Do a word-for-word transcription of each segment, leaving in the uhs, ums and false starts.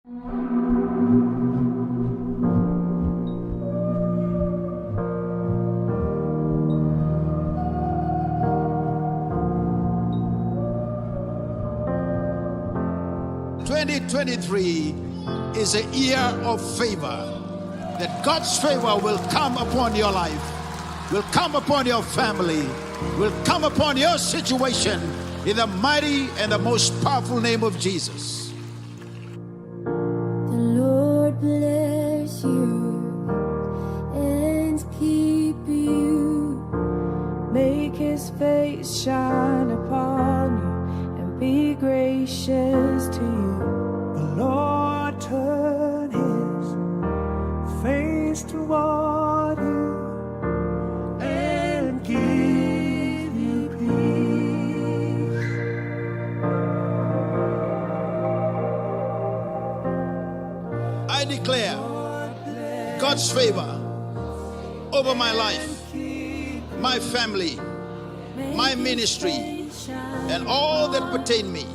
Twenty twenty-three is a year of favor. That God's favor will come upon your life, will come upon your family, will come upon your situation in the mighty and the most powerful name of Jesus. The Lord bless you and keep you. Make his face shine upon you and be gracious to you. The Lord turn his face toward you and give you peace. I declare God's favor over my life, my family, my ministry, and all that pertain me.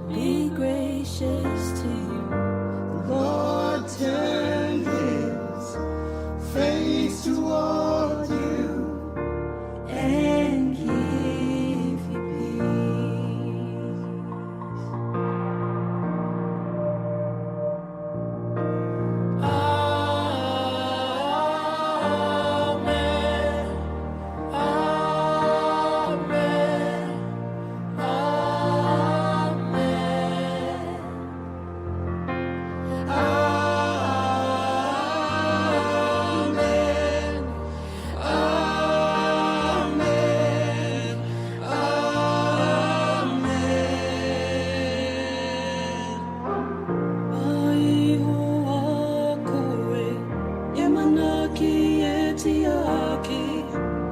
Be gracious to you. The Lord turn his face toward you and give you peace. Amen. Amen. Amen. Amen. Amen. Mai vua koe, e manaki e tiaki,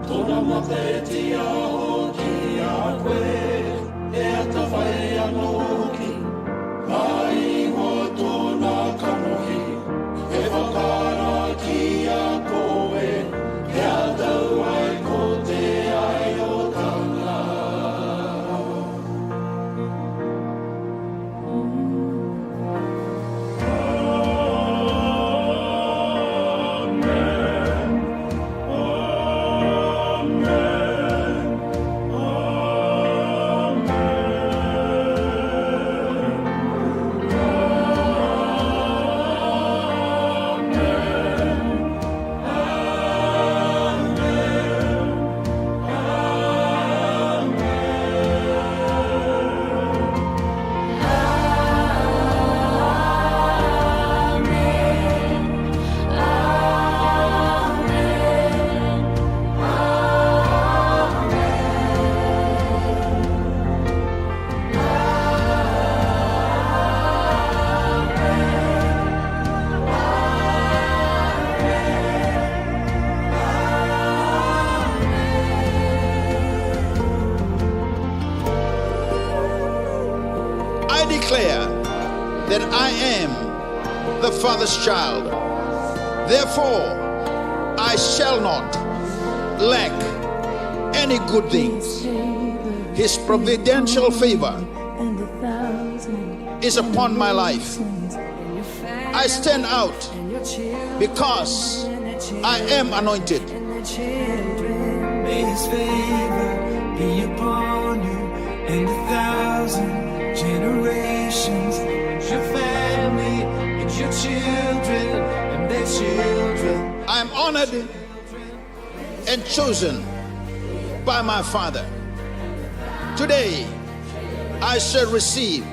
dua na mata e tiaki a koe, e a tavaya noki. Mai vua dua na kanohi, e vakaraki a koe, e a tau ai ko te ai o tana. I declare that I am the Father's child. Therefore, I shall not lack any good things. His providential favor is upon my life. I stand out because I am anointed. May his favor be upon you and a thousand generations, and your family, and your children, and their children. I am honored and chosen by my Father. Today, I shall receive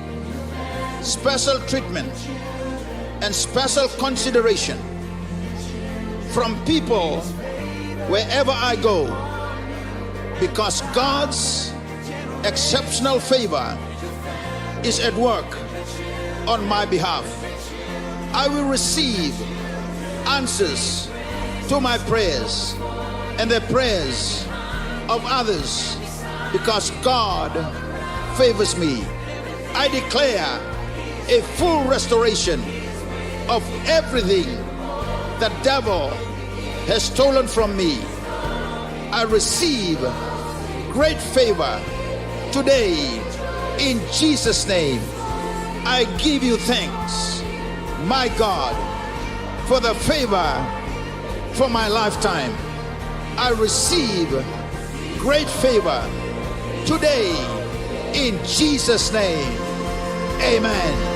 special treatment and special consideration from people wherever I go, because God's exceptional favor is at work on my behalf. I will receive answers to my prayers and the prayers of others, because God favors me. I declare a full restoration of everything the devil has stolen from me. I receive great favor today in Jesus' name. I give you thanks. My God, for the favor for my lifetime. I receive great favor today in Jesus' name. Amen.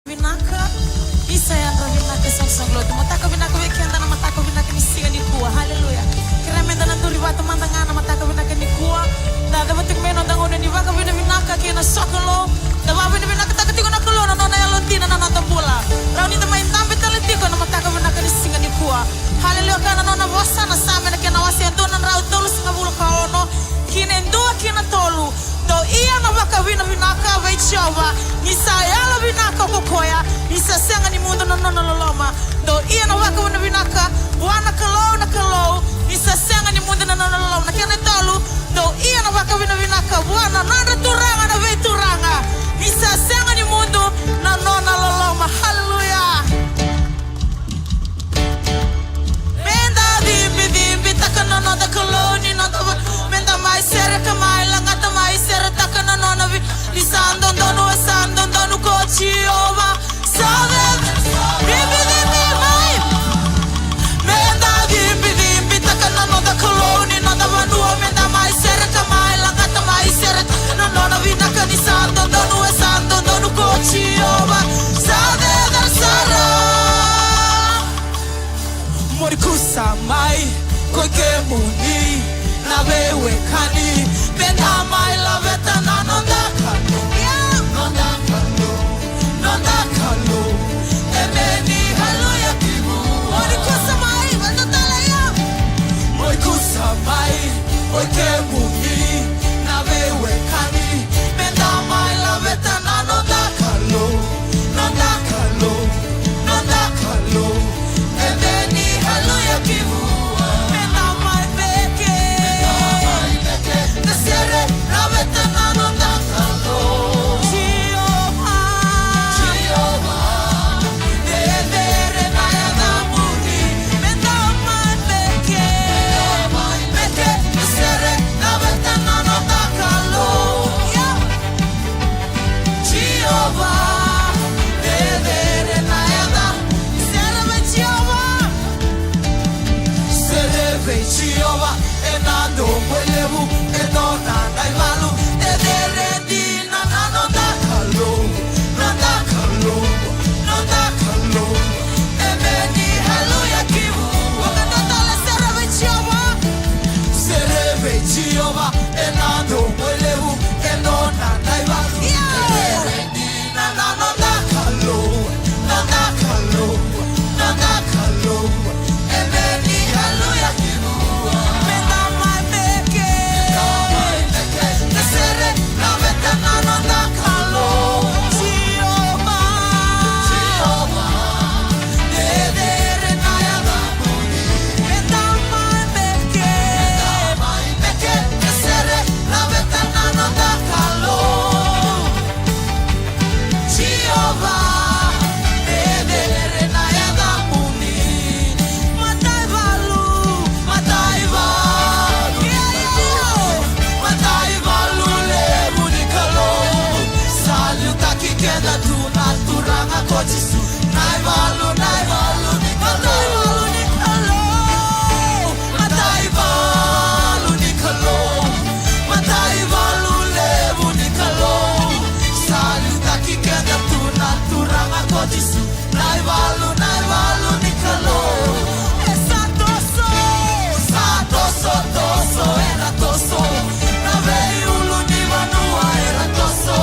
Vinaka. Isa, yadra vinaka, soqosoqo lotu. Mataka vinaka vei keda na mataka vinaka ni siga nikua. Haleluya. Kerea meda na duri vata mada ga na mataka vinaka nikua. Da cava tiko mai na noda gauna ni vakavinavinaka kei na sokalou. Da vakavinavinakataka tiko na Kalou na nona yalodina na noda bula. Rawa ni da mai dabe tale tiko na mataka vinaka ni siga nikua. Haleluya. Kaya na nona vosa na Same na kena wase e dua na drau tolusagavulu ka ono, kina e dua kina tolu. Dou ia na vakavinavinaka vei Jiova, ni sa yalovinaka ko koya, ni sa sega ni mudu na nona loloma. Dou ia na vakavinavinaka vua na Kalou na kalou, ni sa sega ni mudu na nona loloma. Na kena e tolu, dou ia na vakavinavinaka vua na nodra Turaga na veituraga, ni sa sega ni mudu na nona loloma. Haleluya. Meda cibicibitaka na noda Kalou ni noda vanua, meda mai sereka, mai lagata, mai seretaka na nona vi-, ni sa dodonu, e sa dodonu ko Jiova. Sa cecere, cibicibi mai. Meda cibicibitaka na noda Kalou ni noda vanua, meda mai sereka, mai lagata, mai seretaka na nona vinaka, ni sa dodonu, e sa dodonu ko Jiova. Sa cecere sara. Mo ni kusa mai ko i kemuni na veiwekani, meda mai laveta na noda Kalou, noda Kalou, noda Kalou. Emeni, haleluya, ki vua. Mo ni kusa mai, vata tale, ia. Mo ni kusa mai ko i kemuni na veiwekani, meda mai laveta na noda Kalou, noda Kalou, noda Kalou. Emeni, haleluya, ki vua. Meda mai beke. Meda mai beke. Da sere, da Jisu, na ivalu, na ivalu ni Kalou. Mataivalu ni Kalou. Mataivalu levu ni Kalou. Sa liutaki keda tu na Turaga ko Jisu. Na ivalu, na ivalu ni Kalou. E sa toso, sa toso, toso, era toso. Na veiulunivanua era toso.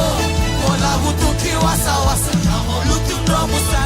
Mo cavutu ki wasawasa, na mo lutu dromu sa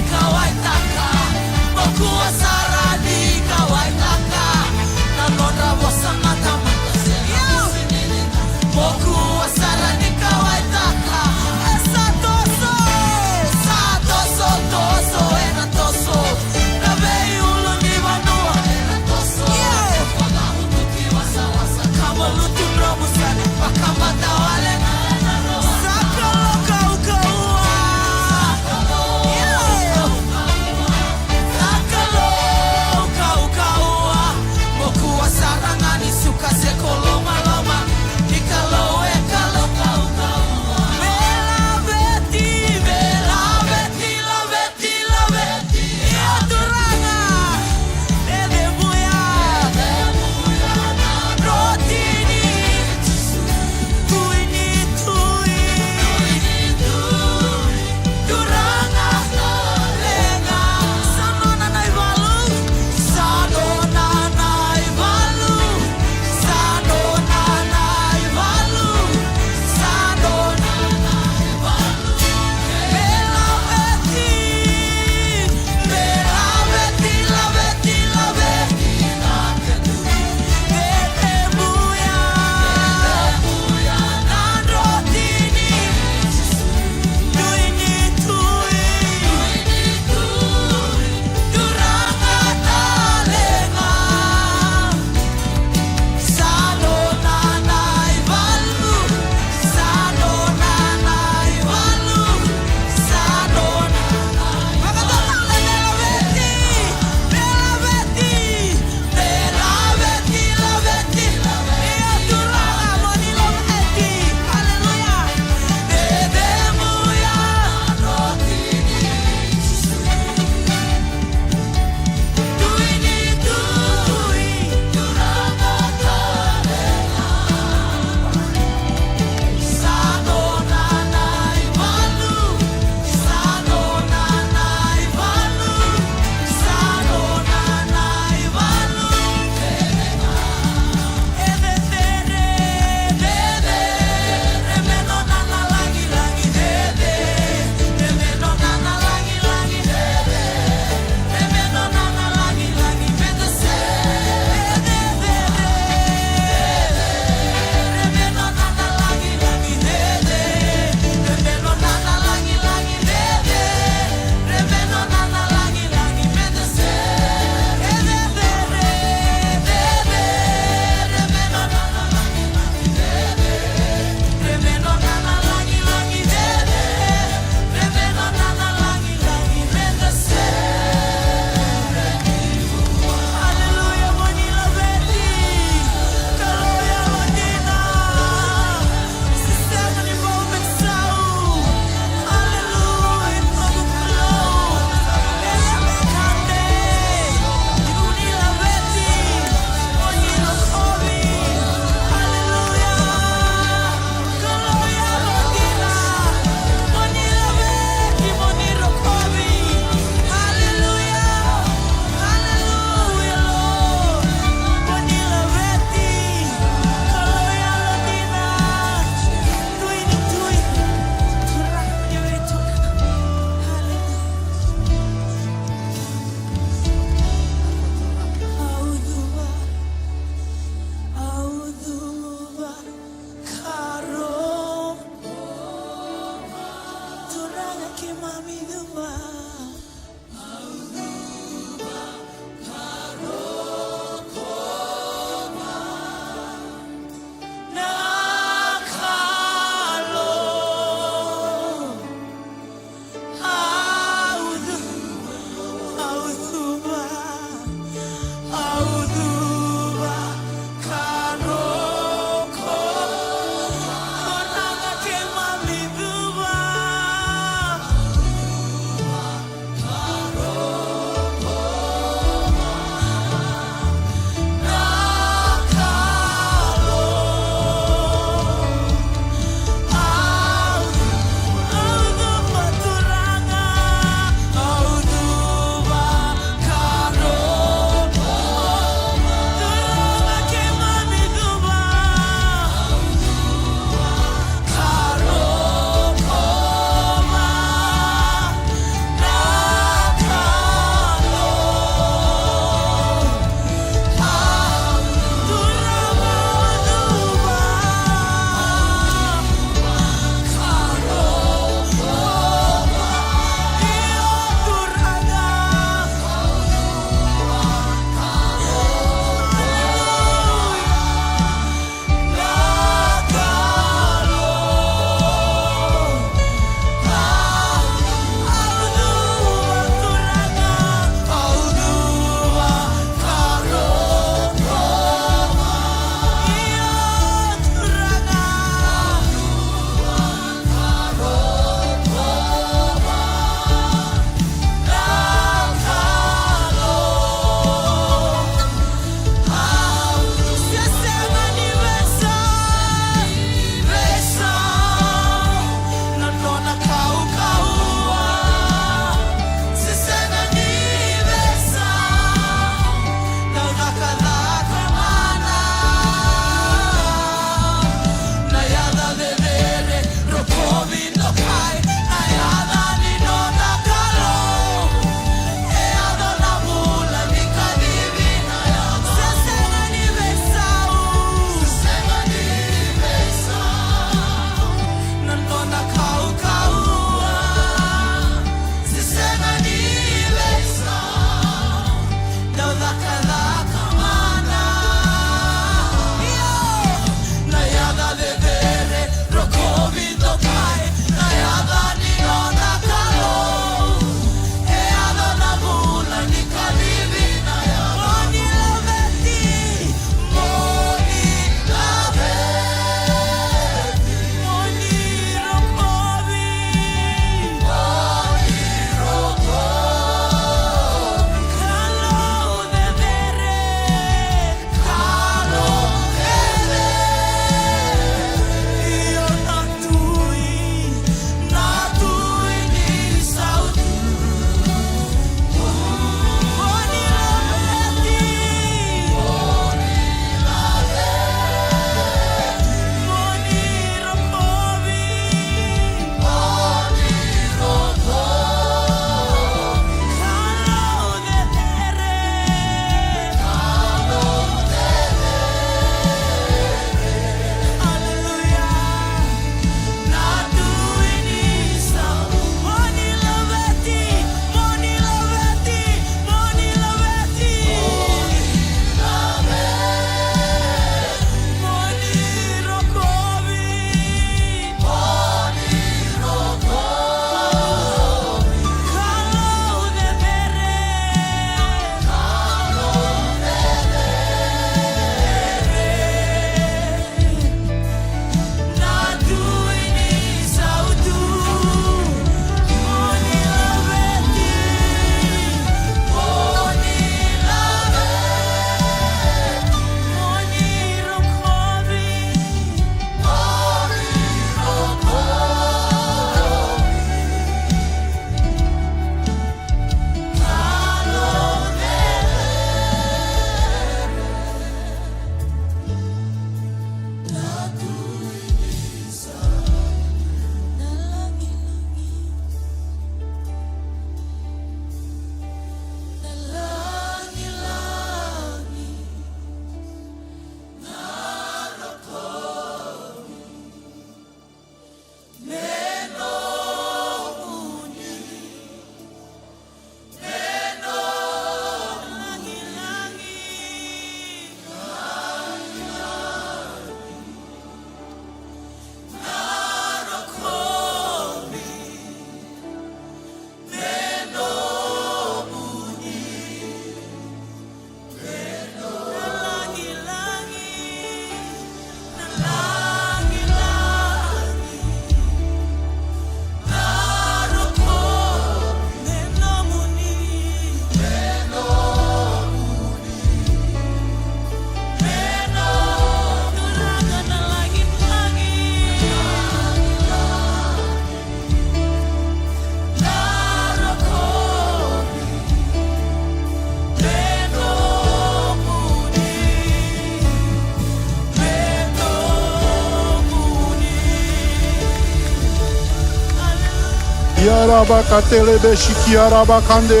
Yarabakatelebeshi kiarabakande.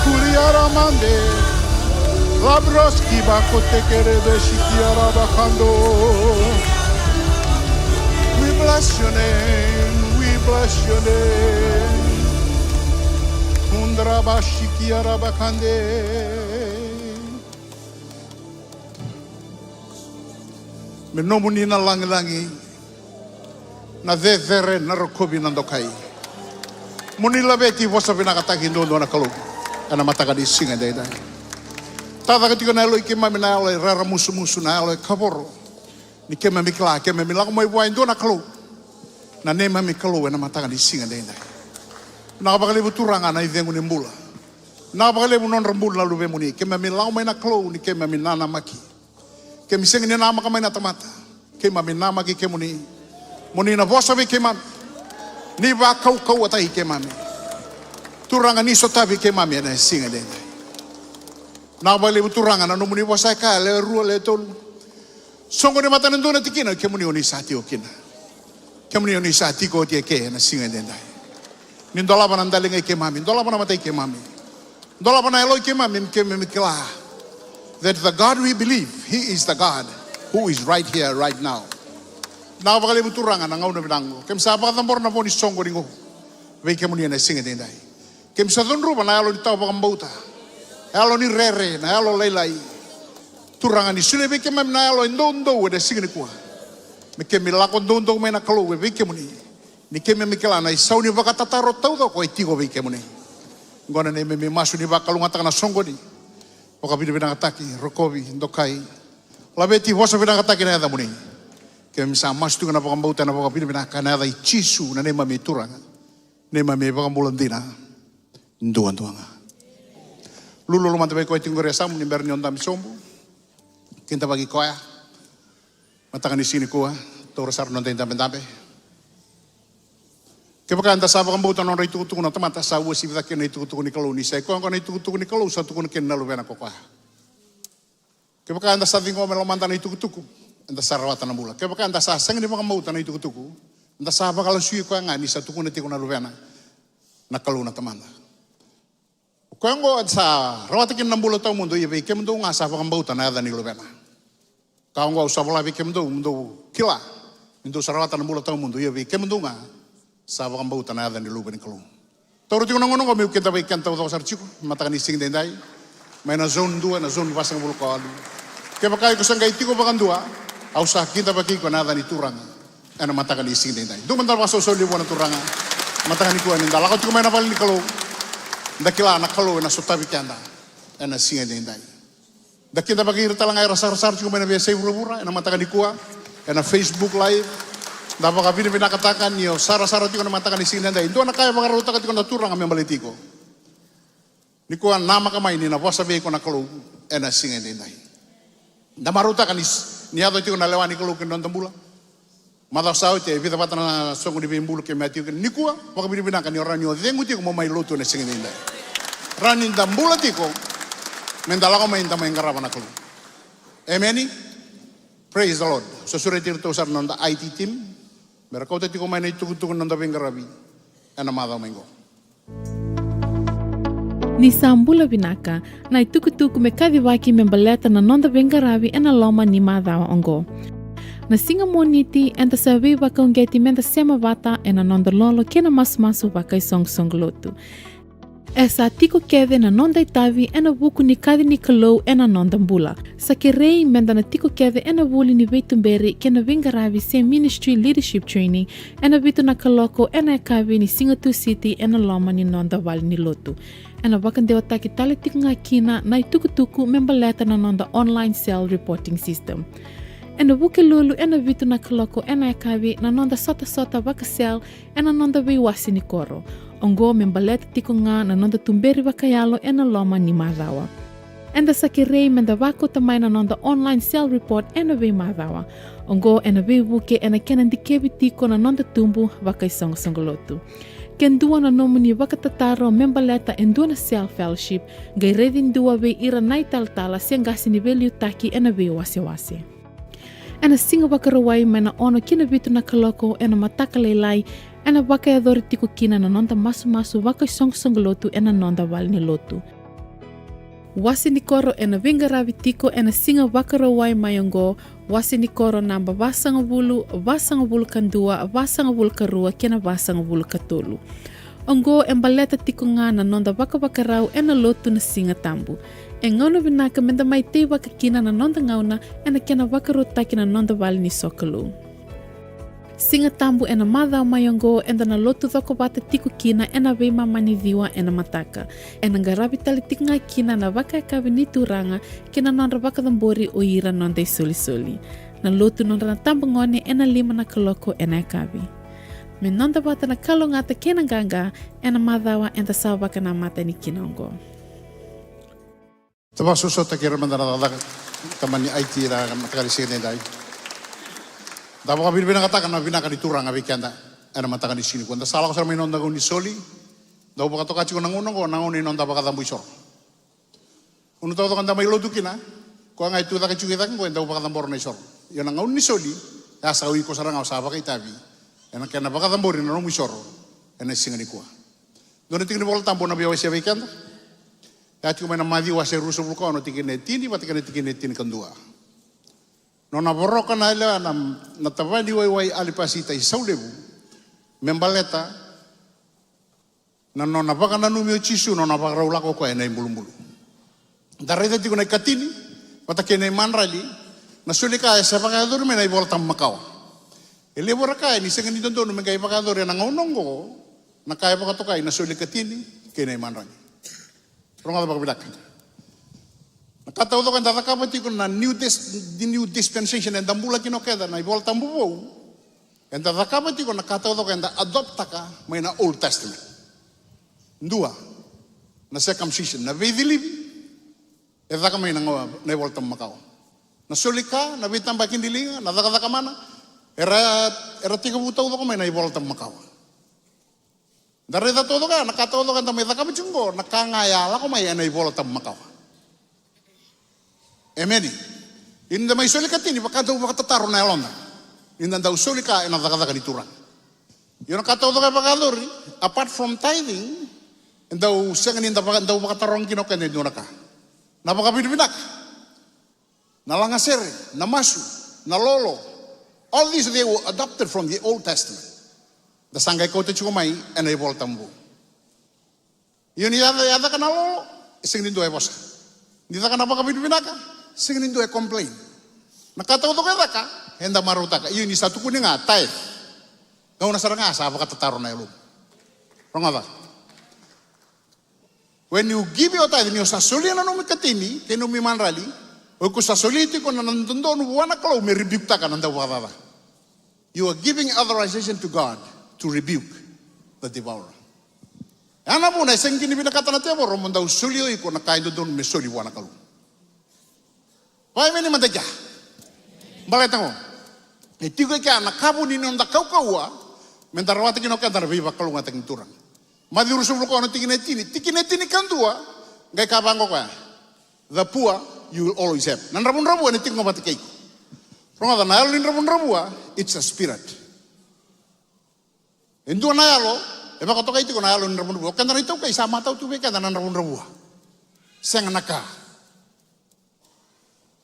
Kuriaramande. Labroski bakotekerebeshi kiarabakando. We bless your name. We bless your name. Kundrabashi kiarabakande. Me nomuni na lagilagi, na cecere, na rokovi, na dokai. Mo ni laveti, vosa vinakataki duadua na Kalou ena mataka ni siga edaidai. Tacaka tiko na yalo i keimami, na yalo e raramusumusu, na yalo e kavoro. Ni keimami kila, keimami lako mai vua e dua na Kalou, na neimami Kalou ena mataka ni siga edaidai. Vinaka vakalevu Turaga na icegu ni bula. Vinaka vakalevu nodra bula na luvemuni. Keimami lako mai na Kalou ni keimami nanamaki. Keimami sega ni namaka mai na tamata. Keimami namaki kemuni. Mo ni na vosa vei keimami. Ni vakaukauwataki keimami. Turaga, ni sotavi keimami ena siga edaidai. Vinaka vakalevu Turaga na nomuni vosa e kaya, lewe rua, lewe tolu. Soqoni vata ena dua na tikina, kemuni o ni sa tiko kina. Kemuni o ni sa tiko oti eke ena siga edaidai. Ni dolava na daliga i keimami, dolava na mata i keimami. Dolava na yalo i keimami, me keimami kila that the God we believe, he is the God who is right here, right now. Vinaka vakalevu Turaga na gauna vinaka oqo. Keimami sa vakacabora na vo ni soqoni oqo vei kemuni ena siga edaidai. Keimami sa cudruva na yalo ni tawa vakabauta, yalo ni rere, na yalo lailai. Turaga, ni solia vei keimami na yalo e doudou ena siga nikua, me keimami lako doudou mai na Kalou e vei kemuni. Ni keimami kila na isau ni vakatataro taucoko e tiko vei kemuni. Oqo na neimami masu ni vakalougatataka na soqoni. Vakavinavinakataki, rokovi, dokai, laveti, vosa vinakataki na yacamuni. Keimami sa masu tiko na vakabauta ena vakavinavinaka ena yaca i Jisu na neimami Turaga, neimami iVakabula dina duadua ga. Lululu mada vei koya tiko qori e yasamu ni bera ni o dabe sobu. Kidavaki koya. Mataka ni siga nikua, taura sara noda idabedabe. Kevaka eda sa vakabauta na nodra itukutuku na tamata, sa uasivi cake na itukutuku ni Kalou, ni sa i koya oqo na itukutuku ni Kalou sa tukuna kina na Luvena ko koya. Kevaka eda sa ciqoma e lomada na itukutuku, eda sa rawata na bula. Kevaka eda sa sega ni vakabauta na itukutuku, eda sa vakalasui koya ga ni sa tukuna tiko na Luvena na Kalou na Tamada. O koya oqo eda sa rawata kina na bula tawamudu, ia vei kemudou ga sa vakabauta na yaca ni Luvena. Ka oqo au sa vola vei kemudou, mo dou kila ni dou sa rawata na bula tawamudu, ia vei kemudou ga sa vakabauta na yaca ni Luve ni Kalou. Taura tiko na gauna oqo meu kidavaki keda taucoko sara tiko, mataka ni siga edaidai, mai na zone dua, na zone vasagavulu ka walu. Kevaka iko sa qai tiko vakadua, au sa kidavaki iko ena yaca ni Turaga ena mataka ni siga edaidai. Dua mada na vakasausau levu vua na Turaga. Mataka nikua ni da lako tiko mai na vale ni Kalou, da kila na Kalou ena sotavi keda ena siga edaidai. Da kidavaki ira tale ga era sarasara tiko mai na veiyasai vuravura ena mataka nikua, ena Facebook Live. Da vakavinavinakataka ni o sarasara tiko ena mataka ni siga edaidai. Dua na ka e vakarautaka tiko na Turaga me baleti iko. Nikua namaka mai ni na vosa vei iko na Kalou ena siga edaidai. Da marautaka ni, ni yaco tiko na lewa ni Kalou ki na noda bula. Macawa sa oti e vica vata na soqo ni veibulu keimami a tiko kina. Nikua, vakavinavinaka ni o rawa ni o cegu tiko mo mai lotu ena siga edaidai. Rawa ni da bula tiko, me da lako mai, da mai qarava na Kalou. Emeni. Praise the Lord. Sa sureti iratou sara na noda I T team me ra kauta tiko mai na itukutuku ni noda veiqaravi ena macawa mai qo. Ni sa bula vinaka, na itukutuku me kacivaki me baleta na noda veiqaravi ena loma ni macawa oqo. Na siga Moniti, eda sa veivakauqeti me da sema vata ena noda lolo kei na masumasu vakaisoqosoqo lotu. E sa tiko kece na noda itavi ena vuku ni kaci ni Kalou ena noda bula. Sa kerei me da na tiko kece ena vuli ni veituberi kei na veiqaravi se ministry leadership training ena vitu na kaloko ena yakavi ni Siga Tusiti ena loma ni noda vale ni lotu. Ena vakadewataki tale tiko ga kina na itukutuku me baleta na noda online cell reporting system. Ena Vukelulu ena vitu na kaloko ena yakavi na noda sotasota vaka-cell ena noda veiwase ni koro. Oqo me baleta tiko ga na noda tuberi vakayalo ena loma ni macawa. Eda sa kerei me da vakauta mai na noda online cell report ena veimacawa. Oqo ena veivuke ena kena dikevi tiko na noda tubu vakaisoqosoqo lotu. Ke dua na nomuni vakatataro me baleta e dua na cell fellowship, qai raici dua vei ira na italatala se qase ni veiliutaki ena veiwasewase. Ena Siga Vakarauwai mai na ono ki na vitu na kaloko ena mataka lailai, Ena vakayacori tiko kina na noda masumasu vakaisoqosoqo lotu ena noda vale ni lotu. Wase ni koro ena veiqaravi tiko ena siga Vakarauwai mai oqo, wase ni koro naba vasagavulu, vasagavulu ka dua, vasagavulu ka rua kei na vasagavulu ka tolu. Oqo e baleta tiko ga na noda vakavakarau ena lotu na Siga Tabu. E gauna vinaka meda mai teivaka kina na noda gauna ena kena vakarautaki na noda vale ni sokalou. Siga Tabu ena macawa mai oqo eda na lotu cokovata tiko kina ena veimama ni ciwa ena mataka. Ena qaravi tale tiko ga kina na vakayakavi ni Turaga kei na nodra vakacabori o ira noda isolisoli. Na lotu nodra na tabagone ena lima na kaloko ena yakavi. Me noda vata na kalougata kei na qaqa ena macawa eda sa vakanamata yani kina oqo. Tavasosotaki ira mada na cakacaka. Tamani aiti ira na mataka ni siga nidai. Da vakavinavinakataka na vinaka ni Turaga vei keda ena mataka ni siga nikua. Da sa lako sara mai na noda gauna ni soli. Dau vakatoka tiko na gauna oqo na gauna ni noda vakacabo isoro. Gauna taucoko da mai lotu kina, koya ga e tu cake tiko i cake oqo e dau vakacabora na isoro. Ia na gauna ni soli, e a sa o iko sara ga o sa vakaitavi ena kena vakacabori na nomu isoro ena siga nikua. Dua na tiki ni Vola Tabu au na via wasea vei keda. E a tiko mai na Maciu wase ruasagavulu ka ono, tikina e tini vata kei na tikina e tinikadua. Nona voroka na yalewa na, na tavani waiwai alapasita i saulevu me baleta na nona vakananumi o Jisu, nona vakarau lako o koya ena ibulubulu. Da raica tiko na ikatini vata kei na imadrali, na soli ka e se vakayacori mai na iVola Tabu Makawa. E levu era kaya ni sega ni dodonu me qai vakayacori ena gauna oqo na ka e vakatokai na soli ikatini kei na imadrali. Rogoca vakavinaka. Na ka taucoko eda cakava tiko na new, dis, the new dispensation, eda bula kina o keda na iVola Tabu Vou. Eda cakava tiko na ka taucoko eda adoptaka mai na Old Testament. Dua, na circumcision, na veicilivi e caka mai na, na iVola Tabu Makawa. Na soli ka, na veitabaki ni liga, na cakacaka mana, era, era tekivu taucoko mai na iVola Tabu Makawa. Da raica taucoko ya na ka taucoko eda mai cakava tiko oqo, na ka ga e a lako mai ena iVola Tabu Makawa. Emeni. Ia ni da mai soli ikatini, vaka dau vakatataro na yaloda ni da dau soli ka ena cakacaka ni Turaga. Ia na ka taucoko e vakayacori, apart from tithing, e dau sega ni da vaka, dau vakataroga kina o keda e dua na ka. Na vakavinavinaka, na lagasere, na masu, na lolo. All these they were adopted from the Old Testament. Da sa qai kauta tiko mai ena iVola Tabu. Ia ni yaca, yaca ka na lolo, e sega ni dua e vosa. Ni caka na vakavinavinaka, sega ni dua e complain. Na ka taucoko e caka, eda marautaka. Ia ni sa tukuni ga tithe. Gauna sara ga sa vakatataro na yalomu. Rogoca. When you give your tithe, ni o sa solia na nomu ikatini kei nomu imadrali, o iko sa solia tiko na dodonu vua na Kalou me rebuke-taka na dauvakacaca. You are giving authorization to God to rebuke the devourer. Ya na vuna e sega ni vinakata na tevoro mo dau solia o iko na ka e dodonu me soli vua na Kalou. Vakaevei ni mada kea? Baleta oqo, e tiko e kea na kavu ni noda kaukauwa me da rawata kina o keda na veivakalougatataki ni Turaga. Maciu ruasagavulu ka ono, tikina e tini, tikina e tinikadua, qai kaya vaqo o koya: The poor you will always have. Na dravudravua ena tiko ga vata kei iko. Rogoca, na yalo ni dravudravua, it's a spirit. E dua na yalo e vakatokai tiko na yalo ni dravudravua. O keda na iTaukei sa matau tu vei keda na dravudravua. Sega na ka.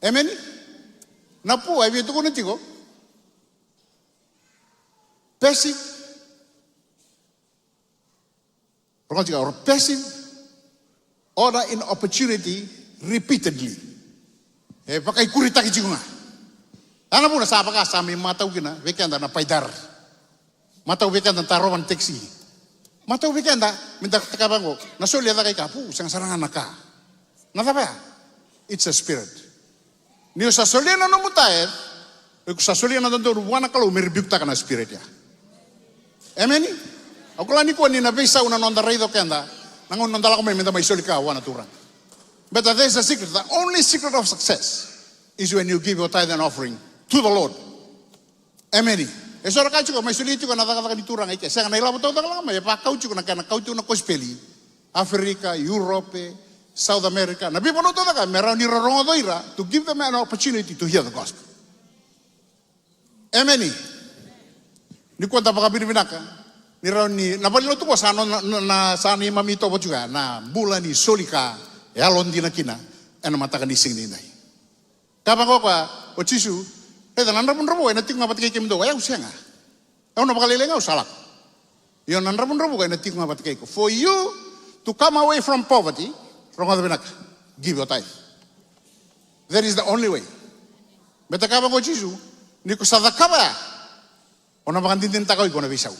Emeni? Na poor e via tukuna tiko passive. Rogoca tiko, or passive order in opportunity repeatedly. E vakaikuritaki tiko ga. Ya na vuna sa vaka sa mai matau kina vei keda na paidar. Matau vei keda na tarova na taxi. Matau vei keda me da kaya vaqo, na soli e caka i ka, pu, sega sara ga na ka. Na cava ya? It's a spirit. Ni o sa solia na nomu tithe, o iko sa solia na dodonu vua na Kalou me rebuke-taka na spirit ya. Emeni? Au kila nikua ni na veisau na noda raica o keda na gauna noda lako mai me da mai soli ka vua na Turaga. But there is a secret. The only secret of success is when you give your tithe and offering to the Lord. Emeni. E so era kaya tiko, mai solia tiko na cakacaka ni Turaga i ke. Sega, na ilavo taucoko lako mai e vakau tiko na kena kau tiko na kosipeli. Aferika, Europe, South America, na veivanua taucoko me rawa ni ra rogoca o ira, to give them an opportunity to hear the gospel. Emeni. Nikua da vakavinavinaka Ni rawa ni, na valenilotu qo sa no, na, na, sa neimami itovo tiko ya, na bula ni soli ka e yalodina kina ena mataka ni siga nidai. Kaya vaqo o koya, o Jisu, raica na dravudravua ena tiko ga vata kei kemudou, o yau sega. Au na vakalailai ga, au sa lako. Io, na dravudravua ena tiko ga vata kei iko. For you to come away from poverty, rogoca vinaka, give your tithe. That is the only way. Baleta kaya vaqo o Jisu, ni ko sa cakava ya, o na vakadinadinataka o iko na veisau.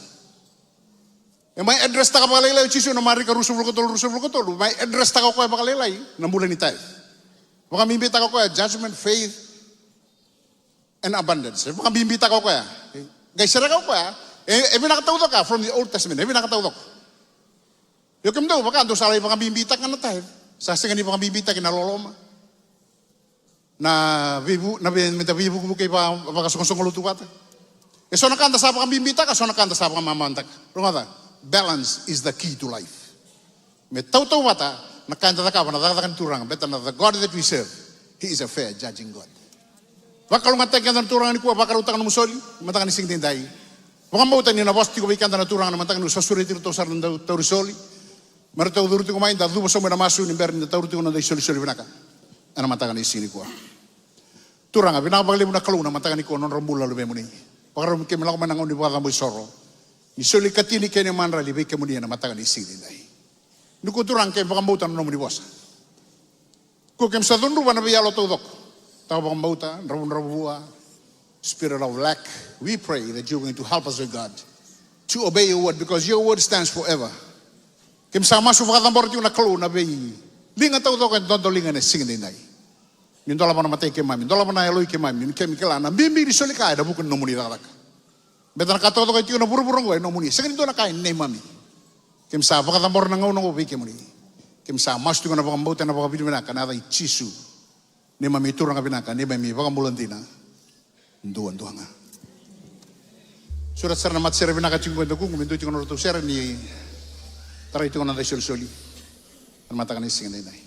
E mai address taka vakalailai o Jisu na Marika ruasagavulu ka tolu, ruasagavulu ka tolu. Mai address taka o koya vakalailai na bula ni tithe. Vakabibitaka o koya judgment, faith, and abundance. E vakabibitaka o koya. Qai sereka o koya. E, e vinaka taucoko from the Old Testament. E vinaka taucoko. Io kemudou vaka dou sa lai vakabibitaka na tithe. Sa sega ni vakabibitaki na loloma. Na veivu, na vei, meda veivukevuke i va, vakasoqosoqo lotu vata. E so na ka da sa vakabibitaka, so na ka da sa vakamamadaka. Rogoca, balance is the key to life. Me tautauvata na ka eda cakava, na cakacaka ni Turaga, baleta na the God that we serve, he is a fair judging God. Vakalougatataki keda na Turaga nikua, vakarautaka nomu soli, mataka ni siga nidai. Vakabauta ni na vosa tiko vei keda na Turaga na mataka ni sa sureti iratou sara na dau tauri soli. Me ratou curu tiko mai, da cuva sobu ena masu ni bera ni da tauri tiko na noda isolisoli vinaka ena mataka ni siga nikua. Turaga, vinaka vakalevu na Kalou na mataka nikua, nodra bula luvemuni. Vakarau me keimami lako mai na gauna ni vakacabo isoro. Ni soli ikatini kei na imadrali vei kemuni ena mataka ni siga nidai. Nikua Turaga keimami vakabauta na nomuni vosa. Kua keimami sa cudruva na veiyalo taucoko. Tawavakabauta, dravudravua, spirit of lack. We pray that you're going to help us, O God, to obey your word because your word stands forever. Keimami sa masu vakacabora tiko na Kalou na veiliga taucoko e dodoliga ena siga nidai. Ni dolava na matai keimami, dolava na yaloi keimami, ni keimami kila na bibi ni soli ka ena vuku ni nomuni cakacaka. Baleta na ka taucoko e tiko ena vuravura oqo e nomuni, sega ni dua na ka e neimami. Keimami sa vakacabora na gauna oqo vei kemuni. Keimami sa masu tiko na vakabauta, na vakavinavinaka ena yaca i Jisu, neimami Turaga vinaka, neimami iVakabula dina duadua ga. Sureta sara na matasere vinaka tiko qo e dakuqu, me dua tiko na nodratou sere ni tarai tiko na noda isolisoli ena mataka ni siga nidai.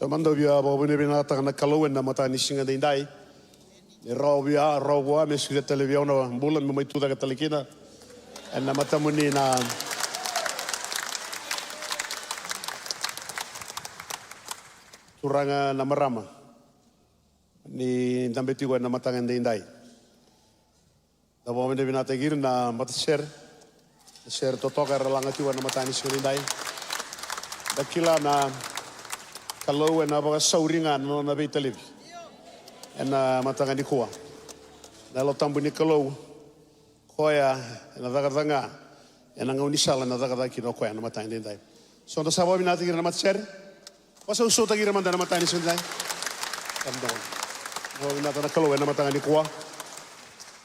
Sa mada via vakavinavinakataka na Kalou ena mataka ni siga daidai. Ni rawa via, rawa vua me suria tale vei au na bula me mai tu cake tale kina ena matamuni na turaga na marama ni dabe tiko ena mataka daidai. Da vakavinavinakataki ira na matasere, na sere totoka era laga tiko ena mataka ni siga daidai. Da kila na Kalou ena vakasauri ga na nona veitalevi ena mataka nikua. Na Yalo Tabu ni Kalou, koya ena cakacaka ga ena gaunisala ena cakacaka kina o koya ena mataka daidai. So da sa vakavinavinakataki ira na matasere. Vakasausautaki ira mada ena mataka ni siga daidai. Vakavinavinakataka na Kalou ena mataka nikua.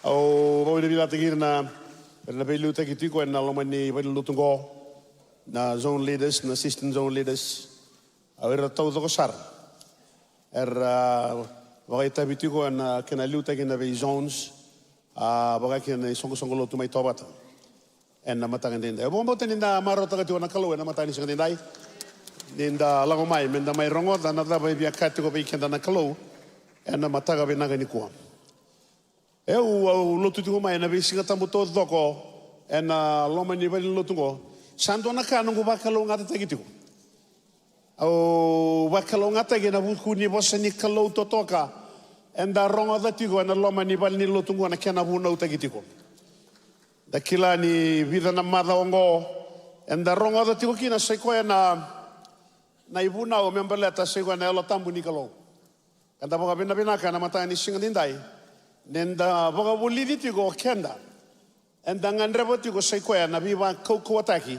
Au vakavinavinakataki ira na, ira na veiliutaki tiko ena loma ni valenilotu qo, na zone leaders, na assistant zone leaders. Au ira taucoko sara era vakaitavi tiko ena kena liutaki na vei zones, a, vaka kina na isoqosoqo lotu mai Tovata ena mataka daidai. Au vakabauta ni da marautaka tiko na Kalou ena mataka ni siga daidai, ni da lako mai me da mai rogoca na cava e via kaya tiko vei keda na Kalou ena mataka vinaka nikua. Au, au lotu tiko mai ena veisiga tabu taucoko ena loma ni valenilotu qo. Sa dua na ka noqu vakalougatataki tiko. Au vakalougatataki ena vuku ni vosa ni Kalou totoka eda rogoca tiko ena loma ni valenilotu qo, na kena vunautaki tiko. Da kila ni vica na macawa oqo eda rogoca tiko kina sa i koya na, na ivunau me baleta sa i koya na Yalo Tabu ni Kalou. Ka da vakavinavinaka ena mataka ni siga daidai ni da vakavulici tiko o keda, eda gadreva tiko sa i koya na veivakaukauwataki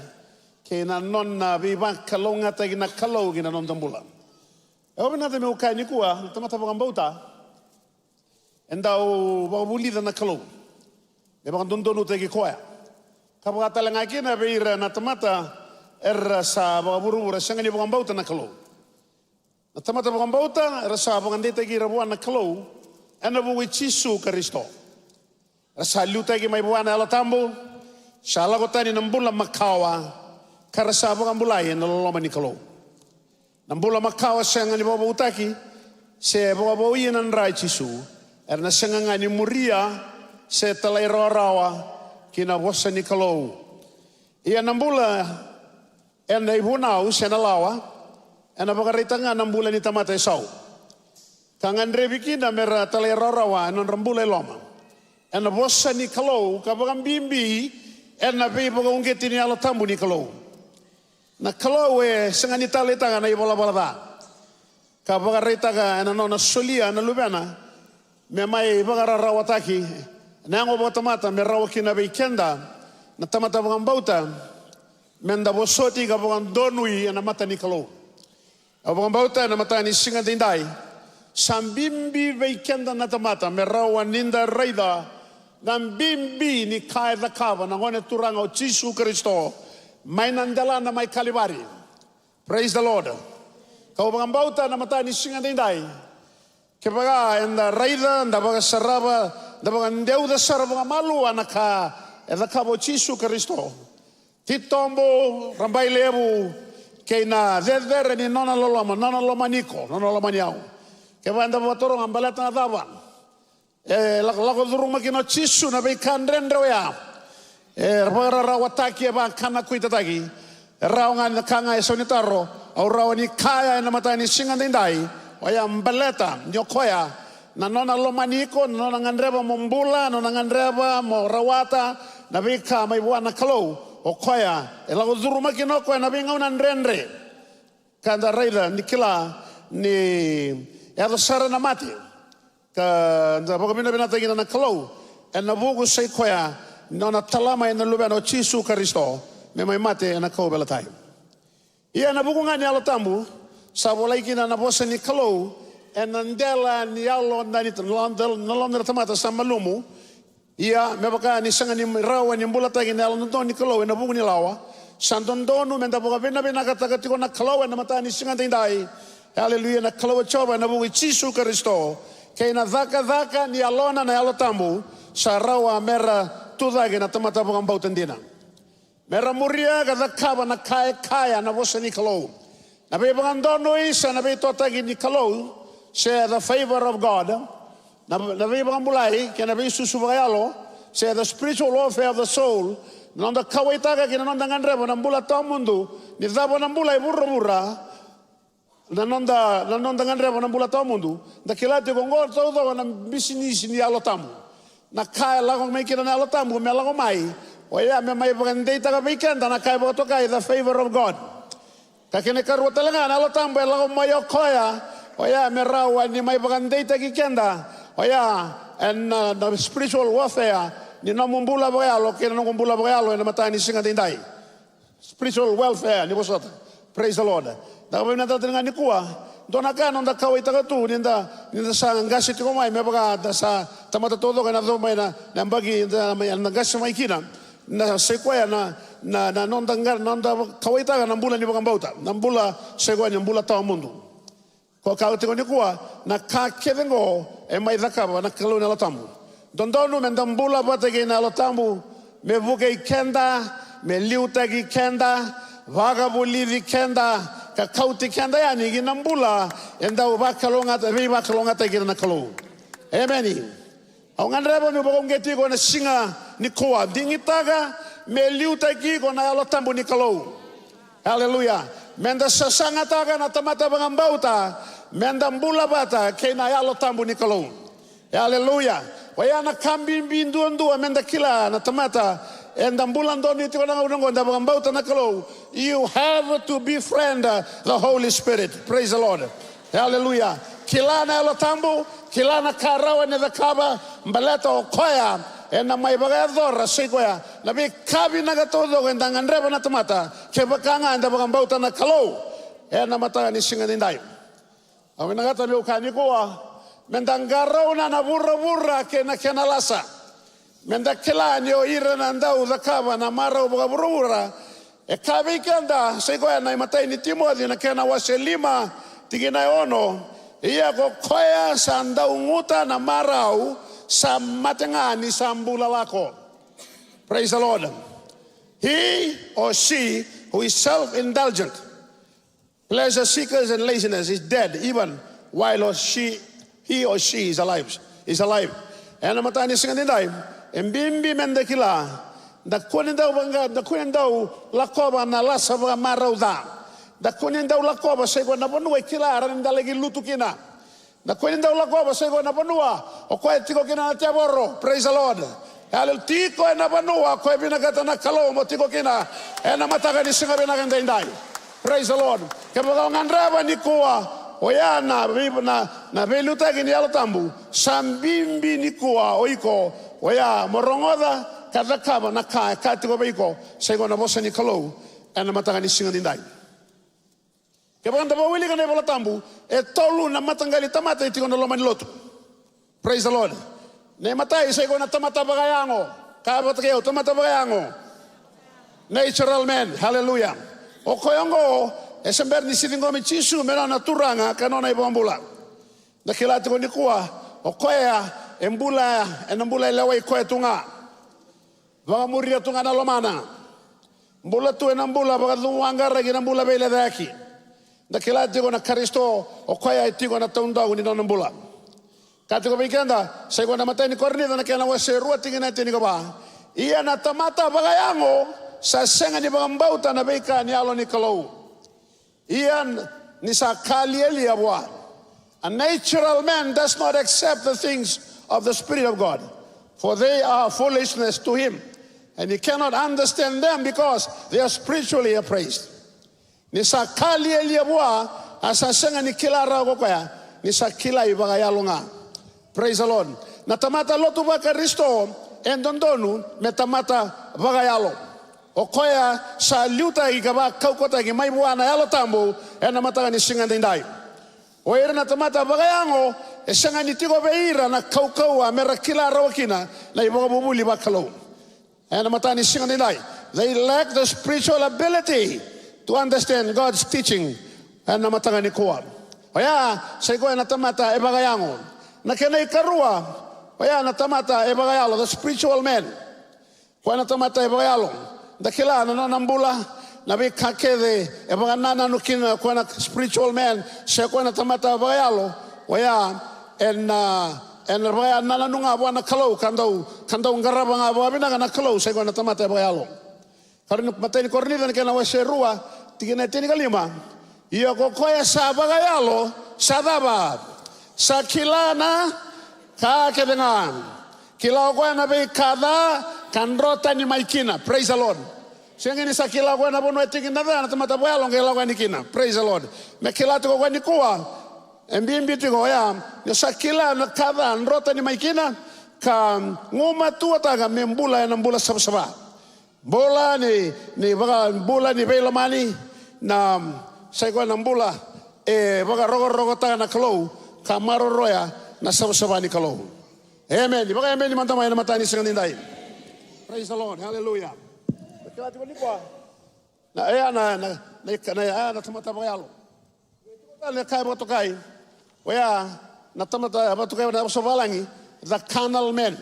kei na nona veivakalougatataki na Kalou ki na noda bula. E vinaka meu kaya nikua, na tamata vakabauta e dau vakavulica na Kalou me vakadodonutaki koya, ka vaka tale ga kina vei ira na tamata era sa vakavuravura, sega ni vakabauta na Kalou. Na tamata vakabauta era sa vakadeitaki ira vua na Kalou ena vuku i Jisu Karisito. Era sa liutaki mai vua na Yalo Tabu, sa lako tani na bula makawa, ka ra sa vakabulai ena loloma ni Kalou. Na bula makawa sega ni vakavoutaki se vakavouya na dra i Jisu. Era na sega ga ni muria se talairawarawa ki na vosa ni Kalou. Ia na bula ena ivunau se na lawa ena vakaraitaka ga na bula ni tamata e sau, ka gadrevi kina me ra talairawarawa ena nodra bula e loma ena vosa ni Kalou, ka vakabibi ena veivakauqeti ni Yalo Tabu ni Kalou. Na Kalou e sega ni taleitaka na ivalavala ca, ka vakaraitaka ena nona solia na Luvena me mai vakararawataki ena yago vakatamata, me rawa kina vei keda na tamata vakabauta me da vosoti ka vakadonui ena mata ni Kalou. Au vakabauta ena mataka ni siga daidai sa bibi vei keda na tamata me rawa ni da raica na bibi ni ka e cakava na Gone Turaga o Jisu Karisito mai na delana mai Kalivari. Praise the Lord. Kau vakabauta ena mataka ni siga daidai, kevaka eda raica, da vakasarava, da vakadeuca sara vakamalua na ka e cakava o Jisu Karisito. Titobu, rabailevu, kei na cecere ni nona loloma, nona lomani iko, nona lomani au. Kevaka eda vakataroga baleta na cava e lako, lako curuma kina o Jisu na veika dredre oya, e vakararawataki, e vakanakuitataki. E rawa ga ni ka ga e sau ni taro, au rawa ni kaya ena mataka ni siga daidai, oya baleta ni o koya na nona lomani iko, na nona gadreva mo bula, na nona gadreva mo rawata na veika mai vua na Kalou. O koya e lako curuma kina o koya na veigauna dredre. Ka da raica ni kila ni yaco sara na mate, ka da vakavinavinakataki kina na Kalou ena vuku sa i koya na nona tala mai na Luvena o Jisu Karisito me mai mate ena kauveilatai. Ia ena vuku ga ni Yalo Tabu sa volai kina na vosa ni Kalou ena dela ni yalo, na ni, na lomada na tamata sa malumu. Ia me vaka ni sega ni rawa ni bulataki na Yalo Dodonu ni Kalou ena vuku ni lawa, sa dodonu me da vakavinavinakataka tiko na Kalou ena mataka ni siga daidai. Aleluya, na Kalou o Jiova ena vuku i Jisu Karisito kei na cakacaka ni Yalona na Yalo Tabu, sa rawa me ra tucake na tamata vakabauta dina. Me ra muria ka cakava na ka e kaya na vosa ni Kalou. Na veivakadonui se na veitotaki ni Kalou, se the favor of God. Na, na veivakabulai kei na veisusu vakayalo, se the spiritual warfare of the soul. Na noda kauaitaka kei na noda gadreva na bula tawamudu, ni cava na bula e vuravura, na noda, na noda gadreva na bula tawamudu. Da kila tiko oqo taucoko na bisinisi ni Yalo Tabu. Na ka e lako mai kina na Yalo Tabu me lako mai, oya me mai vakadeitaka vei keda na ka e vakatokai the favor of God. Ka kena ikarua tale ga, na Yalo Tabu e lako mai o koya, oya me rawa ni mai vakadeitaki keda, oya ena, na spiritual warfare ni nomu bula vakayalo kei na noqu bula vakayalo ena mataka ni siga daidai. Spiritual welfare ni vosota. Praise the Lord. Da ka vakavinakataka tale ga nikua, dua na ka noda kauaitaka tu ni da, ni da sa qase tiko mai, me vaka da sa tamata taucoko ena yacova mai na, na yabaki da, da qase mai kina. Na sai koya na, na, na noda qa-, noda kauaitaka na bula ni vakabauta, na bula sai koya ni bula tawamudu. Ko kaya tiko nikua, na ka kece oqo e mai cakava na Kalou na Yalo Tabu. Dodonu me da bula vata kei na Yalo Tabu, me vukei keda, me liutaki keda, vakavulici keda, ka kauti keda yani ki na bula e dau vakalougatataki, veivakalougatataki kina na Kalou. Emeni. Au gadreva meu vakauqeti iko na siga nikua, digitaka me liutaki iko na Yalo Tabu ni Kalou. Aleluya. Me da sasagataka na tamata vakabauta, me da bula vata kei na Yalo Tabu ni Kalou. Aleluya. Oya na ka bibi duadua me da kila na tamata eda bula donui tiko na gauna oqo, da vakabauta na Kalou. You have to befriend, uh, the Holy Spirit. Praise the Lord. Aleluya. Kila na Yalo Tabu, kila na ka rawa ni cakava, baleta o koya ena mai vakayacora sai koya na veika vinaka taucoko eda gadreva na tamata, kevaka ga eda vakabauta na Kalou ena mataka ni siga nidai. Au vinakata meu kaya nikua, me da qarauna na vuravura kei na kena lasa. Me da kila ni o ira na dau cakava na marau vakavuravura, e kaya vei keda sai koya na imatai ni Timoci na kena wase lima, tikina e ono: Ia ko koya sa dau guta na marau sa mate ga ni sa bula lako. Praise the Lord. He or she who is self-indulgent, pleasure seekers and laziness is dead even while or she, he or she is alive, is alive. Ena mataka ni siga nidai, e bibi me da kila, da kua ni dau vaqa-, da kua ni dau lakova na lasa vakamarau ca. Da kua ni dau lakova sai koya na vanua e kila rawa ni da laki lutu kina. Da kua ni dau lakova sai koya na vanua o koya e tiko kina na tevoro. Praise the Lord. Aleluya. Tiko ena vanua o koya e vinakata na Kalou mo tiko kina ena mataka ni siga vinaka edaidai. Praise the Lord. Kevaka o gadreva nikua oya na vei-, na, na veiliutaki ni Yalo Tabu, sa bibi nikua o iko oya mo rogoca ka cakava na ka e kaya tiko vei iko sai koya na vosa ni Kalou ena mataka ni siga nidai. Kevaka da vakawilika na iVola Tabu, e tolu na mataqali tamata e tiko na loma ni lotu. Praise the Lord. Na imatai sai koya na tamata vakayago. Kaya vata kei au, tamata vakayago. Natural man. Hallelujah. O koya oqo e se bera ni se ciqomi Jisu me nona Turaga ka nona iVakabula. Da kila tiko nikua, o koya e bula, ena bula e lewai koya tu ga. Vakamuria tu ga na lomana. Bula tu ena bula vakacuwaqaraki na bula veilecayaki. Da kila tiko na Karisito, o koya e tiko na taudaku ni nona bula. Kaya tiko vei keda sai koya na imatai ni Korinica na kena wase rua tikina e tinikava: Ia na tamata vakayago sa sega ni vakabauta na veika ni Yalo ni Kalou. Ia ni sa ka lialia vua. A natural man does not accept the things of the Spirit of God, for they are foolishness to him, and he cannot understand them because they are spiritually appraised. Ni sa ka lialia vua, a sa sega ni kila rawa ko koya, ni sa kilai vakayalo ga. Praise the Lord. Na tamata lotu vaKarisito e dodonu me tamata vakayalo. O koya sa liutaki ka vakaukauwataki mai vua na Yalo Tabu ena mataka ni siga daidai. O ira na tamata vakayago, e sega ni tiko vei ira na kaukauwa me ra kila rawa kina na ivakavuvuli vakalou. Ena mataka ni siga daidai, they lack the spiritual ability to understand God's teaching. Ena mataka nikua, oya sai koya na tamata e vakayago. Na kena ikarua, oya na tamata e vakayalo, the spiritual man. Koya na tamata e vakayalo, da kila na nona bula, Na veika kece e vakanananu kina o koya na spiritual man, se o koya na tamata vakayalo, oya ena, ena vakanananu ga vua na Kalou, ka dau, ka dau qarava ga vakavinaka na Kalou, sai koya na tamata e vakayalo. Karua ni, matai ni Korinica na kena wase rua, tikina e tinikalima. Ia ko koya sa vakayalo, sa cava? Sa kila na ka kece ga. Kila o koya na veika ca, ka dro tani mai kina. Praise the Lord. Sega ni sa kila o koya na vanua e tiko kina na ca, na tamata vakayalo, qai lako yani kina. Praise the Lord. Me kila tiko o koya nikua, e bibi tiko oya, ni sa kila na ka ca, dro tani mai kina, ka gumatuataka me bula ena bula savasava. Bula ni, ni vaka, bula ni veilomani, na, sai koya na bula e vakarokorokotaka na Kalou, ka maroroya na savasava ni Kalou. Emeni. Vakaemeni mada mai ena mataka ni siga nidai. Praise the Lord. Hallelujah. Kila tiko nikua. Na, e, na, na, na, na, e, na tamata vakayalo. Na ka e vakatokai. Oya, na tamata vakatokai na vosa vavalagi, the carnal man.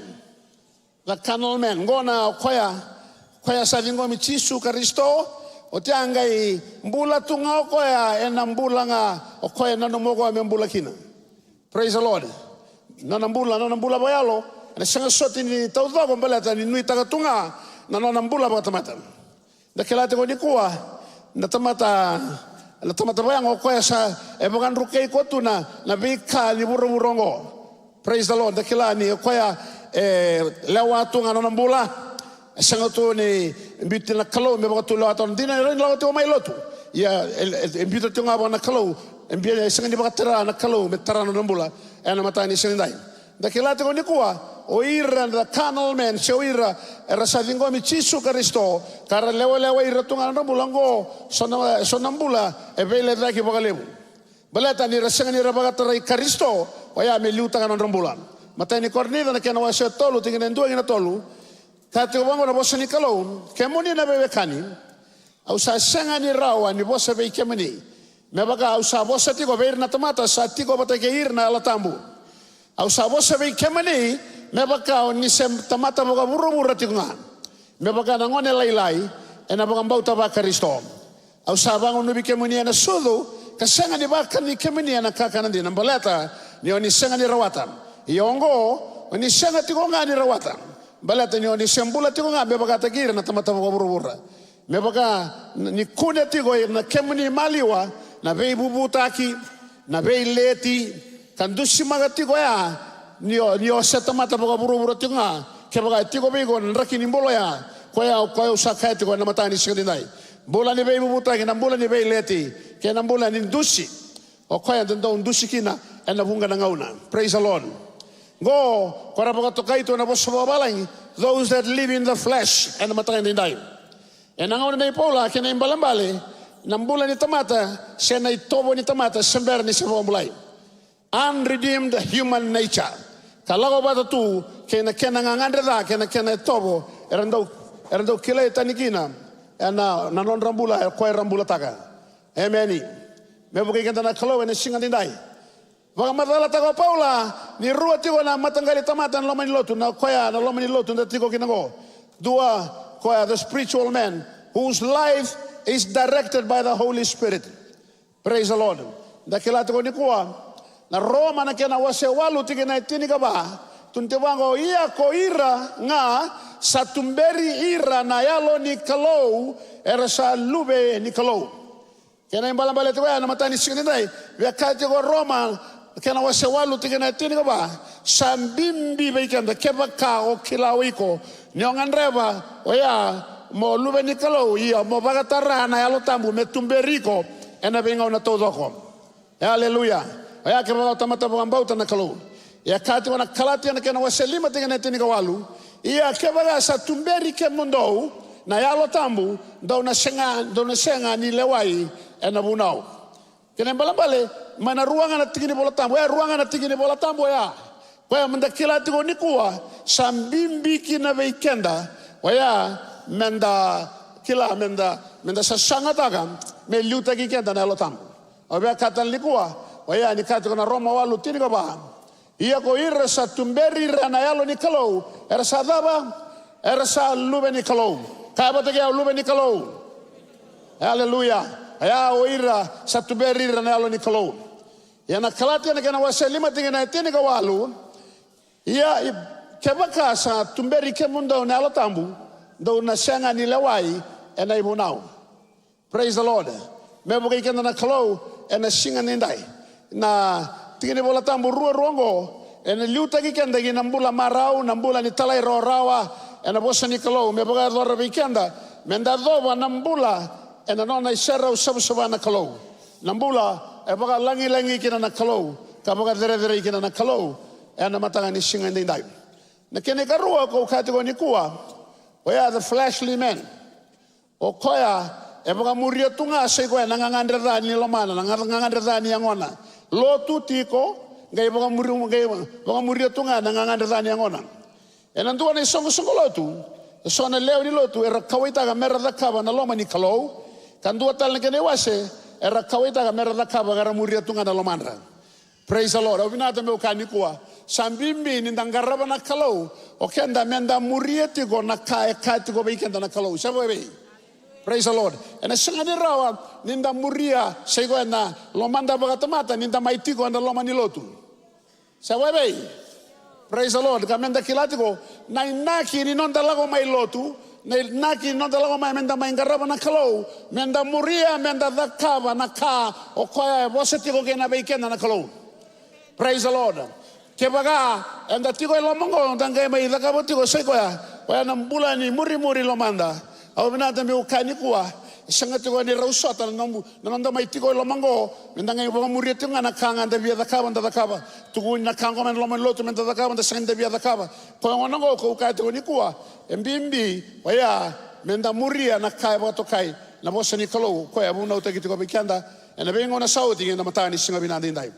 The carnal man. Qo na o koya, koya sa ciqomi Jisu Karisito, oti a qai bula tu ga o koya, ena bula ga o koya e nanuma o koya me bula kina. Praise the Lord. Nona bula, nona bula vakayalo, ena sega soti ni taucoko baleta ni nuitaka tu ga na nona bula vakatamata. Da kila tiko nikua, na tamata, na tamata vakayago o koya sa, e vakadrukai koya tu na, na veika ni vuravura oqo. Praise the Lord. Da kila ni o koya, e, lewa tu ga na nona bula. E sega tu ni biuti na Kalou me vakatulewataka. Dina ni rawa ni lako tiko mai lotu. Ia, e, e, e biuta tiko ga vua na Kalou. E bia, e sega ni vakatara na Kalou me tara na nona bula. Ena mataka ni siga nidai. Da kila tiko nikua, o ira na carnal man, se o ira era sa ciqomi Jisu Karisito, ka ra lewalewai ira tu ga na nodra bula oqo, so na, so na bula e veilecayaki vakalevu. Baleta ni ra sega ni ra vakatarai Karisito, oya me liutaka na nodra bula. Matai ni Korinica na kena wase tolu, tikina e dua ki na tolu, ka tiko vaqo na vosa ni Kalou, kemuni na veiwekani, au sa sega ni rawa ni vosa vei kemuni me vaka au sa vosa tiko vei ira na tamata sa tiko vata kei ira na Yalo Tabu. Au sa vosa vei kemuni me vaka o ni se tamata vakavuravura tiko ga, me vaka na gone lailai ena vakabauta vaKarisito. Au sa vagunuvi kemuni ena sucu, ka sega ni vakani kemuni ena kakana dina, baleta ni o ni sega ni rawata. Ia oqo, o ni sega tiko ga ni rawata, baleta ni o ni se bula tiko ga me vakataki ira na tamata vakavuravura. Me vaka ni kune tiko ena kemuni maliwa na veivuvutaki, na veileti, ka dusimaka tiko ya ni o, ni o se tamata vakavuravura tiko ga. Kevaka e tiko vei iko na draki ni bula oya, koya, koya au sa kaya tiko ena mataka ni siga nidai. Bula ni veivuvutaki, na bula ni veileti, kei na bula ni dusi. O koya eda dau dusi kina ena vuqa na gauna. Praise the Lord. Qo, ko ra vakatokai tu ena vosa vakavalagi, those that live in the flesh, ena mataka nidai. Ena gauna nei Paula, kena ibalebale, na bula ni tamata, se na itovo ni tamata, se bera ni se vakabulai. Unredeemed human nature. Ka lako vata tu kei na kena gagadre ca, kei na kena itovo, era dau, era dau kilai tani kina ena, na nodra bula, e koya era bulataka. Emeni. Me vukei keda na Kalou ena siga nidai. Vakamacalataka o Paula ni rua tiko na mataqali tamata ena loma ni lotu, na koya na loma ni lotu da tiko kina qo. Dua, koya the spiritual man whose life is directed by the Holy Spirit. Praise the Lord. Da kila tiko nikua, na Roma na kena wase walu tikina e tinikava, tukuni tiko vaqo, ia ko ira ga sa tuberi ira na Yalo ni Kalou, era sa luve ni Kalou. Kena ibalebale tiko ya na mataka ni siga nidai, via kaya tiko Roma, kena wase walu tikina e tinikava, sa bibi vei keda, kevaka o kila o iko ni o gadreva oya mo luve ni Kalou, ia mo vakatara na Yalo Tabu me tuberi iko ena veigauna taucoko. E, aleluya. Oya kevaka o tamata vakabauta na Kalou. Ia kaya tiko na Kalatia na kena wase lima tikina e tinikawalu, ia kevaka sa tuberi kemudou na Yalo Tabu, dou na sega, dou na sega ni lewai ena vunau. Kena ibalebale, mai na rua ga na tiki ni Vola Tabu, e rua ga na tiki ni Vola Tabu oya. Koya meda kila tiko nikua, sa bibi kina vei keda oya, meda kila, meda, meda sasagataka me liutaki keda na Yalo Tabu. Au via kaya tale nikua, oya ni kaya tiko na Roma walu tinikava, ia ko ira sa tuberi ira na Yalo ni Kalou, era sa cava? Era sa luve ni Kalou. Kaya vata kei au, luve ni Kalou. Aleluya. Ia o ira sa tuberi ira na Yalo ni Kalou. Ia na Kalatia na kena wase lima tikina e tinikawalu. Ia i, kevaka sa tuberi kemudou na Yalo Tabu, dou na sega ni lewai ena ivunau. Praise the Lord. Me vukei keda na Kalou ena siga nidai. Na tiki ni Vola Tabu ruarua oqo ena liutaki keda ki na bula marau, na bula ni talairawarawa ena vosa ni Kalou. Me vakayacora vei keda me da yacova na bula ena nona iserau savasava na Kalou. Na bula e vakalagilagi kina na Kalou ka vakacerecerei kina na Kalou ena mataka ni siga nidai. Na kena ikarua kau kaya tiko nikua, oya the fleshly man. O koya e vakamuria tu ga sa i koya na gagadre ca ni lomana, na ga- gagadre ca ni yagona. Lotu tiko, qai vakamuri- qai vakamuria tu ga na gagadre ca ni yagona. Ena dua na isoqosoqo lotu, e so na lewe ni lotu era kauwaitaka mera cakava na loma ni Kalou, ka dua tale na kena iwase era kauwaitaka mera cakava ka ra muria tu ga na lomadra. Praise the Lord. Au vinata meu kaya nikua, sa bibi ni da qarava na Kalou, o keda me da muria tiko na ka e kaya tiko vei keda na Kalou. Sa vei? Praise the Lord. Ena sega ni rawa ni da muria sa i koya na lomada vakatamata ni da mai tiko ena loma ni lotu. Sa vei? Praise the Lord. Ka me da kila tiko na inaki ni noda lako mai lotu, na inaki ni noda lako mai me da mai qarava na Kalou, me da muria, me da cakava na ka o koya e vosa tiko kina vei keda na Kalou. Praise the Lord. Kevaka eda tiko e loma oqo, da qai mai cakava tiko sa i koya, koya na bula ni murimuri lomada. Au vinata meu kaya nikua, e sega tiko ni rau sota na nomu, na noda mai tiko e loma oqo, me da qai vakamuria tiko ga na ka ga da via cakava, da cakava. Tukuni na ka oqo mai na loma ni lotu me da cakava, da sega ni da via cakava. Koya gona oqo kau kaya tiko nikua, e bibi oya me da muria na ka e vakatokai na vosa ni Kalou, koya e vunautaki tiko vei keda ena veigauna sa oti kei na mataka ni siga vinaka daidai.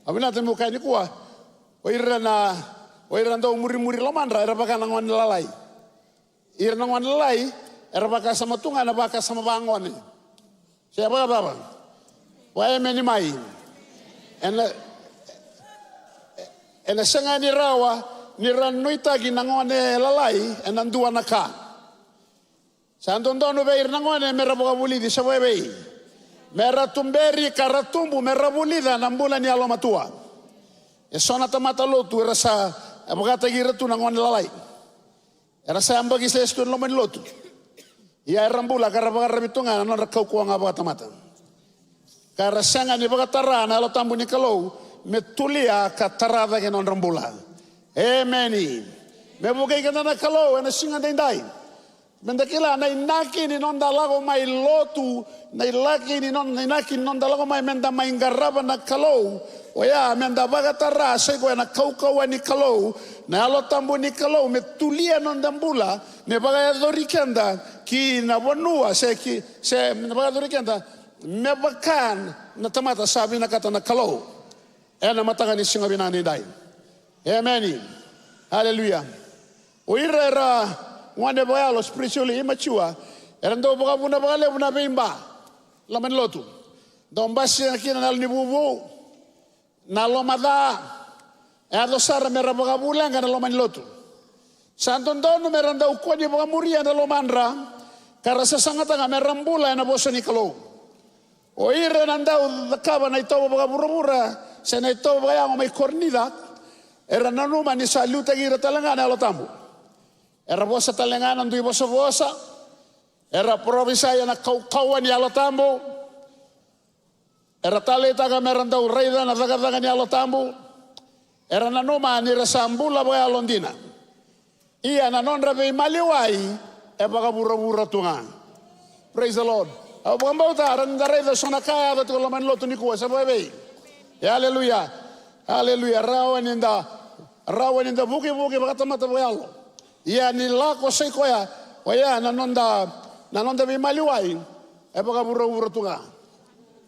Au vinata meu kaya nikua, o ira na, o ira dau murimuri lomadra era vaka na gone lalai. Ira na gone lalai era vakasama tu ga na vakasama vagone. Se vakacava? Vakaemeni mai. Ena, ena sega ni rawa ni ra nuitaki na gone lalai ena dua na ka. Sa dodonu vei ira na gone mera vakavulici, sa vei? Mera tuberi ka ra tubu, mera vulica na bula ni yalomatua. E so na tamata lotu era sa vakataki ira tu na gone lalai. Era sa yabaki sese tu ena loma ni lotu. Ia era bula ka ra vakararavi tu ga na nodra kaukauwa ga vakatamata. Ka ra sega ni vakatara na Yalo Tabu ni Kalou me tulia ka tara cake na nodra bula. Emeni. Me vukei keda na Kalou ena siga daidai. Me da kila na inaki ni noda lako mai lotu, na ilaki ni noda, na inaki ni noda lako mai me da mai qarava na Kalou. Oya me da vakatara sa i koya na kaukauwa ni Kalou, na Yalo Tabu ni Kalou me tulia noda bula, me vakayacori keda ki na vanua, se ki, se me vakayacori keda me vaka na tamata sa vinakata na Kalou. Ena mataka ni siga vinaka nidai. Emeni. Aleluya. O ira era gone vakayalo, spiritually immature, era dau vakavuna vakalevu na veiba loma ni lotu. Dau basika kina na yalo ni vuvu, na loma ca. E yaco sara mera vakavuleqa na loma ni lotu. Sa dodonu mera dau kua ni vakamuria na lomadra, ka ra sasagataka mera bula ena vosa ni Kalou. O ira na dau cakava na itovo vakavuravura se na itovo vakayago mai Korinica, era nanuma ni sa liutaki ira tale ga na Yalo Tabu. Era vosa tale ga na dui vosavosa, era parofisai ena kaukauwa ni Yalo Tabu. Era taleitaka mera dau raica na cakacaka ni Yalo Tabu. Era nanuma ni ra sa bula vakayalo dina. Ia na nodra veimaliwai e vakavuravura tu ga. Praise the Lord. Au vakabauta ra ni da raica so na ka e yaco tiko loma ni lotu nikua, sa vei? E aleluya. Aleluya. Rawa ni da, rawa ni da vukivuki vakatamata vakayalo. Ia ni lako sa i koya, oya na noda, na noda veimaliwai e vakavuravura tu ga.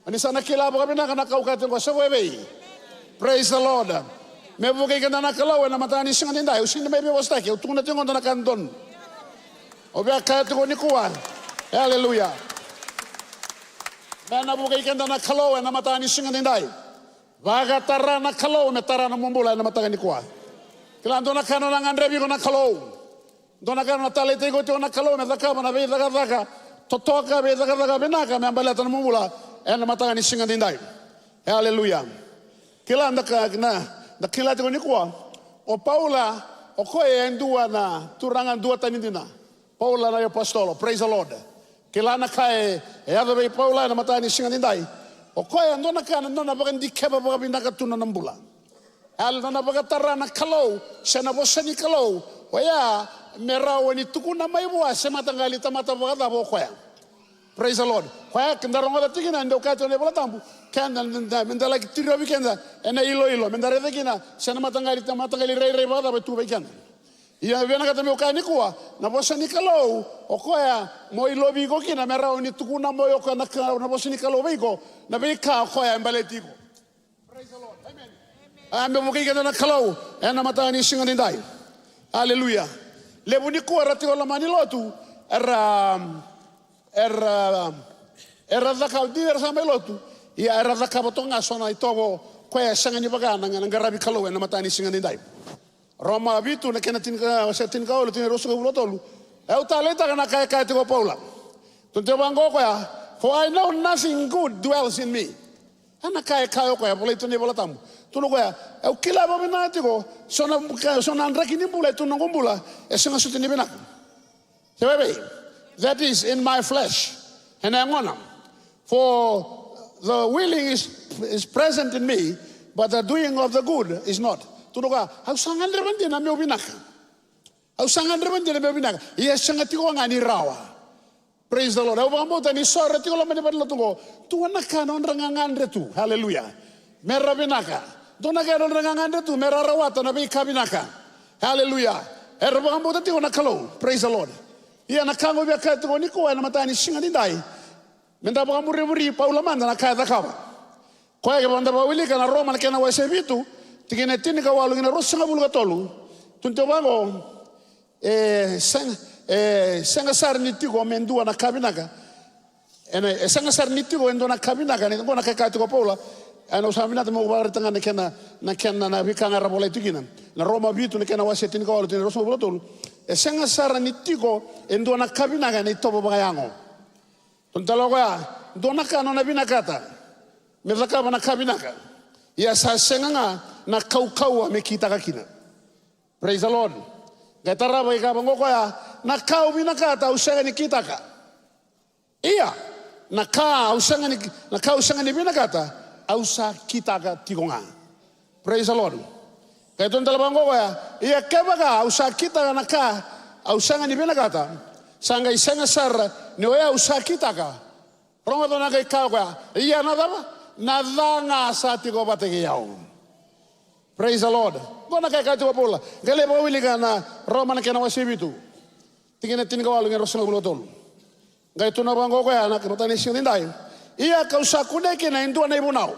Ni sa na kila vakavinaka na ka au kaya tiko, sa vei? Praise the Lord. Me vukei keda na Kalou ena mataka ni siga nidai, au sega ni mai veivosataki, au tukuna tiko e dua na ka donu. Au via kaya tiko nikua. Aleluya. Me na vukei keda na Kalou ena mataka ni siga nidai. Vakatara na Kalou me tara na nomu bula ena mataka nikua. Kila dua na ka nona gadrevi iko na Kalou. Dua na ka nona taleitaki iko tiko na Kalou me cakava na veicakacaka totoka, veicakacaka vinaka me baleta na nomu bula ena mataka ni siga daidai. Aleluya. Kila da ka na, da kila tiko nikua, o Paula, o koya e dua na turaga duatani dina. Paula na iapositolo, praise the Lord. Kila na ka e, e yaco vei Paula ena mataka ni siga daidai. O koya dua na ka na nona vakadikeva vakavinaka tu na nona bula. Aleluya, nona vakatara na Kalou se na vosa ni Kalou, oya me rawa ni tukuna mai vua se mataqali tamata vakacava o koya. Praise the Lord. Koya keda rogoca tiko kina e dau kaya tiko na iVola Tabu, keda, meda, meda laki tirovi keda ena iloilo, meda raica kina se na mataqali, mataqali rairai vakacava e tu vei keda. Ia e vinakata meu kaya nikua, na vosa ni Kalou, o koya mo ilovi iko kina me rawa ni tukuna mai o koya na ka, na vosa ni Kalou vei iko, na veika o koya e baleti iko. Praise the Lord. Amen. A, me vukei keda na Kalou ena mataka ni siga daidai. Aleluya. Levu nikua era tiko loma ni lotu, era, era, era cakava, dina era sa mai lotu, ia era cakava toka ga so na itovo koya e sega ni vaka na, na qaravi Kalou ena mataka ni siga daidai. Roma vitu na kena tinika, se tinikawalu, tikina ruasagavulu ka tolu. Au taleitaka na ka e kaya tiko o Paula. Tukuna tiko vaqo o koya, "For I know nothing good dwells in me." A, na ka e kaya o koya, volai tu na iVola Tabu. Tukuna o koya, au kila vakavinaka tiko so na, so na draki ni bula e tu na noqu bula, e sega soti ni vinaka. Se vei, that is in my flesh. Ena yagona. For the willing is, is present in me, but the doing of the good is not. Tukuna o koya, au sa gadreva dina meu vinaka. Au sa gadreva dina meu vinaka. Ia e sega tiko ga ni rawa. Praise the Lord. Au vakabauta ni so era tiko loma ni valenilotu oqo, dua na ka nodra gagadre tu. Hallelujah. Mera vinaka. Dua na ka nodra gagadre tu mera rawata na veika vinaka. Hallelujah. Era vakabauta tiko na Kalou. Praise the Lord. Ia na ka qo via kaya tiko nikua ena mataka ni siga daidai, meda vakaburiburi Paula mada na ka e cakava. Koya kevaka da vakawilika na Roma na kena wase vitu, tikina e tinikawalu kina ruasagavulu ka tolu. Tukuna tiko vaqo, e sega, e sega sara ni tiko me dua na ka vinaka. Ena, e sega sara ni tiko e dua na ka vinaka, ni qo na ka e kaya tiko o Paula. Ena, au sa vinakata meu vakaraitaka ga na kena, na kena, na veika ga era volai tu kina. Na Roma vitu na kena wase tinikawalu, tikina ruasagavulu ka tolu. E sega sara ni tiko e dua na ka vinaka ena itovo vakayago. Tukuna tale o koya, dua na ka nona vinakata me cakava na ka vinaka. Ia sa sega ga na kaukauwa me kitaka kina. Praise the Lord. Qai tarava e kaya vaqo o koya, na ka au vinakata au sega ni kitaka. Ia, na ka au sega ni, na ka au sega ni vinakata, au sa kitaka tiko ga. Praise the Lord. Qai tukuna tale vaqo o koya, ia kevaka au sa kitaka na ka au sega ni vinakata, sa qai sega sara ni oya au sa kitaka. Rogoca na qai kaya o koya, ia na cava? Na ca ga sa tiko vata kei au. Praise the Lord. Qo na ka e kaya tiko o Paula. Qai lai vakawilika na Roma na kena wase vitu, tikina tinikawalu kei na ruasagavulu ka tolu. Qai tukuna vaqo o koya ena mataka ni siga daidai, ia kau sa kunea kina e dua na ivunau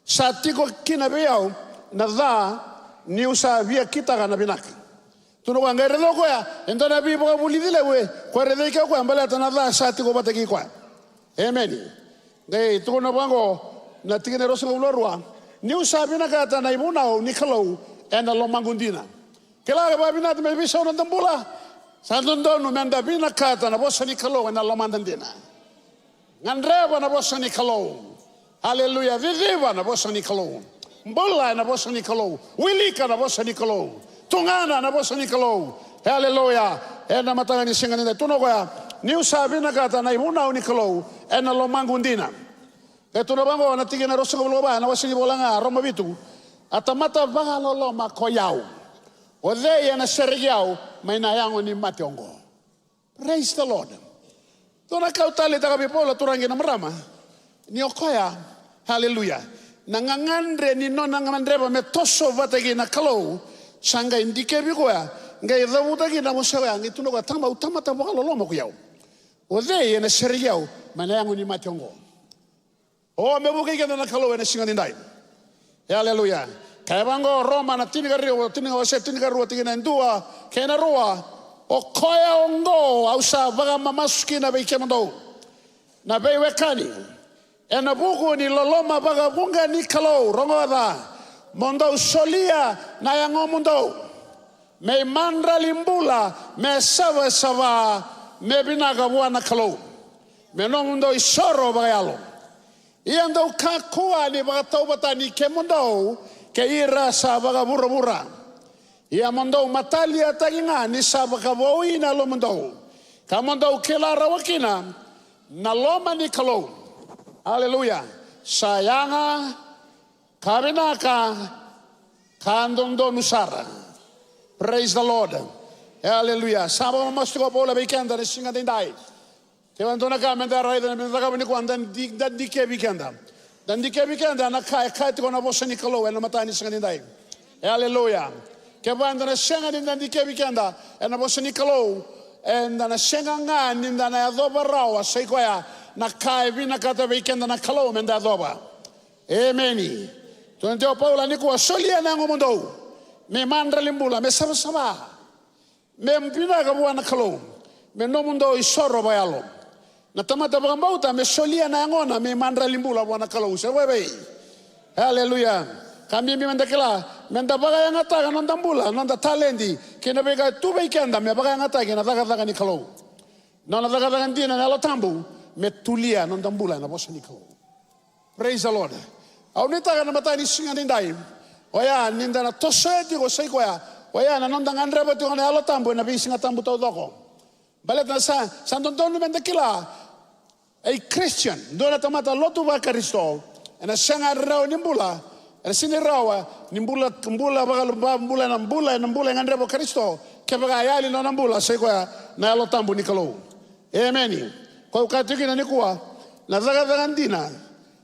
sa tiko kina vei au na ca, niu sa via kitaka na vinaka. Tukuna o koya, qai raica o koya e dua na veivakavulici levu e koya raica kina o koya baleta na ca sa tiko vata kei koya. Emeni. Qai tukuna vaqo na tikina e ruasagavulu ka rua, niu sa vinakata na ivunau ni Kalou ena lomaqu dina. Kila, ke vakavinakata me veisau na noda bula, sa dodonu meda vinakata na vosa ni Kalou ena lomada dina. Gadreva na vosa ni Kalou. Aleluya. Ciciva na vosa ni Kalou. Bula ena vosa ni Kalou. Wilika na vosa ni Kalou. Tugana na vosa ni Kalou. Aleluya. Ena mataka ni siga daidai, tukuna o koya, niu sa vinakata na ivunau ni Kalou ena lomaqu dina. Qai tukuna vaqo na tikina e ruasagavulu ka va ena wase ni vola ga, Roma vitu. A tamata vakaloloma ko i au, o cei ena sereki au mai na yago ni mate oqo? Praise the Lord. Dua na ka au taleitaka vei Paula, turaga kei na marama, ni o koya, haleluya, na gagadre ni nona gadreva me toso vata kei na Kalou sa qai dikevi koya, qai cavuta kina na vosa oya, qai tukuna o koya, tama, au tamata vakaloloma ko i au. O cei ena sereki au mai na yago ni mate oqo? O, me vukei keda na Kalou ena siga daidai. E, aleluya. Kaya vaqo Roma na tinikarua, tinika, wase tinikarua, tikina e dua kei na rua. O koya oqo au sa vakamamasu kina vei kemudou na veiwekani, ena vuku ni loloma vakavuqa ni Kalou, rogoca, mo dou solia na yagomudou me imadrali bula, me savasava, me vinaka vua na Kalou. Me nomudou isoro vakayalo. Ia dou kakua ni vakatauvatani kemudou kei ira sa vakavuravura. Ia mo dou mataliataki ga ni sa vakavoui na lomamudou, ka mo dou kila rawa kina na loma ni Kalou. Aleluya. Sa yaga ka vinaka ka dodonu sara. Praise the Lord. Aleluya. Sa vakamamasu tiko o Paula vei keda na siga daidai. Kevaka dua na ka meda raica, meda cakava nikua, da di-, da dikevi keda. Da dikevi keda na ka e kaya tiko na vosa ni Kalou ena mataka ni siga daidai. Aleluya. Kevaka eda na sega ni da dikevi keda ena vosa ni Kalou, eda na sega ga ni da na yacova rawa, sa i koya na ka e vinakata vei keda na Kalou meda yacova. Emeni. Tukuna tiko o Paula nikua, solia na yagomudou me madrali bula, me savasava, me vinaka vua na Kalou, me nomudou isoro vakayalo. Na tamata vakabauta me solia na yagona me madrali bula vua na Kalou, se vei. Aleluya. Ka bibi meda kila, meda vakayagataka noda bula, noda taledi kei na veika e tu vei keda me vakayagataki ena cakacaka ni Kalou. Nona cakacaka dina na Yalo Tabu me tulia noda bula ena vosa ni Kalou. Praise the Lord. Au nuitaka na mataka ni siga daidai, oya ni da na tosoya tiko, sa i koya, oya na noda gadreva tiko na Yalo Tabu ena veisiga tabu taucoko. Baleta sa, sa dodonu meda kila, a Christian, dua na tamata lotu vaKarisito, ena sega ni rawa ni bula, ena sega ni rawa ni bula, bula vaka, bula ena bula, ena bula e gadreva o Karisito, kevaka e yali nona bula, sa i koya na Yalo Tabu ni Kalou. Emeni. Koya au kaya tiko kina nikua, na cakacaka dina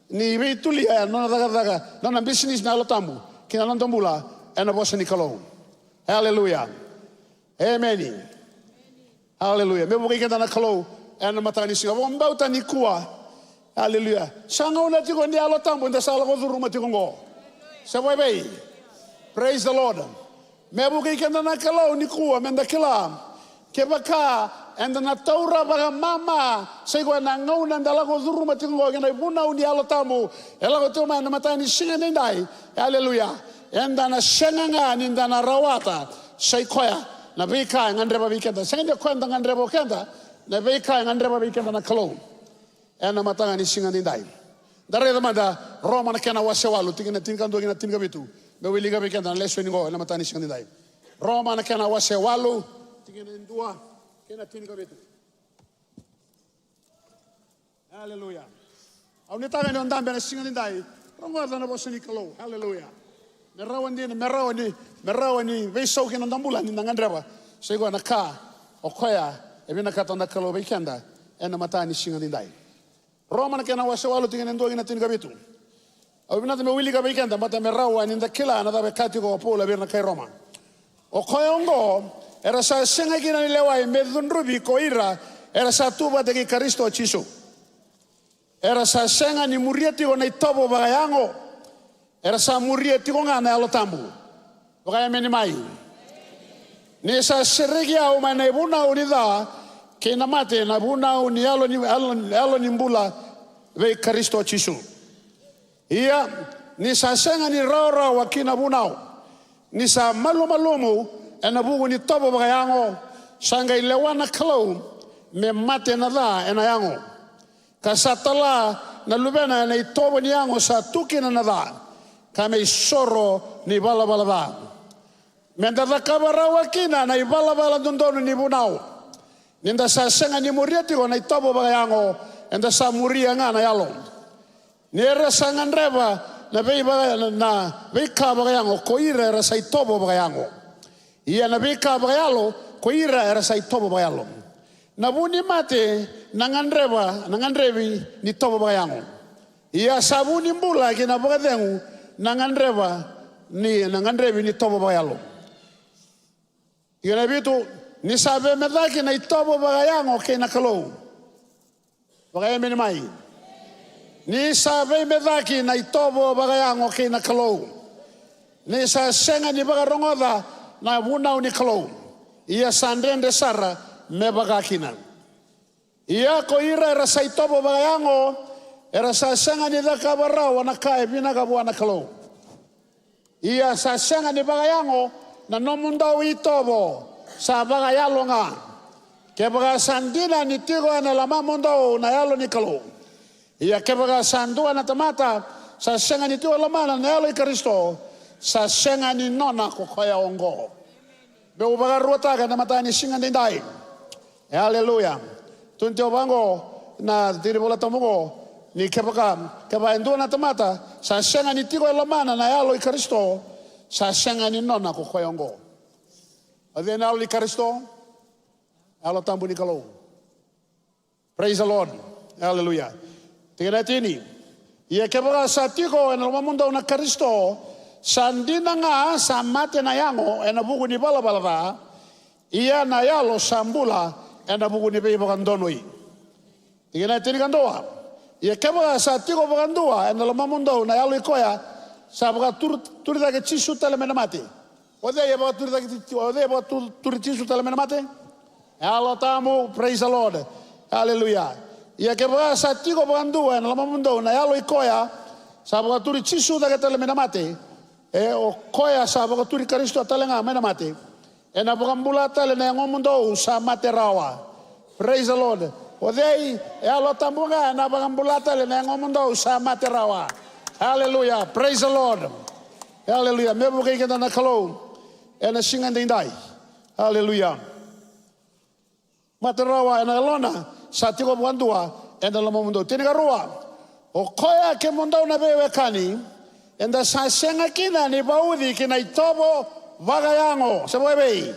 ni veitulia, nona cakacaka, nona bisinisi na Yalo Tabu kina noda bula ena vosa ni Kalou. Aleluya. Emeni. Aleluya. Me vukei keda na Kalou ena mataka ni siga. Vakabauta nikua. Aleluya. Sa gauna tiko ni Yalo Tabu eda sa lako curuma tiko oqo, se vei. Praise the Lord. Me vukei keda na Kalou nikua meda kila, kevaka eda na taura vakamama, sa i koya na gauna eda lako curuma tiko oqo kei na ivunau ni Yalo Tabu e lako tiko mai ena mataka ni siga daidai. Aleluya. Eda na sega ga ni da na rawata, sa i koya na veika e gadreva vei keda. Sega ni o koya eda gadreva o keda, na veika e gadreva vei keda na Kalou ena mataka ni siga daidai. Da raica mada Roma na kena wase walu, tikina tinikadua ki na tinikavitu. Me wilika vei keda na lesoni oqo ena mataka ni siga daidai. Roma na kena wase walu, tikina e dua ki na tinikavitu. Aleluya. Au nuitaka ni o dabe ena siga daidai, rogoca na vosa ni Kalou. Aleluya. Me rawa dina, me rawa ni, me rawa ni veisau kina noda bula ni da gadreva, sa i koya na ka o koya e vinakata na Kalou vei keda ena mataka ni siga daidai. Roma na kena wase walu, tikina e dua ki na tinikavitu. Au vinakata meu wilika vei keda, baleta me rawa ni da kila na cava e kaya tiko o Paula vei ira na kai Roma. O koya oqo era sa sega kina ni lewai me cudruvi ko ira era sa tu vata kei Karisito Jisu. Era sa sega ni muria tiko na itovo vakayago, era sa muria tiko ga na Yalo Tabu. Vakaemeni mai. Ni sa sereki au mai na ivunau ni ca kei na mate, na vunau ni yalo ni, yalo, yalo ni bula vei Karisito Jisu. Ia, ni sa sega ni rawarawa ki na vunau, ni sa malumalumu ena vuku ni tovo vakayago, sa qai lewa na Kalou me mate na ca ena yago. Ka sa tala na Luvena ena itovo ni yago sa tu kina na ca, ka me isoro ni valavala ca, me da cakava rawa kina na ivalavala dodonu ni vunau. Ni da sa sega ni muria tiko na itovo vakayago, eda sa muria ga na Yalo. Ni era sa gadreva na vei vaka-, na, na veika vakayago ko ira era sa itovo vakayago. Ia na veika vakayalo ko ira era sa itovo vakayalo. Na vu ni mate na gadreva, na gadrevi ni tovo vakayago. Ia sa vu ni bula kei na vakacegu na gadreva ni, na gadrevi ni tovo vakayalo. Ia na vitu, ni sa veimecaki na itovo vakayago kei na Kalou. Vakaemeni mai. Ni sa veimecaki na itovo vakayago kei na Kalou. Ni sa sega ni vakarogoca na vunau ni Kalou. Ia sa dredre sara me vaka kina. Ia ko ira era sa itovo vakayago, era sa sega ni cakava rawa na ka e vinaka vua na Kalou. Ia sa sega ni vakayago na nomudou itovo, sa vakayalo ga. Kevaka sa dina ni tiko ena lomamudou na Yalo ni Kalou. Ia kevaka sa dua na tamata sa sega ni tiko e lomana na Yalo i Karisito, sa sega ni nona ko koya oqo. Meu vakaruataka na mata ni siga daidai. E aleluya. Tukuni tiko vaqo na tikinivolatabu oqo, ni kevaka, kevaka e dua na tamata sa sega ni tiko e lomana na Yalo i Karisito, sa sega ni nona ko koya oqo. O cei na Yalo ni Karisito? Yalo Tabu ni Kalou. Praise the Lord. Aleluya. Tikina e tini. Ia kevaka sa tiko ena lomamudou na Karisito, sa dina ga sa mate na yago ena vuku ni valavala ca, ia na yalo sa bula ena vuku ni veivakadonui. Tikina e tinikadua. Ia kevaka sa tiko vakadua ena lomamudou na Yalo i koya sa vakaturi, turi cake Jisu tale mai na mate. O cei e vakaturi cake Ji-, o cei e vakaturi Jisu tale mai na mate? Yalo Tabu, praise the Lord. Aleluya. Ia kevaka sa tiko vakadua ena lomamudou na Yalo i koya sa vakaturi Jisu cake tale mai na mate, e, o koya sa vakaturi Karisito tale ga mai na mate, ena vakabula tale na yagomudou sa mate rawa. Praise the Lord. O cei? E Yalo Tabu ga ena vakabula tale na yagomudou sa mate rawa. Aleluya. Praise the Lord. Aleluya. Me vukei keda na Kalou ena siga daidai. Aleluya. Mate rawa ena yalona, sa tiko vakadua ena lomamudou. Tinikarua. O koya kemudou na veiwekani, eda sa sega kina ni vauci ki na itovo vakayago. Se vakaevei?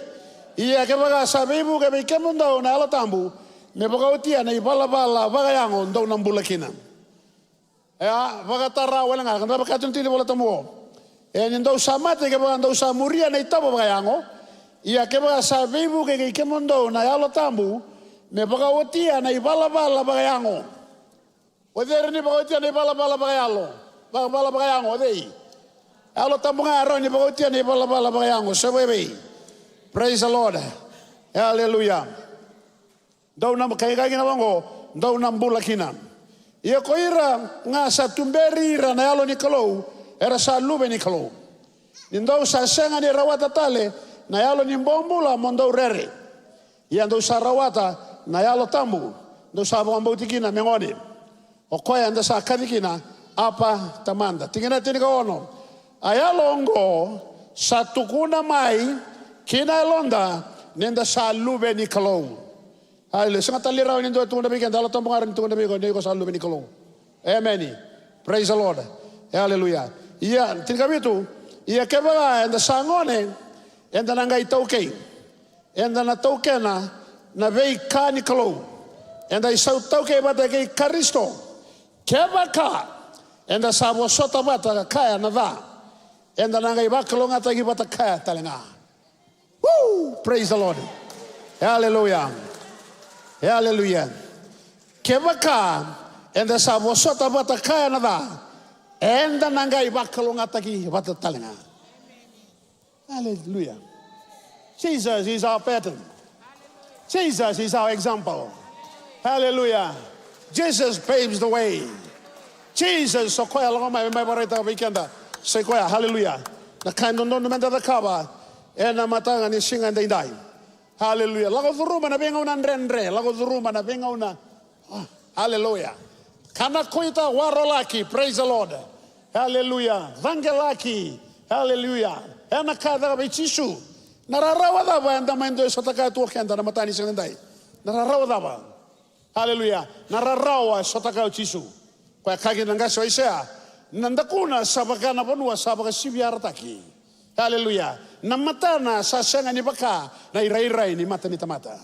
Ia kevaka sa veivuke vei kemudou na Yalo Tabu, me vakaotia na ivalavala vakayago dou na bula kina. E a vakatara wale ga, ka da vakatuni tini vola tamu o. E ni dou sa mate kevaka dou sa muria na itovo vakayago. Ia kevaka sa veivuke kei kemudou na Yalo Tabu, me vakaotia na ivalavala vakayago. O cei e rawa ni vakaotia na ivalavala vakayalo? Vakavala vakayago, o cei? Yalo Tabu ga e rawa ni vakaotia na ivalavala vakayago. Se vakaevei? Praise the Lord. Aleluya. Dou na, kai, kai kina vaqo, dou na bula kina. Ia ko ira ga sa tuberi ira na Yalo ni Kalou, era sa luve ni Kalou. Ni dou sa sega ni rawata tale na yalo ni bobula mo dou rere. Ia dou sa rawata na Yalo Tabu, dou sa vakabauti kina me gone. O koya eda sa kaci kina, Apa, Tamada. Tikina e tinikaono. A yalo oqo sa tukuna mai ki na yaloda ni da sa luve ni Kalou. Aleluya. Sega tale ni rawa ni dua e tukuna vei keda, Yalo Tabu ga e rawa ni tukuna vei iko ni iko sa luve ni Kalou. Emeni. Praise the Lord. E aleluya. Ia, tinikavitu, ia kevaka eda sa gone, eda na qai taukei. Eda na taukena na veika ni Kalou. Eda isau taukei vata kei Karisito. Kevaka eda sa vosota vata ka kaya na ca, eda na qai vakalougatataki vata kaya tale ga. Woo! Praise the Lord. Hallelujah. Hallelujah. Kevaka eda sa vosota vata kaya na ca, eda na qai vakalougatataki vata tale ga. Hallelujah. Jesus is our pattern. Jesus is our example. Hallelujah. Jesus paves the way. Jesus, o koya lako mai, mai vakaraitaka vei keda. Sa i koya, hallelujah. Na ka e dodonu meda cakava ena mataka ni siga edaidai. Hallelujah. Lako curuma na veigauna dredre, lako curuma na veigauna. Ah, hallelujah. Kana koita warolaki, praise the Lord. Hallelujah. Caqelaki, hallelujah. Ena ka e caka vei Jisu. Na rarawa cava eda mai dua e sotakaya tu o keda na mataka ni siga edaidai? Na rarawa cava? Hallelujah. Na rarawa e sotakaya o Jisu. Koya e kaya kina na qase o Aisea, na dakuna sa vaka na vanua sa vakasiviarataki. Hallelujah. Na matana sa sega ni vaka na irairai ni mata ni tamata.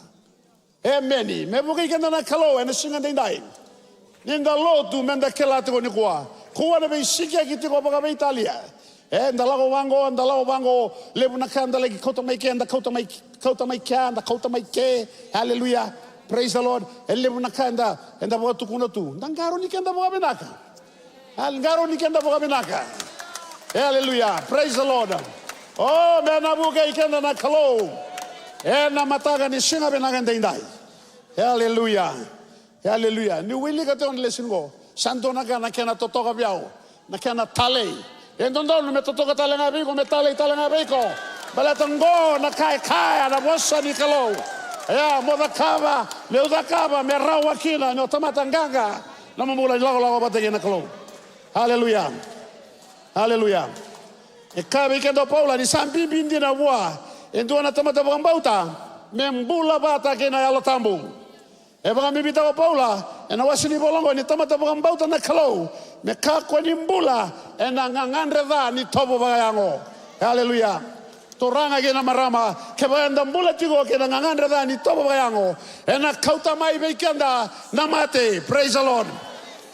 Emeni. Me vukei keda na Kalou ena siga edaidai. Ni da lotu, meda kila tiko nikua. Kua na veisikeki tiko vakaveitalia. E, da lako vaqo, da lako vaqo, levu na ka da laki kauta mai ke, da kauta mai, kauta mai kea, da kauta mai ke. Hallelujah. Praise the Lord. E levu na ka eda, eda vakatukuna tu. Da qarauni keda vakavinaka. Al qarauni keda vakavinaka. E, hallelujah. Praise the Lord. O, me na vukei keda na Kalou ena mataka ni siga vinaka edaidai. E, hallelujah. E, hallelujah. Ni wilika tiko na lesson qo. Sa dua na ka na kena totoka vei au. Na kena talei. E dodonu me totoka tale ga vei iko, me talei tale ga vei iko. Baleta qo na ka e kaya na vosa ni Kalou. Ia, mo cakava, meu cakava, me rawa kina, ni o tamata qaqa, na nomu bula ni lakolako vata kei na Kalou. Aleluya. Aleluya. E kaya vei keda o Paula, ni sa bibi dina vua e dua na tamata vakabauta me bula vata kei na Yalo Tabu. E vakabibitaka o Paula ena wase ni vola oqo ni tamata vakabauta na Kalou me kakua ni bula ena gagadre ca ni tovo vakayago. Aleluya. Turaga kei na marama, kevaka eda bula tiko kei na gagadre ca ni tovo vakayago, ena kauta mai vei keda na mate. Praise the Lord.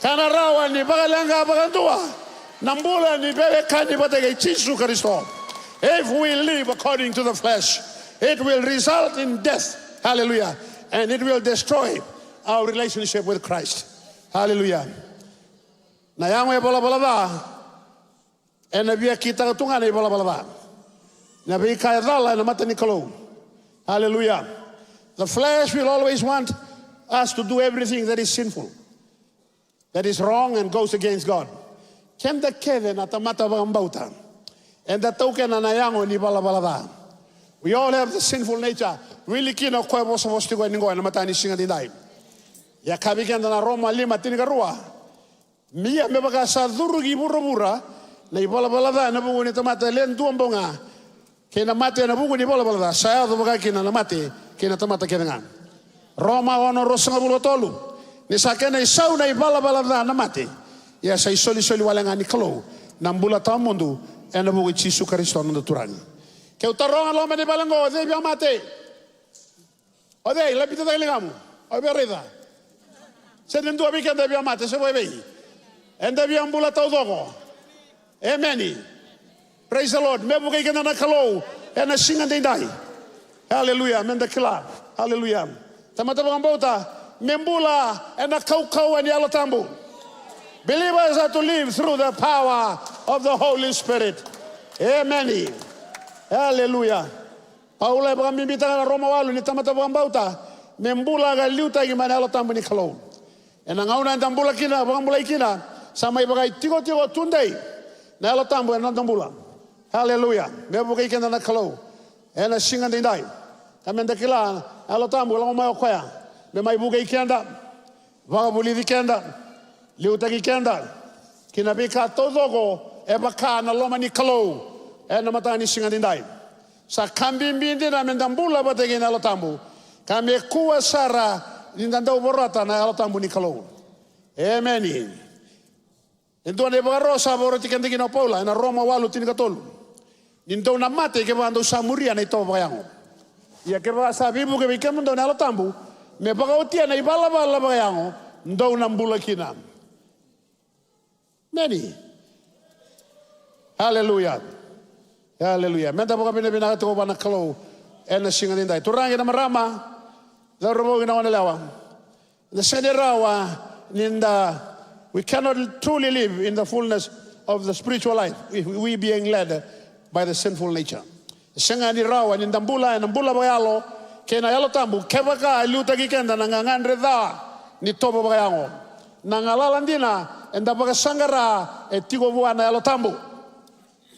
Ka na rawa ni vakaleqa vakadua na bula ni veiwekani vata kei Jisu Karisito. If we live according to the flesh, it will result in death. Hallelujah. And it will destroy our relationship with Christ. Hallelujah. Na yago e valavala ca, ena via kitaka tu ga na ivalavala ca. Na veika e cala ena mata ni Kalou. Hallelujah. The flesh will always want us to do everything that is sinful, that is wrong and goes against God. Keda kece na tamata vakabauta, eda taukena na yago ni valavala ca. We all have the sinful nature. Wili kina o koya vosavosa tiko yani qo ena mataka ni siga daidai. Ia kaya vei keda na Roma lima tinikarua, me ia me vaka sa curu ki vuravura na ivalavala ca ena vuku ni tamata e le dua bau ga, kei na mate ena vuku ni valavala ca, sa yaco vaka kina na mate kei na tamata kece ga. Roma ono, ruasagavulu ka tolu. Ni sa kena isau na ivalavala ca na mate, ia sa isolisoli wale ga ni Kalou na bula tawamudu ena vuku i Jisu Karisito na noda Turaga. Keu taroga loma ni vale oqo, o cei via mate? O cei? Lapita cake ligamu. O via raica. Se ni dua vei keda e via mate, se vei vei. Eda via bula taucoko. Emeni. Praise the Lord. Me vukei keda na Kalou ena siga daidai. Hallelujah. Meda kila. Hallelujah. Tamata vakabauta, me bula ena kaukauwa ni Yalo Tabu. Believers are to live through the power of the Holy Spirit. Emeni. Hallelujah. Paula e vakabibitaka na Roma walu ni tamata vakabauta me bula ka liutaki mai na Yalo Tabu ni Kalou. Ena gauna eda bula kina, vakabulai kina, sa mai vakaitikotiko tudei na Yalo Tabu ena noda bula. Haleluya. Me vukei keda na Kalou ena siga daidai. Ka meda kila, na Yalo Tabu e lako mai o koya me mai vukei keda, vakavulici keda, liutaki keda ki na veika taucoko e vaka na loma ni Kalou ena mataka ni siga daidai. Sa ka bibi dina meda bula vata kei na Yalo Tabu, ka me kua sara ni da dau vorata na Yalo Tabu ni Kalou. Emeni. E dua na ivakaro sa vakaroti keda kina o Paula ena Roma walu tinikatolu. Ni dou na mate kevaka dou sa muria na itovo vakayago. Ia kevaka sa veivuke vei kemudou na Yalo Tabu me vakaotia na ivalavala vakayago, dou na bula kina. Emeni. Haleluya. Haleluya. Meda vakavinavinaka tiko vua na Kalou ena siga nidai. Turaga kei na marama, cauravou kei na gonelewa. Eda sega ni rawa ni da, we cannot truly live in the fullness of the spiritual life if we being led by the sinful nature. E sega ni rawa ni da bula ena bula vakayalo kei na Yalo Tabu kevaka e liutaki keda na gagadre ca ni tovo vakayago. Na galala dina eda vakasaqara e tiko vua na Yalo Tabu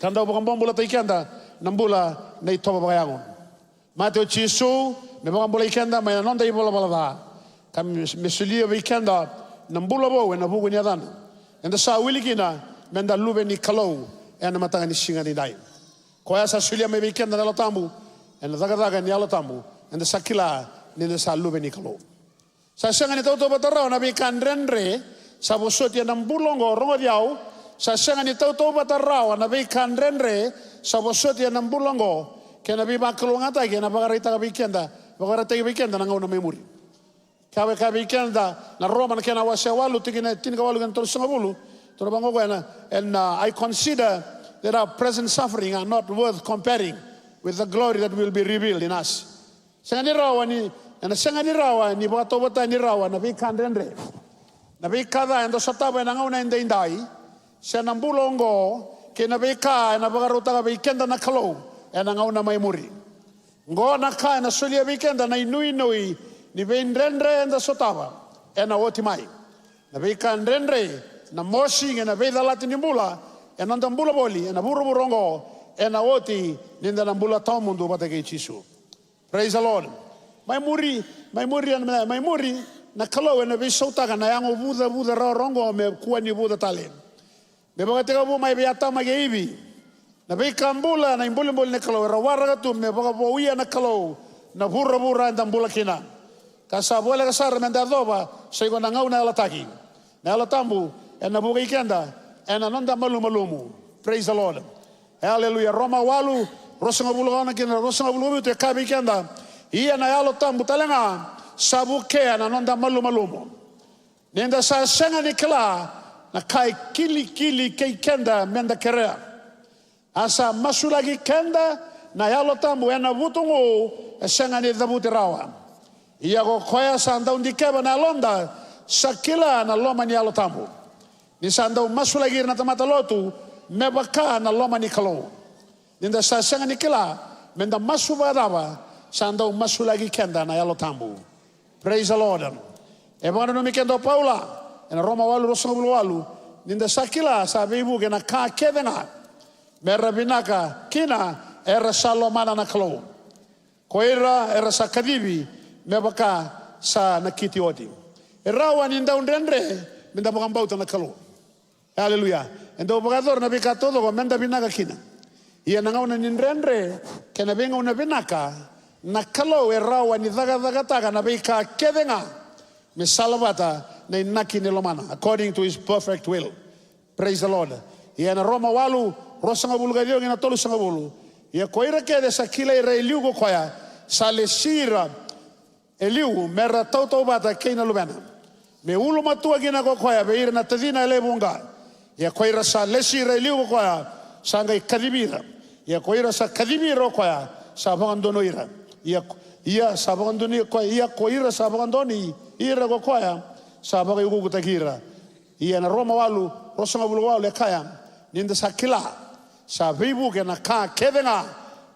ka dau vakabobulataki keda na bula na itovo vakayago. Mate o Jisu me vakabulai keda mai na noda ivalavala ca, ka me, me solia vei keda na bula vou ena vuku ni yacana. Eda sa wili kina meda luve ni Kalou ena mataka ni siga nidai. Koya sa solia mai vei keda na Yalo Tabu, ena cakacaka ni Yalo Tabu eda sa kila ni da sa luve ni Kalou. Sa sega ni tautauvata rawa na veika dredre sa vosoti ena bula oqo, rogoci au. Sa sega ni tautauvata rawa na veika dredre sa vosoti ena bula oqo kei na veivakalougatataki ena vakaraitaka vei keda, vakaraitaki vei keda na gauna mai muri. Ka vei, ka vei keda na Roma na kena wase walu, tikina e tinikawalu kei na tolusagavulu. Tukuna vaqo o koya, and, uh, I consider that our present suffering are not worth comparing with the glory that will be revealed in us. Sega ni rawa ni, ena sega ni rawa ni vakatauvatani rawa na veika dredre, na veika ca eda sotava ena gauna edaidai, se na bula oqo, kei na veika ena vakarautaka vei keda na Kalou ena gauna mai muri. Oqo na ka ena solia vei keda na inuinui ni veidredre eda sotava ena oti mai. Na veika dredre, na mosi kei na veicalati ni bula ena noda bula voli ena vuravura oqo, ena oti ni da na bula tawamudu vata kei Jisu. Praise the Lord. Mai muri, mai muri, mai muri, na Kalou ena veisautaka na yago vucavuca rawarawa oqo me kua ni vuca tale. Me vakatekivu mai vei Atama kei Ivi, na veika bula, na ibulibuli ni Kalou era waraka tu me vakavouya na Kalou na vuravura eda bula kina. Ka sa voleka sara meda yacova, sa iko na gauna yalataki. Na Yalo Tabu ena vukei keda ena noda malumalumu. Praise the Lord. Hallelujah. Roma walu, ruasagavulu ka ono kina ruasagavulu ka vitu e kaya vei keda, ia na Yalo Tabu tale ga sa vukea na noda malumalumu. Ni da sa sega ni kila na ka e kilikili kei keda meda kerea, a sa masulaki keda na Yalo Tabu ena vutugu e sega ni cavuti rawa. Ia ko koya sa dau dikeva na yaloda sa kila na loma ni Yalo Tabu, ni sa dau masulaki ira na tamata lotu me vaka na loma ni Kalou. Ni da sa sega ni kila meda masu vakacava, sa dau masulaki keda na Yalo Tabu. Praise the Lord. E vakananumi keda o Paula ena Roma walu, ruasagavulu walu, ni da sa kila sa veivuke na ka kece ga me ra vinaka kina era sa lomana na Kalou. Ko ira era sa kacivi me vaka sa nakiti oti. E rawa ni dau dredre meda vakabauta na Kalou. Aleluya. E dau vakayacora na veika taucoko meda vinaka kina. Ia na gauna ni dredre kei na veigauna vinaka, na Kalou e rawa ni cakacakataka na veika kece ga me salavata na inaki ni lomana, according to his perfect will. Praise the Lord. Ia na Roma walu, ruasagavulu ka ciwa kei na tolusagavulu. Ia ko ira kece sa kilai ira e liu ko koya, sa lesi ira e liu me ra tautauvata kei na Luvena, me ulumatua kina ko koya vei ira na tacina e lewe vuqa. Ia ko ira sa lesi ira e liu ko koya, sa qai kacivi ira. Ia ko ira sa kacivi ira ko koya, sa vakadonui ira. Ia, ia sa vakadonui koya, ia ko ira sa vakadonui ira ko koya, sa vakaiukuukutaki ira. Ia na Roma walu, ruasagavulu walu e kaya, ni da sa kila sa veivuke na ka kece ga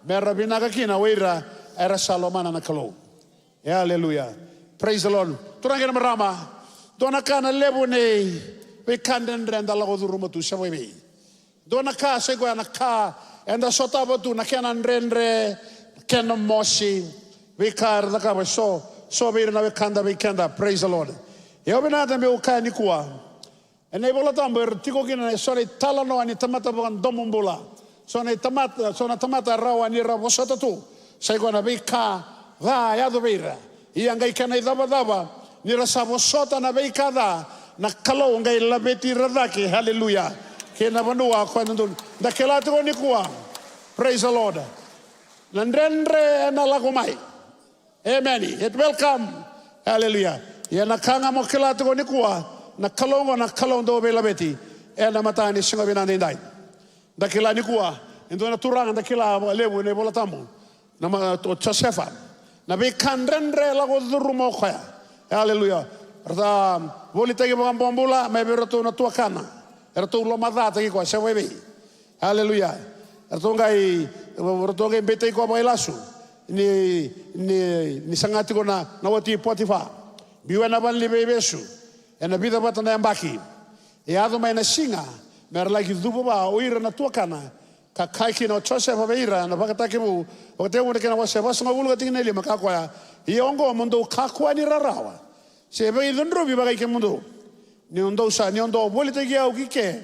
me ra vinaka kina o ira era sa lomana na Kalou. E, aleluya. Praise the Lord. Turaga kei na marama, dua na ka na levu ni veika dredre eda lako curuma tu, se vaivei. Dua na ka, sa i koya na ka eda sotava tu, na kena dredre, kena mosi, veika era cakava, so, so vei ira na wekada, vei keda. Praise the Lord. E au vinakata meu kaya nikua, ena iVola Tabu era tiko kina eso na italanoa ni tamata vakadomobula. So na itamata, so na tamata rawa ni ra vosota tu, sa i koya na veika ca yaco vei ira. Ia qai kena icavacava, ni ra sa vosota na veika ca, na Kalou qai laveti ira cake. Haleluya. Kei na vanua ko e dodonu. Da kila tiko nikua. Praise the Lord. Na dredre ena lako mai. Emeni. It will come. Aleluya. Ia na ka ga mo kila tiko nikua, na Kalou oqo na Kalou dau veilaveti ena mataka ni siga vinaka daidai. Da kila nikua e dua na turaga da kila vakalevu ena iVola Tabu, na ma-, o Josefa. Na veika dredre lako curuma o koya. Aleluya. Rata volitaki vakabobula mai vei iratou na tuakana. Eratou lomacataki koya, se vaivei. Aleluya. Eratou qai, eratou qai beitaki koya vakailasu ni, ni, ni saga tiko na, na wati Potifa. Biu ena vale ni veivesu ena vica vata na yabaki. E yaco mai na siga me ra laki cuva va o ira na tuakana, ka kaya kina o Josefa vei ira ena Vakatekivu, Vakatekivu na kena wase vasagavulu ka tikina e lima, kaya o koya, ia oqo mo dou kakua ni rarawa se veicudruvi vakai kemudou, ni o dou sa, ni o dou a volitaki au ki ke,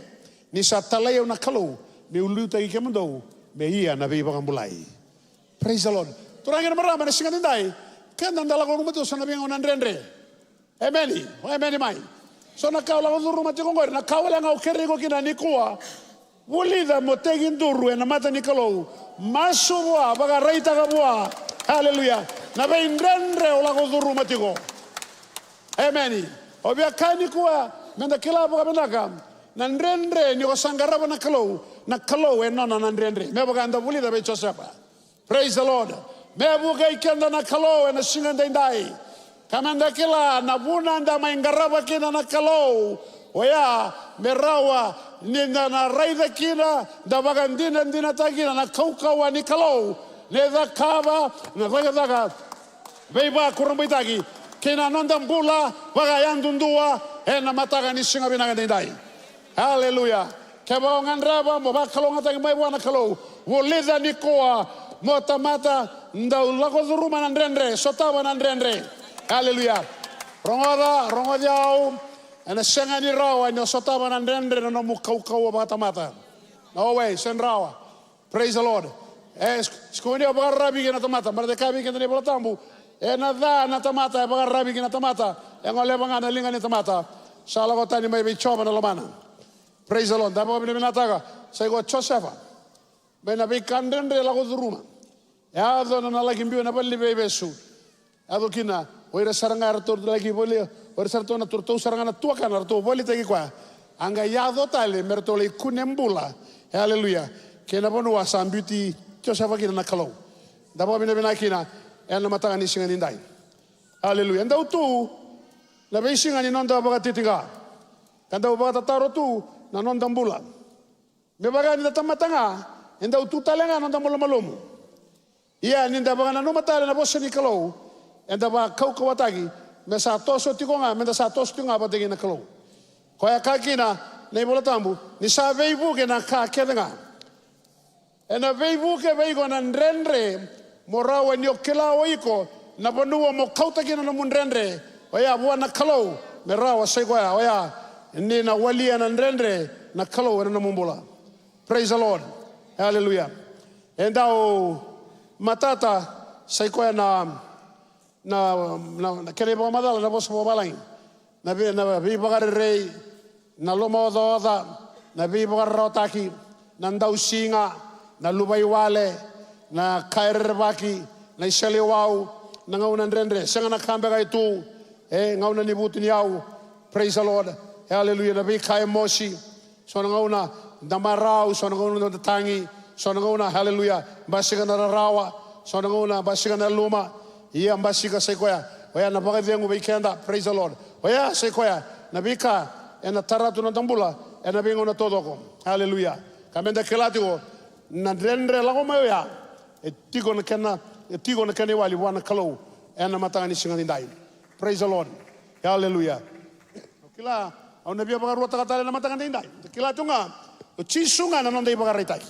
ni sa talai au na Kalou meu liutaki kemudou me ia na veivakabulai. Praise the Lord. Turaga kei na marama, ena siga daidai, keda da lako curuma tiko eso na veigauna dredre. Emeni. O emeni mai. So na ka o lako curuma tiko oqori, na ka wale ga au kerei iko kina nikua. Vulica mo tekiduru ena mata ni Kalou. Masu vua, vakaraitaka vua. Aleluya. Na veidredre o lako curuma tiko. Emeni. Au via kaya nikua, meda kila vakavinaka, na dredre ni ko sa qarava na Kalou, na Kalou e nona na dredre. Me vaka eda vulica vei Josefa. Praise the Lord. Me vukei keda na Kalou ena siga daidai. Ka meda kila na vuna eda mai qarava kina na Kalou, oya me rawa ni da na raica kina, da vakadinadinataka kina na kaukauwa ni Kalou, ni cakava na cakacaka veivakurabuitaki kei na noda bula vakayadudua ena mataka ni siga vinaka daidai. Aleluya. Kevaka o gadreva mo vakalougatataki mai vua na Kalou, vulica nikua mo tamata Dau lako curuma na dredre, sotava na dredre. Aleluya. Rogoca, rogoci au. Ena sega ni rawa ni o sotava na dredre na nomu kaukauwa vakatamata. No way, sega ni rawa. Praise the Lord. E, s-, s-, kua ni o vakararavi kina na tamata. Mara de ka vei keda na iVola Tabu. Ena ca na tamata, e vakararavi kina na tamata. E goleva ga na liga ni tamata. Sa lako tani mai vei Jiova na lomana. Praise the Lord. Da vakavinavinakataka. Sa i ko Josefa. Mai na veika dredre lako curuma. E yaco na nona laki biu ena vale ni veivesu. Yaco kina, o ira sara ga eratou laki voli, o ira sara ratou na tu-, ratou sara ga na tuakana, ratou volitaki koya. A qai yaco tale me ratou lai kune bula. E, aleluya. Kei na vanua sa biuti Josefa kina na Kalou. Da vakavinavinaka kina ena mataka ni siga nidai. Aleluya. E dau tu na veisiga ni noda vakatitiqa. Ka dau vakatataro tu na noda bula. Me vaka ni da tamata ga, e dau tu tale ga na noda malumalumu. Ia ni da vakananuma tale na vosa ni Kalou, eda vakaukauwataki me sa toso tiko ga, me da sa toso tiko ga vata kei na Kalou. Koya e kaya kina na iVola Tabu, ni sa veivuke na ka kece ga. Ena veivuke vei iko na dredre, mo rawa ni o kila o iko na vanua mo kauta kina na nomu dredre, oya vua na Kalou, me rawa sa i koya, oya ni na walia na dredre na Kalou ena nomu bula. Praise the Lord. Hallelujah. E dau matata sa i koya na, na, na, na kena ivakamacala na vosa vakavalagi. Na vei, na veivakarerei, na lomaocaoca, na veivakararawataki, na dausiga, na luvaiwale, na ka e rerevaki, na iseleiwau, na gauna dredre. Sega na ka beka e tu, e gauna ni vutuniyau. Praise the Lord. Hallelujah. Na veika e mosi. So na gauna da marau, so na gauna da tagi, so na gauna, haleluya, basika na rarawa, so na gauna basika na luma, ia basika sa i koya. Oya na vakacegu vei keda, praise the Lord. Oya sa i koya na veika ena tara tu na noda bula ena veigauna taucoko. Haleluya. Ka me da kila tiko na dredre lako mai oya, e tiko na kena, e tiko na kena iwali vua na Kalou ena mataka ni siga nidai. Praise the Lord. Haleluya. Kila, au na via vakaruataka tale na mataka daidai. Da kila tu ga, o Jisu ga na noda ivakaraitaki.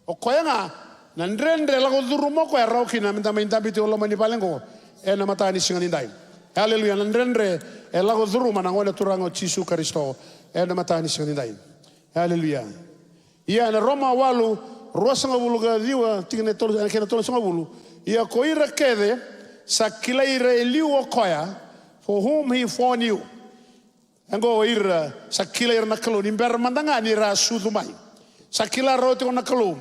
O koya ga, na dredre lako curuma o koya rawa kina me da mai dabe tiko loma ni vale oqo ena mataka ni siga nidai. Haleluya, na dredre e lako curuma na Gone Turaga o Jisu Karisito ena mataka ni siga nidai. Haleluya. Ia ena Roma walu, ruasagavulu ka ciwa, tikina e tolu, ena kena tolusagavulu. Ia ko ira kece sa kilai ira e liu o koya, for whom he foreknew. Oqo o ira sa kilai ira na Kalou ni bera mada ga ni ra sucu mai. Sa kila rawa tiko na Kalou.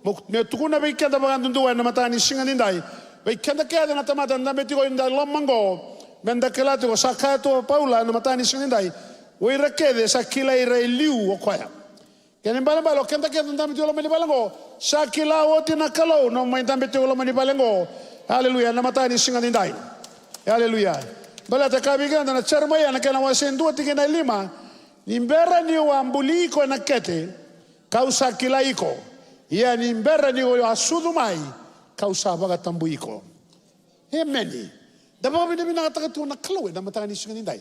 Mo, me tukuna vei keda vakadudua ena mataka ni siga nidai. Vei keda kece na tamata eda dabe tiko ena loma oqo. Me da kila tiko sa kaya tu o Paula ena mataka ni siga nidai. O ira kece sa kilai ira e liu o koya. Kena ibalebale o keda kece na dabe tiko loma ni vale oqo, sa kila oti na Kalou na mai dabe tiko loma ni vale oqo. Aleluya, na mataka ni siga nidai. Aleluya. Baleta ka vei keda na Jeremaia na kena wase dua tikina e lima. Ni bera niu a buli iko ena kete, kau sa kilai iko. Ia ni bera niu a sucu mai, kau sa vakatabui iko. Emeni. Da vakavinavinakataka tu na Kalou ena mataka ni siga nidai.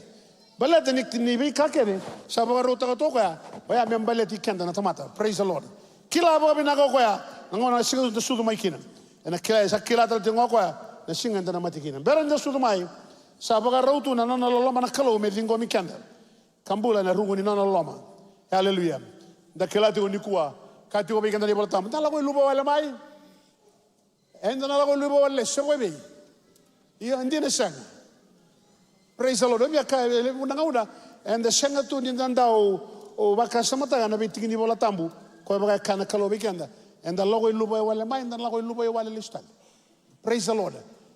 Baleta ni, ni veika kece sa vakarautaka tu o koya, oya me baleti keda na tamata. Praise the Lord. Kila vakavinaka o koya na gauna na siga da sucu mai kina. Ena kila, sa kila tale tiko o koya na siga eda na mate kina. Bera ni da sucu mai, sa vakarau tu na nona loloma na Kalou me ciqomi keda ka bula ena ruku ni nona loloma. Aleluya. Da kila tiko nikua, ka tiko vei keda na iVola Tabu, da lako i luva wale mai. Eda na lako i luva wale, se ko e vei? Ia, dina sega. Praise the Lord. Ia ka, e levu na gauna eda sega tu ni da dau, o, vakasamataka na veitiki ni Vola Tabu. Ko e vaka e kaya na Kalou vei keda, eda lako i luva wale mai, eda na lako i luva wale lesu tale. Praise the Lord.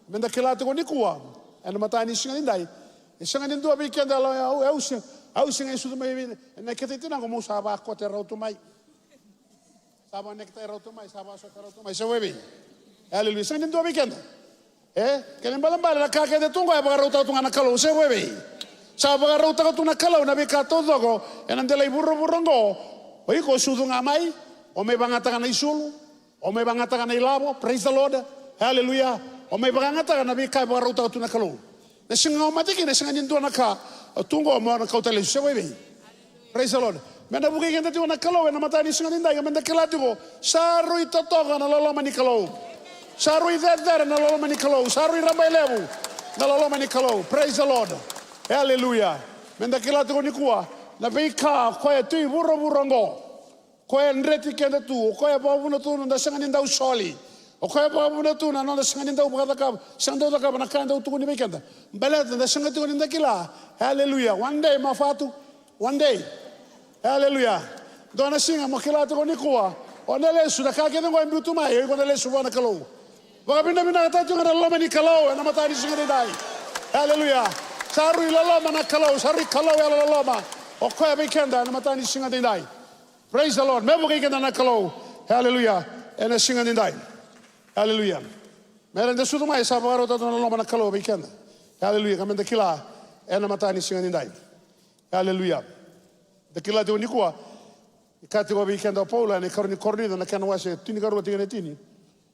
Me da kila tiko nikua, ena mataka ni siga nidai, e sega ni dua vei keda, au, au, au se, au se ga e sucu mai vei, ena kete i tinaqu meu sa vakote rau tu mai. Sa vanekitai rau tu mai, sa vasota rau tu mai, se vei? Aleluya. Sega ni dua vei keda. E, kena ibalebale na ka kece tu oqo e vakarautaka tu ga na Kalou, se vei? Sa vakarautaka tu na Kalou na veika taucoko ena dela i vuravura oqo. O iko o sucu ga mai, o mai vagataka na isulu, o mai vagataka na ilavo, praise the Lord. Aleluya. O mai vagataka na veika e vakarautaka tu na Kalou. Na siga ga o mate kina, e sega ni dua na ka tu oqo mo na kauta lesu, se vei? Praise the Lord. Me na vukei keda tiko na Kalou ena mataka ni siga nidai, me da kila tiko sa rui totoka na loloma ni Kalou. Sa rui cecere na loloma ni Kalou. Sa rui rabailevu na loloma ni Kalou. Praise the Lord. Hallelujah. Meda kila tiko nikua na veika o koya tu i vuravura oqo. O koya e dreti keda tu. O koya e vakavuna tu na noda sega ni dau soli. O koya e vakavuna tu na noda sega ni dau vakacakava, sega dau cakava na ka e dau tukuni vei keda. Baleta da sega tiko ni da kila. Hallelujah. One day, ma fatu. One day. Hallelujah. Dua na siga mo kila tiko nikua, o na lesu, na ka kece oqo e biu tu mai, o iko na lesu vua na Kalou. Vakavinavinakataka tiko ga na loma ni Kalou ena mataka ni siga daidai. Hallelujah. Sa rui loloma na Kalou, sa rui Kalou yalololoma o koya vei keda ena mataka ni siga daidai. Praise the Lord. Me vukei keda na Kalou. Hallelujah. Ena siga daidai. Hallelujah. Mera da sucu mai sa vakarautaka na loma na Kalou vei keda. Hallelujah. Ka meda kila ena mataka ni siga daidai. Hallelujah. Da kila tiko nikua, e kaya tiko vei keda o Paula ena ikarua ni Korinica na kena wase tinikarua tikina e tini.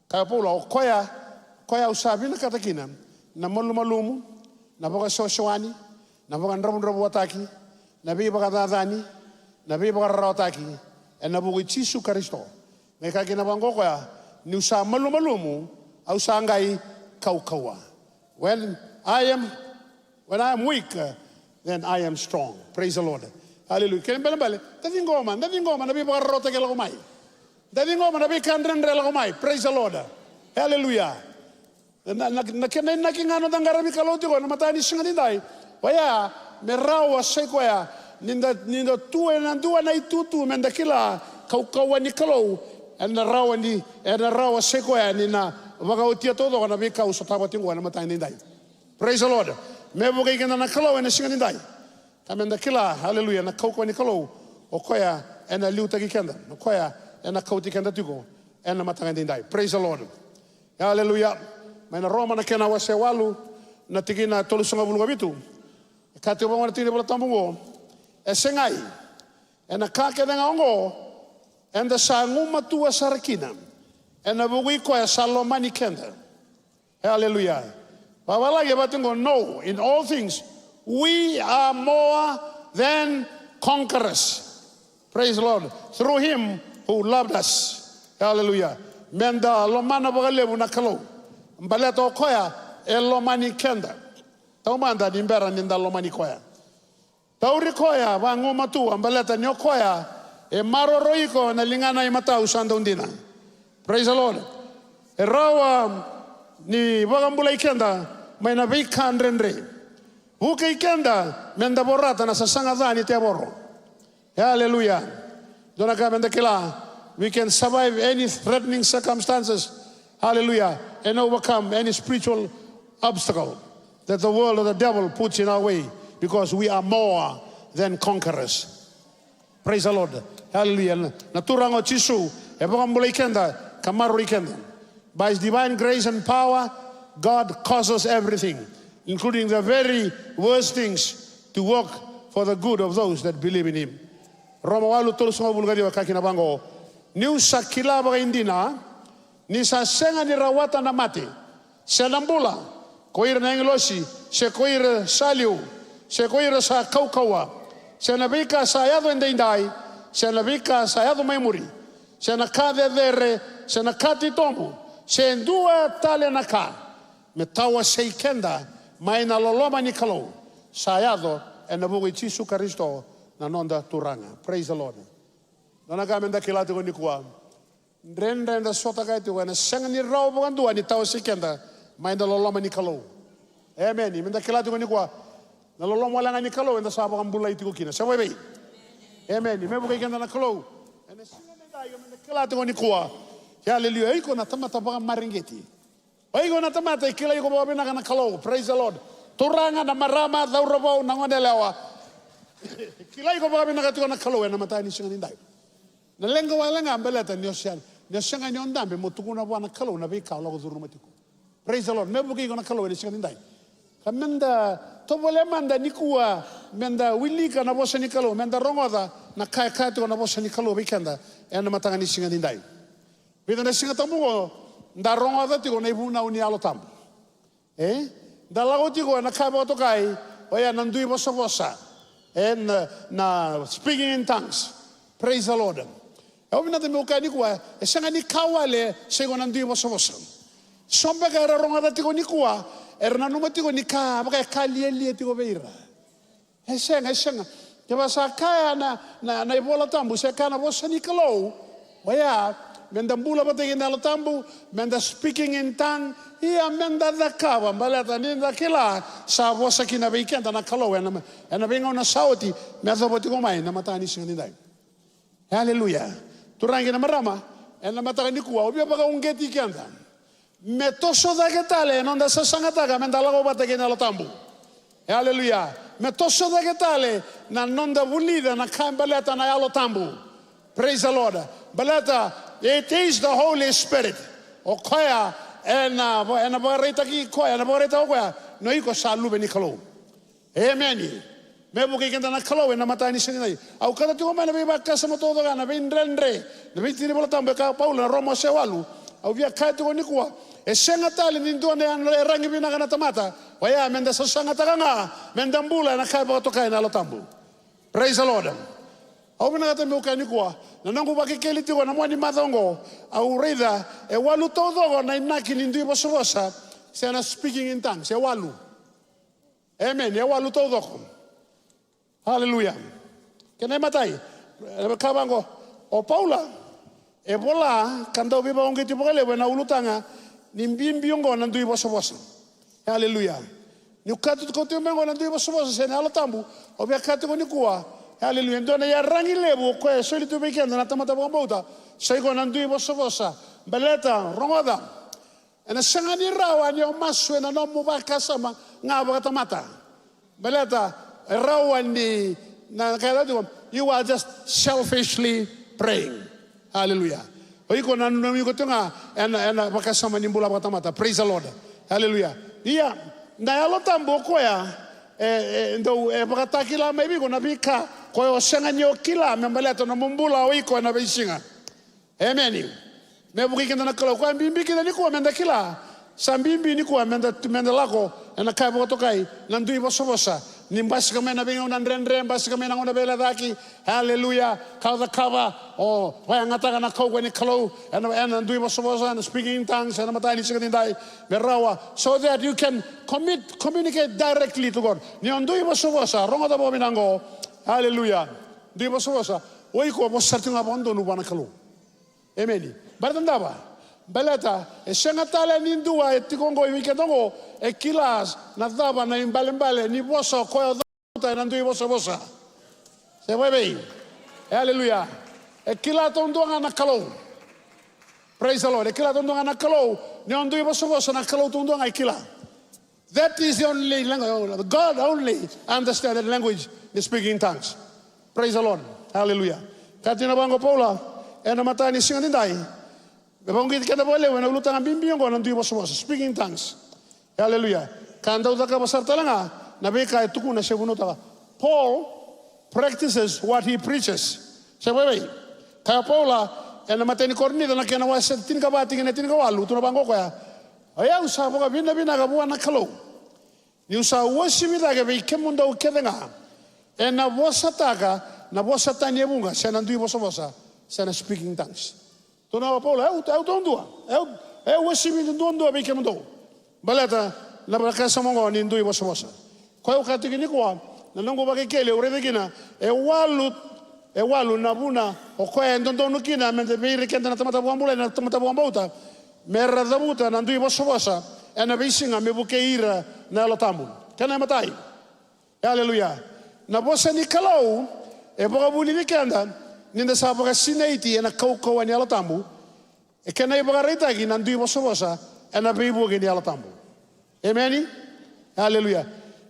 Kaya o Paula, o koya, koya au sa vinakata kina na malumalumu, na vakasewasewani, na vakadravudravuataki, na veivakacacani, na veivakararawataki, ena vuku i Jisu Karisito. Me kaya kina vaqo o koya, niu sa malumalumu, au sa qai kaukauwa. When I am When I am weak, uh, then I am strong. Praise the Lord. Hallelujah. Kena ibalebale, da ciqoma, da ciqoma na veivakararawataki e lako mai. Da ciqoma na veika dredre e lako mai. Praise the Lord. Hallelujah. Na, na, na kena inaki ga noda qaravi Kalou tiko na mataka ni siga daidai. Oya, me rawa sa i koya ni da, ni da tu ena dua na itutu, me da kila kaukauwa ni Kalou. Ena rawa ni, ena rawa sa i koya ni na vakaotia taucoko na veika au sotava tiko ena mataka ni daidai. Praise the Lord. Me vukei keda na Kalou ena siga ni daidai. Ka meda kila, hallelujah, na kaukauwa ni Kalou. O koya ena liutaki keda. O koya ena kauti keda tiko ena mataka ni daidai. Praise the Lord. Hallelujah. Mai na Roma na kena wase walu, na tikina tolusagavulu ka vitu. E kaya tiko vaqo na tikina ni Vola Tabu oqo. E segai. Ena ka kece ga oqo, eda sa gumatua sara kina. Ena vuku i koya sa lomani keda. Hallelujah. Vavalagi e vati qo, no, in all things, we are more than conquerors. Praise the Lord. Through him who loved us. Hallelujah. Meda lomana vakalevu na Kalou. Baleta o koya e lomani keda. Taumada ni bera ni da lomani koya. Tauri koya vagumatua, baleta ni o koya e maroroi iko na ligana imatau sa dau dina. Praise the Lord. E rawa ni vakabulai keda mai na veika dredre. Vukei keda meda vorata na sasaga ca ni tevoro. Hallelujah. Dua na ka meda kila, we can survive any threatening circumstances. Hallelujah. And overcome any spiritual obstacle that the world or the devil puts in our way, because we are more than conquerors. Praise the Lord. Hallelujah. Na Turaga o Jisu e vakabulai keda ka maroroi keda. By his divine grace and power, God causes everything, including the very worst things, to work for the good of those that believe in him. Roma walu tolusagavulu ka ciwa e kaya kina vaqo, niu sa kila vakaidina ni sa sega ni rawata na mate, se na bula, ko ira na agilosi, se ko ira sa liu, se ko ira sa kaukauwa, se na veika sa yaco edaidai, se na veika sa yaco mai muri, se na ka cecere, se na ka titobu, se dua tale na ka, me tawasei keda mai na loloma ni Kalou sa yaco ena vuku i Jisu Karisito na noda Turaga. Praise the Lord. Dua na ka meda kila tiko nikua, dredre eda sota kaya tiko ena sega ni rawa vakadua ni tawasei keda mai na loloma ni Kalou. Emeni. Meda kila tiko nikua, na loloma wale ga ni Kalou eda sa vakabulai tiko kina. Se vaivai. Emeni. Me vukei keda na Kalou ena siga ni daidai, meda kila tiko nikua. Hallelujah. Iko na tamata vakamareqeti. O iko na tamata e kilai iko vakavinaka na Kalou. Praise the Lord. Turaga, na marama, cauravou, na goneyalewa. Kilai iko vakavinaka tiko na Kalou ena mataka ni siga ni daidai. Na leqa wale ga baleta ni o sega, ni o sega ni o dabe mo tukuna vua na Kalou na veika o lako curuma tiko. Praise the Lord. Me vukei iko na Kalou ena siga ni daidai. Ka meda tovolea mada nikua meda wilika na vosa ni Kalou, meda rogoca na ka e kaya tiko na vosa ni Kalou vei keda ena mataka ni siga ni daidai. Vica na Siga Tabu oqo da rogoca tiko na ivunau ni Yalo Tabu. E? Da lako tiko ena ka e vakatokai, oya na dui vosavosa. E, na, na speaking in tongues. Praise the Lord. E, au vinakata meu kaya nikua, e sega ni ka wale se iko na dui vosavosa. So beka era rogoca tiko nikua, era nanuma tiko ni ka vaka e ka lialia tiko vei ira. E sega, e sega. Kevaka sa kaya na, na, na iVola Tabu, se kaya na vosa ni Kalou, oya, meda bula vata kei na Yalo Tabu, meda speaking in tongue, ia meda cakava, baleta ni da kila sa vosa kina vei keda na Kalou ena, ena veigauna sa oti, me yacova tiko mai na mataka ni siga nidai. Aleluya. Turaga kei na marama, ena mataka nikua, au via vakauqeti keda. Me toso cake tale na noda sasagataka meda lako vata kei na Yalo Tabu. Aleluya. Me toso cake tale na noda vulica na ka e baleta na Yalo Tabu. Praise the Lord. Baleta, it is the Holy Spirit. O koya, ena, ena vakaraitaki koya, ena vakaraitaka o koya, ni o iko sa luve ni Kalou. Emeni. Me vukei keda na Kalou ena mataka ni siga nidai. Au kaca tiko mai na veivakasama taucoko, na veidredre, na veitiki ni Vola Tabu e kaya o Paula na Roma wase walu. Au via kaya tiko nikua, e sega tale ni dua na iyaragi vinaka na tamata. Oya, meda sasagataka ga, meda bula ena ka e vakatokai na Yalo Tabu. Praise the Lord. Au vinakata meu kaya nikua, na noqu vakekeli tiko na mua ni macawa oqo, au raica e walu taucoko na inaki ni dui vosavosa, se na speaking in tongues, e walu. Emeni, e walu taucoko. Aleluya. Kena imatai, e kaya vaqo, o Paula e vola ka dau veivakauqeti vakalevu ena ulutaga ni bibi oqo na dui vosavosa. Aleluya. Niu kaya tu, kauta tiko mai oqo na dui vosavosa se na Yalo Tabu, au via kaya tiko nikua. Aleluya. E dua na iyaragi levu o koya e soli tu vei keda na tamata vakabauta, sa ikoya na dui vosavosa. Baleta, rogoca, ena sega ni rawa ni o masu ena nomu vakasama ga vakatamata. Baleta, e rawa ni, na kaya tiko, you are just selfishly praying. Aleluya. O iko na, na iko tiko ga ena, ena vakasama ni bula vakatamata. Praise the Lord. Aleluya. Ia, na Yalo Tabu o koya, e, e, dau, e vakatakila mai vei iko na veika koya o sega ni o kila me baleta na nomu bula o iko ena veisiga. Emeni. Me vukei keda na Kalou. Koya bibi kina nikua meda kila. Sa bibi nikua meda, meda lako ena ka e vakatokai na dui vosavosa. Ni basika mai na veigauna dredre, basika mai na gauna veilecayaki. Aleluya. Ka o cakava, o vakayagataka na kaukaua ni Kalou ena, ena dui vosavosa, ena speaking in tongues, ena mataka ni siga nidai. Me rawa, so that you can commit, communicate directly to God. Ni o dui vosavosa, rogoca vakavinaka oqo. Aleluya. Dui vosavosa. O iko vosa tiko ga vakadodonu vua na Kalou. Emeni. Baleta na cava? Baleta e sega tale ni dua e tiko oqo i vei keda oqo e kila na cava na ibalebale ni vosa o koya o cauta ena dui vosavosa. Se vei vei? E, aleluya. E kila taudua ga na Kalou. Praise the Lord. E kila taudua ga na Kalou ni o dui vosavosa, na Kalou taudua ga e kila. That is the only language. God only understand that language, the speaking in tongues. Praise the Lord. Hallelujah. Kaya tiko vaqo o Paula ena mataka ni siga nidai, me vakauqeti keda vakalevu ena ulutaga bibi oqo na dui vosavosa, speaking in tongues. Hallelujah. Ka dau cakava sara tale ga na veika e tukuna se vunautaka. Paul practices what he preaches. Se vei vei? Kaya o Paula ena matai ni Korinica na kena wase tinikava tikina e tinikawalu, tukuna vaqo o koya: O yau sa vakavinavinaka vua na Kalou, niu sa uasivi cake vei kemudou kece ga ena vosataka na vosa tani e vuqa, se na dui vosavosa, se na speaking tongues. Tukuna o Paula, e au, e au taudua, e au, e au uasivi duadua vei kemudou. Baleta na vakasama oqo ni dui vosavosa. Koya au kaya tiko nikua, na noqu vakekeli au raica kina e walu, e walu na vuna o koya e dodonu kina meda vei ira keda na tamata vakabulai, na tamata vakabauta, mera cavuta na dui vosavosa ena veisiga me vukei ira na Yalo Tabu. Kena imatai. Aleluya. Na vosa ni Kalou e vakavulici keda ni da sa vakasinaiti ena kaukauwa ni Yalo Tabu. E kena ivakaraitaki na dui vosavosa ena veivuke ni Yalo Tabu. Emeni. Aleluya.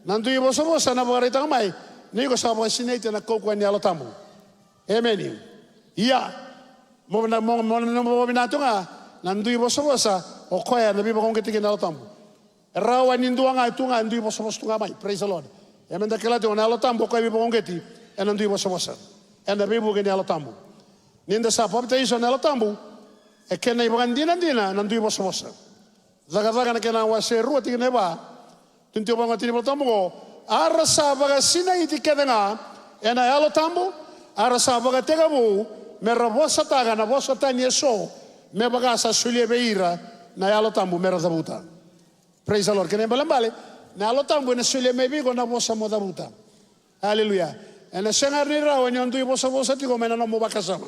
Na dui vosavosa na vakaraitaka mai ni ko sa vakasinaiti ena kaukauwa ni Yalo Tabu. Emeni. Ia, mo na, mo, mo na, mo na vinaka tu ga na dui vosavosa, o koya na veivakauqeti kei na Yalo Tabu. E rawa ni dua ga e tu ga e dui vosavosa tu ga mai. Praise the Lord. E meda kila tiko na Yalo Tabu o koya e veivakauqeti ena dui vosavosa, ena veivuke ni Yalo Tabu. Ni da sa papitaiso na Yalo Tabu, e kena ivakadinadina na dui vosavosa. Cakacaka na kena wase rua tikina e va. Tukuna tiko vaqo na tiki ni Vola Tabu oqo: A ra sa vakasinaiti kece ga ena Yalo Tabu, a ra sa vakatekivu mera vosataka na vosa tani eso, me vaka sa solia vei ira na Yalo Tabu me ra cavuta. Praise the Lord. Kena ibalebale, na Yalo Tabu ena solia mai vei iko na vosa mo cavuta. Aleluya. Ena sega ni rawa ni o dui vosavosa tiko mai na nomu vakasama.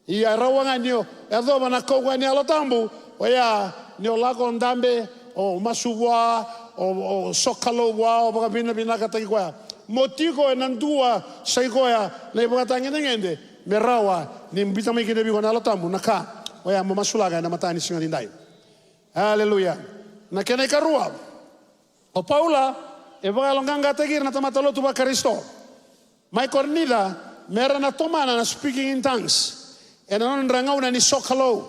Ia e rawa ga ni o yacova na kaukaua ni Yalo Tabu, oya ni o lako dabe, o masu vua, o, o sokalou vua, o vakavinavinakataki koya. Mo tiko ena dua sa i koya na ivakatagedegede me rawa ni biuta mai kina vei iko na Yalo Tabu na ka oya mo masulaka ena mataka ni siga edaidai. Aleluya. Na kena ikarua, o Paula e vakayaloqaqataki ira na tamata lotu vaKarisito mai Korinica me ra na tomana na speaking in tongues ena nodra gauna ni sokalou.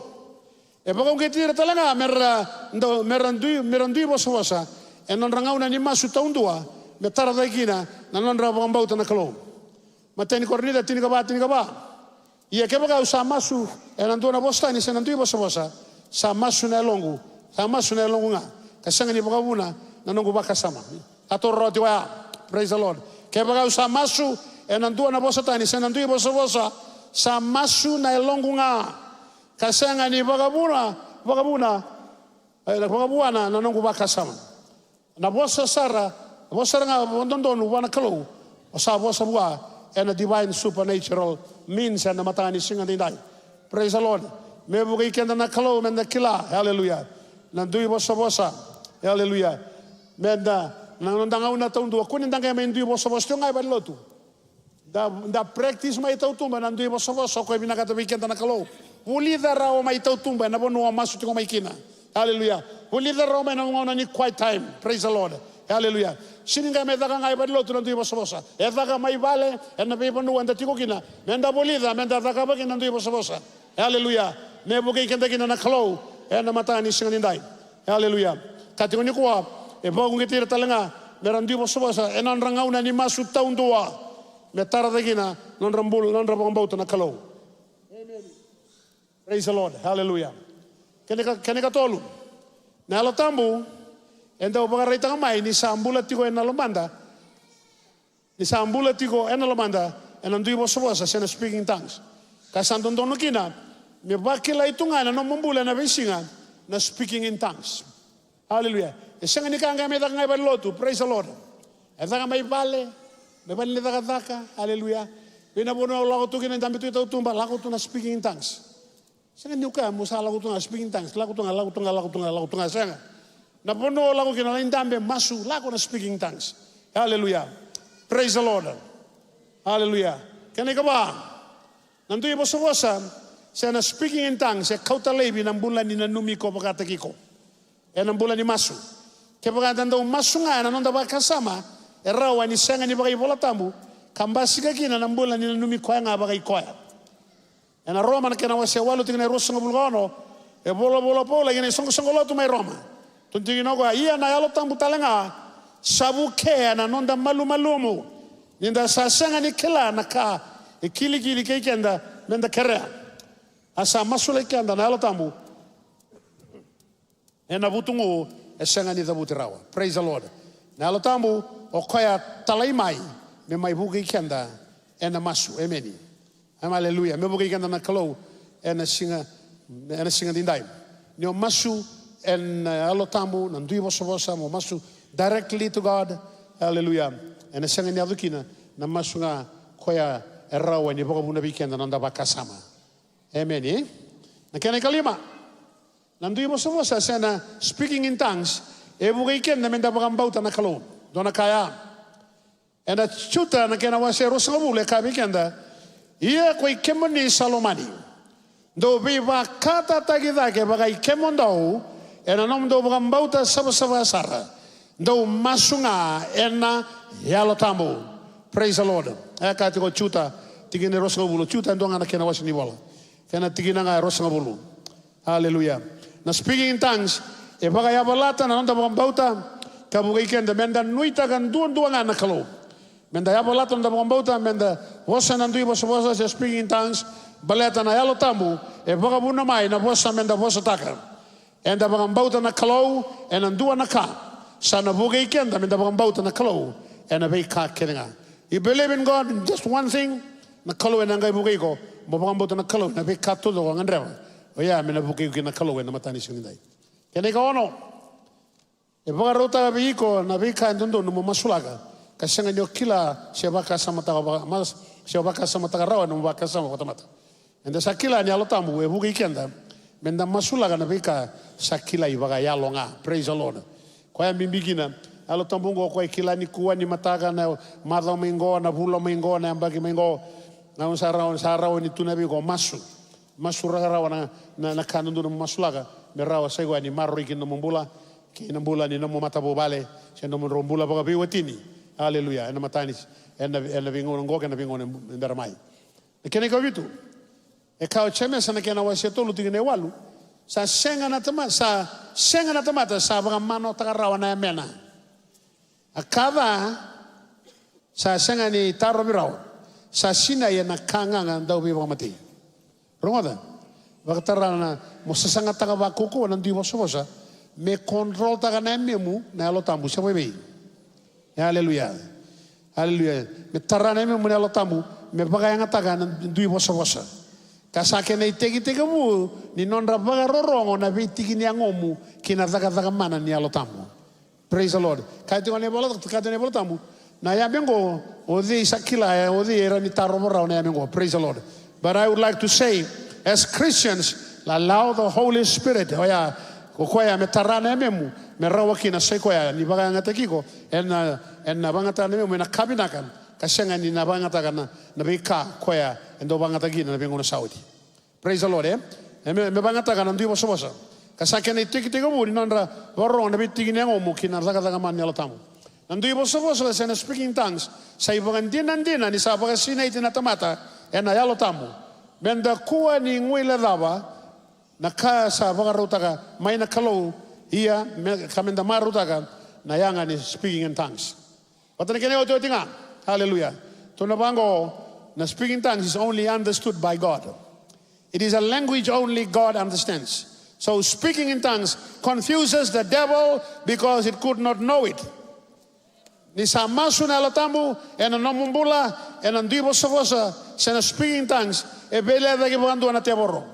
E vakauqeti ira tale ga me ra dau, me ra dui, me ra dui vosavosa ena nodra gauna ni masu taudua, me tara cake kina na nodra vakabauta na Kalou. Matai ni Korinica tinikava, tinikava. Ia kevaka au sa masu ena dua na vosa tani se na dui vosavosa, sa masu na yaloqu, sa masu na yaloqu ga, ka sega ni vakavuna na noqu vakasama. A toro rauti oya. Praise the Lord. Kevaka au sa masu ena dua na vosa tani se na dui vosavosa, sa masu na yaloqu ga, ka sega ni vakavuna, vakavuna, e, vakavuana na noqu vakasama. Na vosa sara, vosa sara ga vakadodonu vua na Kalou, o sa vosa vua ena divine supernatural means ena mataka ni siga edaidai. Praise the Lord. Me vukei keda na Kalou me da kila, hallelujah, na dui vosavosa, hallelujah. Me da, na noda gauna taudua, kua ni da qai mai dui vosavosa tiko ga e valenilotu. Da, da practice mai tautuba na dui vosavosa o koya e vinakata vei keda na Kalou. Vulica rawa mai tautuba ena vanua o masu tiko mai kina. Aleluya. Vulica rawa mai na gauna ni quiet time. Praise the Lord. Aleluya. Sega ni qai mai caka ga e valenilotu na dui vosavosa. E caka mai vale, ena veivanua eda tiko kina. Me da vulica, me da cakava kina na dui vosavosa. Aleluya. Me vukei keda kina na Kalou ena mataka ni siga edaidai. Aleluya. Ka tiko nikua, e vakauqeti ira tale ga me ra dui vosavosa ena nodra gauna ni masu taudua, me tara cake kina na nodra bula, na nodra vakabauta na Kalou. Amen. Praise the Lord. Hallelujah. Kena ika, kena ikatolu. Na Yalo Tabu e dau vakaraitaka mai ni sa bula tiko ena lomada, ni sa bula tiko ena lomada ena dui vosavosa se na speaking tongues. Ka sa dodonu kina me vakilai tu ga ena nomu bula ena veisiga na speaking in tongues. Aleluya. E sega ni ka qai mai caka ga e valenilotu. Praise the Lord. E caka mai vale, mai vale ni cakacaka. Aleluya. Vei na vanua o lako tu kina, dabe tu e tautuba, lako tu na speaking in tongues. Sega ni o kaya mo sa lako tu ga speaking in tongues, lako tu ga, lako tu ga, lako tu ga, lako tu ga, sega. Na vanua o lako kina, lai dabe, masu, lako na speaking in tongues. Aleluya. Praise the Lord. Aleluya. Kena ikava, na dui vosavosa se na speaking in tongues e kauta laivi na bula ni nanumi iko vakataki iko ena bula ni masu. Kevaka eda dau masu ga ena noda vakasama, e rawa ni sega ni vakaivolatabu, ka basika kina na bula ni nanumi koya ga vakai koya. Ena Roma na kena wase walu tikina e ruasagavulu ka ono, e volavola o Paula kina isoqosoqo lotu mai Roma. Tukuna o koya, ia na Yalo Tabu tale ga sa vukea na noda malumalumu, ni da sa sega ni kila na ka e kilikili kei keda me da kerea. A sa masulaki keda na Yalo Tabu ena vutugu e sega ni cavuti rawa. Praise the Lord. Na Yalo Tabu o koya talai mai me mai vukei keda ena masu. Emeni. Em, aleluya. Me vukei keda na Kalou ena siga, ena siga edaidai. Ni o masu ena Yalo Tabu, na dui vosavosa, mo masu directly to God. Aleluya. Ena sega ni yaco kina na masu ga koya e rawa ni vakavuna vei keda na noda vakasama. Emeni. Na kena ikalima. Na dui vosavosa se na speaking in tongues e vukei keda me da vakabauta na Kalou. Dua na ka ya. Ena Juta na kena wase ruasagavulu e kaya vei keda, ia koi kemuni sa lomani, dou veivakatataki cake vakai kemudou ena nomudou vakabauta savasava sara, dou masu ga ena Yalo Tabu. Praise the Lord. E kaya tiko Juta, tikina e ruasagavulu, Juta e dua ga na kena wase ni vola. Kena tikina ga e ruasagavulu. Aleluya. Na speaking in tongues e vakayavalata na noda vakabauta, ka vukei keda me da nuitaka duadua ga na Kalou. Me da yavalata na noda vakabauta me da vosa na dui vosavosa se speaking in tongues, baleta na Yalo Tabu e vakavuna mai na vosa me da vosataka. Eda vakabauta na Kalou ena dua na ka, sa na vukei keda me da vakabauta na Kalou ena veika kece ga. You believe in God in just one thing, na Kalou ena qai vukei iko mo vakabauta na Kalou ena veika taucoko o gadreva. Oya me na vukei iko kina na Kalou ena mataka ni siga edaidai. Kena ikaono, e vakarautaka vei iko na veika e dodonu mo masulaka, ka sega ni o kila se vakasamataka vaka-, mas-, se vakasamataka rawa na mo vakasama vakatamata. Eda sa kila ni Yalo Tabu e vukei keda meda masulaka na veika sa kilai vakayalo ga. Praise the Lord. Koya bibi kina, Yalo Tabu oqo koya e kila nikua, nimataka, na macawa mai qo, na vula mai qo, na yabaki mai qo. Na sa rawa, sa rawa ni tu na vei iko masu. Masu rarawa na, na, na ka dodonu mo masulaka, me rawa sa ikoya ni maroroi kina nomu bula, kei na bula ni nomu matavuvale, se nomudrau bula vakaveiwatini. Aleluya. Ena mataka ni, ena, ena veigauna oqo kei na veigauna e bera mai. Na kena ikavitu, e kaya o Jemesa na kena wase tolu tikina e walu, sa sega na tama-, sa sega na tamata sa vakamanautaka rawa na yamena. A ka ca sa sega ni tarovi rawa, sa sinai ena ka gaga dauveivakamatei. Rogoca, vakatara na, mo sasagataka vakaukauwa na dui vosavosa, me controltaka na yamemu na Yalo Tabu, se vaivei. Aleluya. Aleluya. Me tara na yamemu na Yalo Tabu, me vakayagataka na dui vosavosa. Ka sa kena itekitekivu ni nodra vakarorogo na veitiki ni yagomu ki na cakacaka mana ni Yalo Tabu. Praise the Lord. Kaya tiko na iVola, kaya tiko na iVola Tabu, na yame oqo, o cei sa kila, e, o cei era ni tarova rawa na yame oqo. Praise the Lord. But I would like to say, as Christians, allow the Holy Spirit, oya, ko koya me tara na yamemu, me rawa kina sa ikoya ni vakayagataki iko, ena, ena vakayagataka na yamemu ena ka vinaka, ka sega ni na vakayagataka na, na veika koya e dau vakayagataki kina na veigauna sa oti. Praise the Lord, e? E me, me vakayagataka na dui vosavosa. Ka sa kena itekitekivu ni nodra vakarorogo na veitiki ni yagomu ki na cakacaka mana ni Yalo Tabu. Na dui vosavosa se na speaking in tongues, sa ivakadinadina ni sa vakasinaiti na tamata ena Yalo Tabu. Meda kua ni guilecava na ka sa vakarautaka mai na Kalou, ia me, ka meda marautaka na yaga ni speaking in tongues. Vata na kena iotioti ga. Hallelujah. Tukuna vaqo, na speaking tongues is only understood by God. It is a language only God understands. So speaking in tongues confuses the devil because it could not know it. Ni sa masu na Yalo Tabu ena nomu bula, ena dui vosavosa, se na speaking in tongues, e veilecayaki vakadua na tevoro.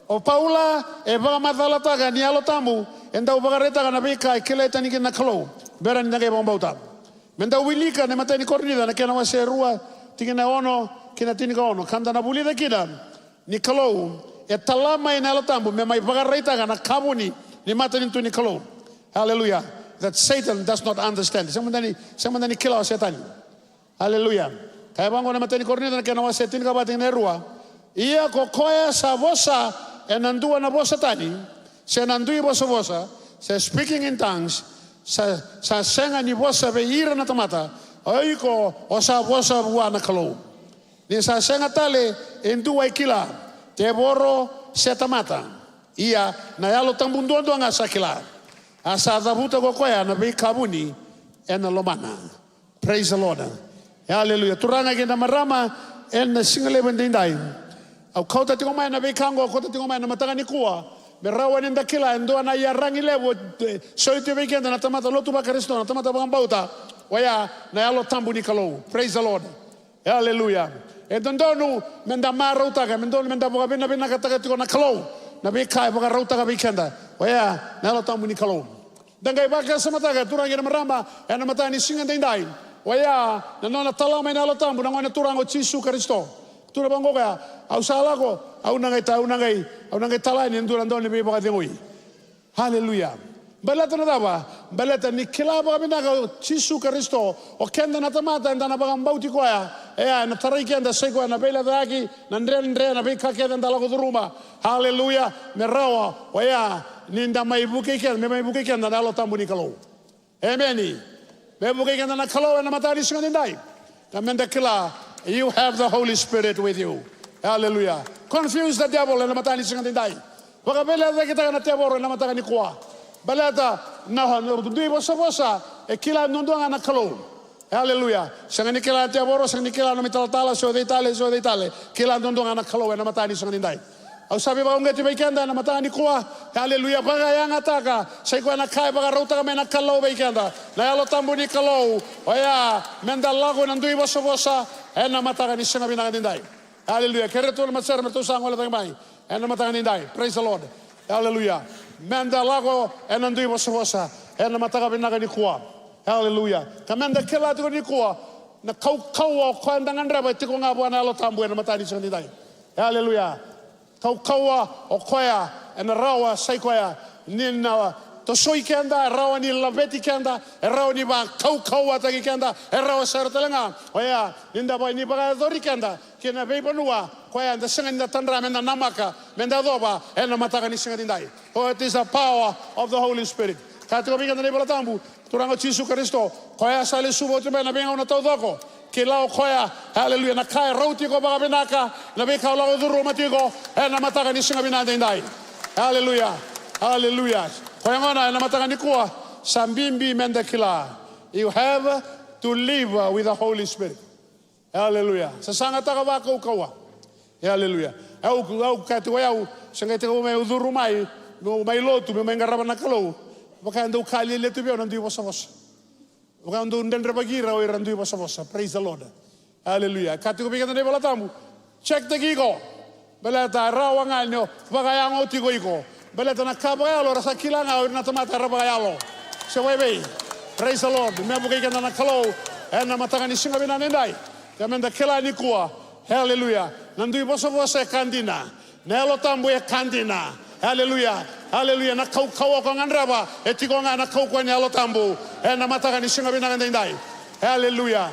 O Paula e vakamacalataka ni Yalo Tabu e dau vakaraitaka na veika e kilai tani kina na Kalou, bera ni da qai vakabauta. Me dau wilika na imatai ni Korinica na kena wase rua, tikina e ono ki na tinikaono, ka da na vulica kina ni Kalou e tala mai na Yalo Tabu me mai vakaraitaka na ka vuni ni matanitu ni Kalou. Hallelujah. That Satan does not understand. Sega mada ni, sega mada ni kila o Setani. Aleluya. Kaya vaqo na imatai ni Korinica na kena wase tinikava, tikina e rua. Ia ko koya sa vosa ena dua na vosa tani, se na dui vosavosa, se speaking in tongues, sa, sa sega ni vosa vei ira na tamata, o iko o sa vosa vua na Kalou. Ni sa sega tale e dua e kila, tevoro se tamata. Ia na Yalo Tabu duadua ga sa kila. A sa cavuta ko koya na veika vuni ena lomana. Praise the Lord. Hallelujah. Turaga kei na marama, ena siga levu edaidai, au kauta tiko mai na veika oqo, au kauta tiko mai na mataka nikua, me rawa ni da kila e dua na iyaragi levu e soli tu vei keda na tamata lotu vaKarisito, na tamata vakabauta. Oya na Yalo Tabu ni Kalou. Praise the Lord. Hallelujah. E dodonu me da marautaka, me dodonu me da vakavinavinakataka tiko na Kalou na veika e vakarautaka vei keda. Oya na Yalo Tabu ni Kalou. Da qai vakasamataka, turaga kei na marama, ena mataka ni siga edaidai. Oya na nona tala mai na Yalo Tabu na Gone Turaga o Jisu Karisito. Tukuna vaqo o koya, au sa lako, au na qai ta-, au na qai, au na qai tala yani e dua na dau ni veivakacegui. Haleluya. Baleta na cava? Baleta ni kila vakavinaka o Jisu Karisito, o keda na tamata eda na vakabauti koya, e a na tarai keda sa i koya na veilecayaki, na dredre, na veika kece eda lako curuma. Haleluya. Me rawa oya ni da mai vukei keda, me mai vukei keda na Yalo Tabu ni Kalou. Emeni. Me vukei keda na Kalou ena mataka ni siga edaidai. Ka meda kila, you have the Holy Spirit with you. Hallelujah. Confuse the devil ena mataka ni siga edaidai. Vakaveilecayakitaka na tevoro ena mataka nikua. Baleta na, na dui vosavosa e kila duadua ga na Kalou. Hallelujah. Sega ni kila na tevoro, sega ni kila na nomu italatala, se o cei tale, se o cei tale. Kila duadua ga na Kalou ena mataka ni siga edaidai. Au sa veivakauqeti vei keda ena mataka nikua. Haleluya. Vakayagataka. Sa i koya na ka e vakarautaka mai na Kalou vei keda. Na Yalo Tabu ni Kalou. Oya, meda lako ena dui vosavosa ena mataka ni siga vinaka edaidai. Haleluya. Kerea tu na matasere me ratou sa gole cake mai ena mataka edaidai. Praise the Lord. Haleluya. Meda lako ena dui vosavosa ena mataka vinaka nikua. Haleluya. Ka meda kila tiko nikua na kaukauwa o koya eda gadreva e tiko ga vua na Yalo Tabu ena mataka ni siga nidai. Haleluya. Kaukauwa o koya ena rawa, sa i koya ni na tosoi keda, e rawa ni laveti keda, e rawa ni vakaukauwataki keda, e rawa sara tale ga oya ni da vaka ni vakayacori keda ki na veivanua koya eda sega ni da tadra meda namaka meda yacova ena mataka ni siga nidai. Oh, it is the power of the Holy Spirit. Kaya tiko vei keda na iVola Tabu, Turaga o Jisu Karisito, koya sa lesuva oti mai na veigauna taucoko. Kila o koya, haleluya, na ka e rauti iko vakavinaka, na veika o lako curuma tiko ena mataka ni siga vinaka daidai. Haleluya. Haleluya. Koya gona ena mataka nikua, sa bibi meda kila, you have to live with the Holy Spirit. Haleluya. Sasagataka vakaukauwa. Haleluya. Au, au kaya tiko o yau, se qai tekivu mai au curu mai, meu mai lotu, meu mai qarava na Kalou. Vaka e dau ka lialia tu vei au na dui vosavosa. Vaka e dau dredrevaki ira o ira dui vosavosa. Praise the Lord. Haleluya. Kaya tiko vei keda na iVola Tabu, check-taki iko. Baleta e rawa ga ni o vakayago tiko iko. Baleta na ka vakayalo era sa kila ga o ira na tamata era vakayalo. Se vaivei. Praise the Lord. Me vukei keda na Kalou ena mataka ni siga vinaka nidai. Ka meda kila nikua. Haleluya. Na dui vosavosa e ka dina. Na Yalo Tabu e ka dina. Haleluya. Haleluya. Na kaukauwa ko gadreva e tiko ga na kaukauwa ni Yalo Tabu ena mataka ni siga vinaka daidai. Haleluya.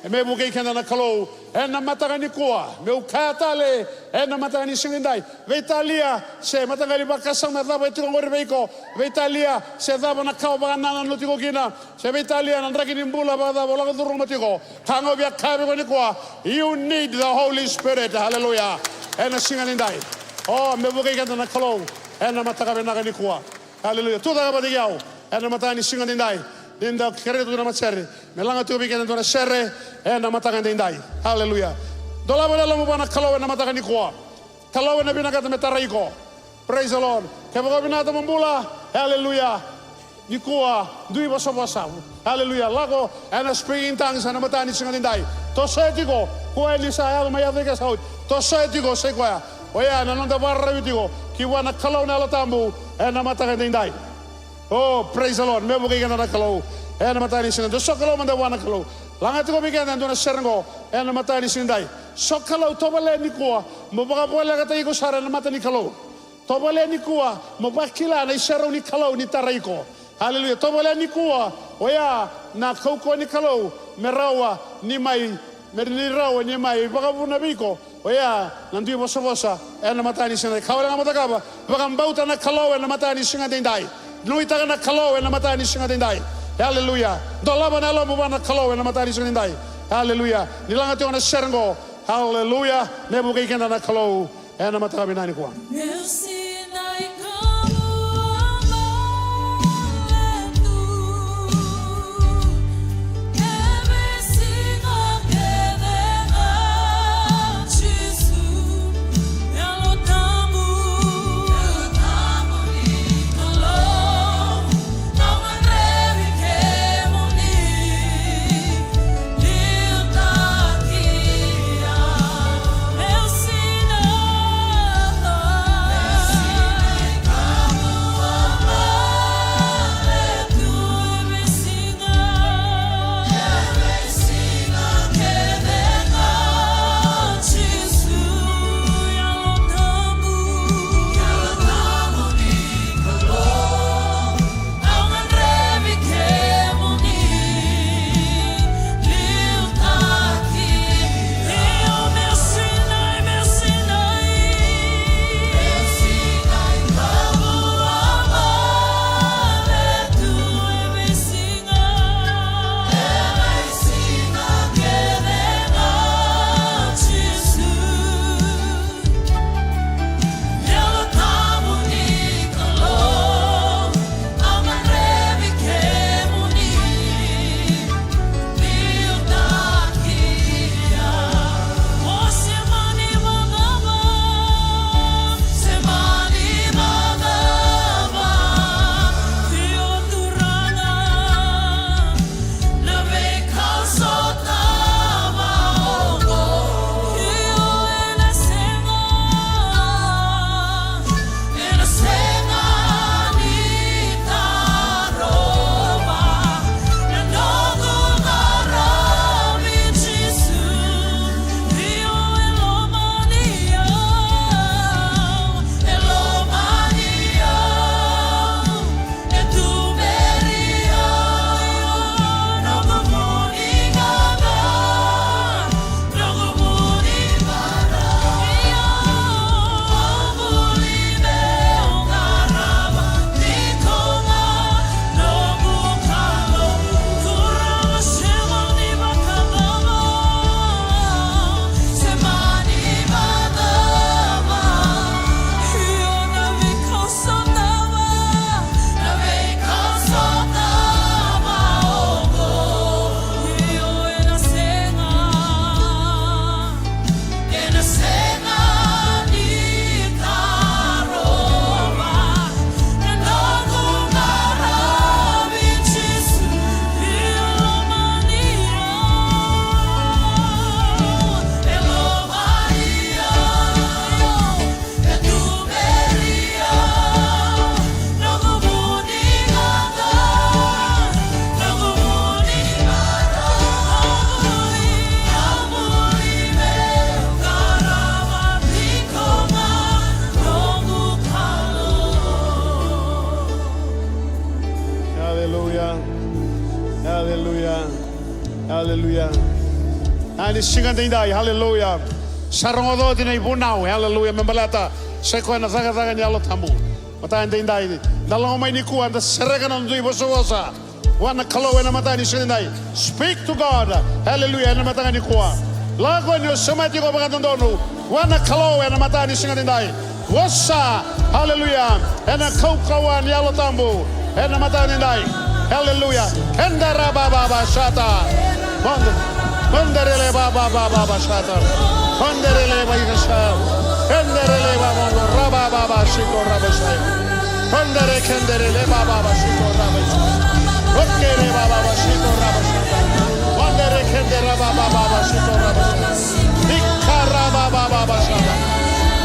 E me vukei keda na Kalou ena mataka nikua. Meu kaya tale ena mataka ni siga nidai. Veitalia se mataqali vakasama cava e tiko qori vei iko. Veitalia se cava na ka o vakanananu tiko kina. Se veitalia na draki ni bula vakacava o lako curuma tiko. Ka ga au via kaya vei iko nikua. You need the Holy Spirit. Haleluya. Ena siga nidai. O, me vukei keda na Kalou ena mataka vinaka nikua. Haleluya. Tucake vata kei au ena mataka ni siga daidai. Ni da kerei tu na matasere, me laga tiko vei keda e dua na sere ena mataka daidai. Haleluya. Dolava na yalomu vua na Kalou ena mataka nikua. Kalou ena vinakata me tarai iko. Praise the Lord. Kevaka o vinakata mo bula, haleluya, nikua, dui vosavosa. Haleluya. Lako ena speaking in tongues ena mataka ni siga daidai. Tosoya tiko, kua ni sa yaco mai, yaco i ke sa oti. Tosoya tiko, sa i koya. Oya na noda vakararavi tiko ki vua na Kalou na Yalo Tabu ena mataka daidai. Oh, praise the Lord. Me vukei keda na Kalou ena mataka ni siga daidai. Sokalou mada vua na Kalou. Laga tiko vei keda e dua na sere qo ena mataka ni siga daidai. Sokalou, tovolea nikua mo vakavolekataki iko sara ena mata ni Kalou. Tovolea nikua mo vakila na iserau ni Kalou ni tarai iko. Haleluya. Tovolea nikua, oya na kaukauwa ni Kalou me rawa ni mai, me ni rawa ni mai vakavuna vei iko. Oya na dui vosavosa ena mataka ni siga daidai. Ka wale ga mo cakava, vakabauta na Kalou ena mataka ni siga daidai. Nuitaka na Kalou ena mataka ni siga daidai. Haleluya. Dolava na yalomu vua na Kalou ena mataka ni siga daidai. Haleluya. Ni laga tiko na sere qo. Haleluya. Me vukei keda na Kalou ena mataka vinaka nikua. Haleluya. Ena siga daidai, haleluya. Sa rogoca oti na ivunau, haleluya. Me baleta sa i koya na cakacaka ni Yalo Tabu. Mataka daidai, da lako mai nikua, da sereka na dui vosavosa vua na Kalou ena mataka ni siga daidai. Speak to God. Haleluya, ena mataka nikua. Lako ni o semati iko vakadodonu vua na Kalou ena mataka ni siga daidai. Vosa, haleluya, ena kaukauwa ni Yalo Tabu ena mataka daidai. Haleluya. Kenda rabababa sata. Konde-, konderele babababa sata. Konderele baikasa. Kenderele babondo rabababa sito rabasaya. Kondere kenderele bababa sito rabasaya. Okere bababa sito rabasaya. Kondere kendera bababa sito rabasaya. Ikarabababashata.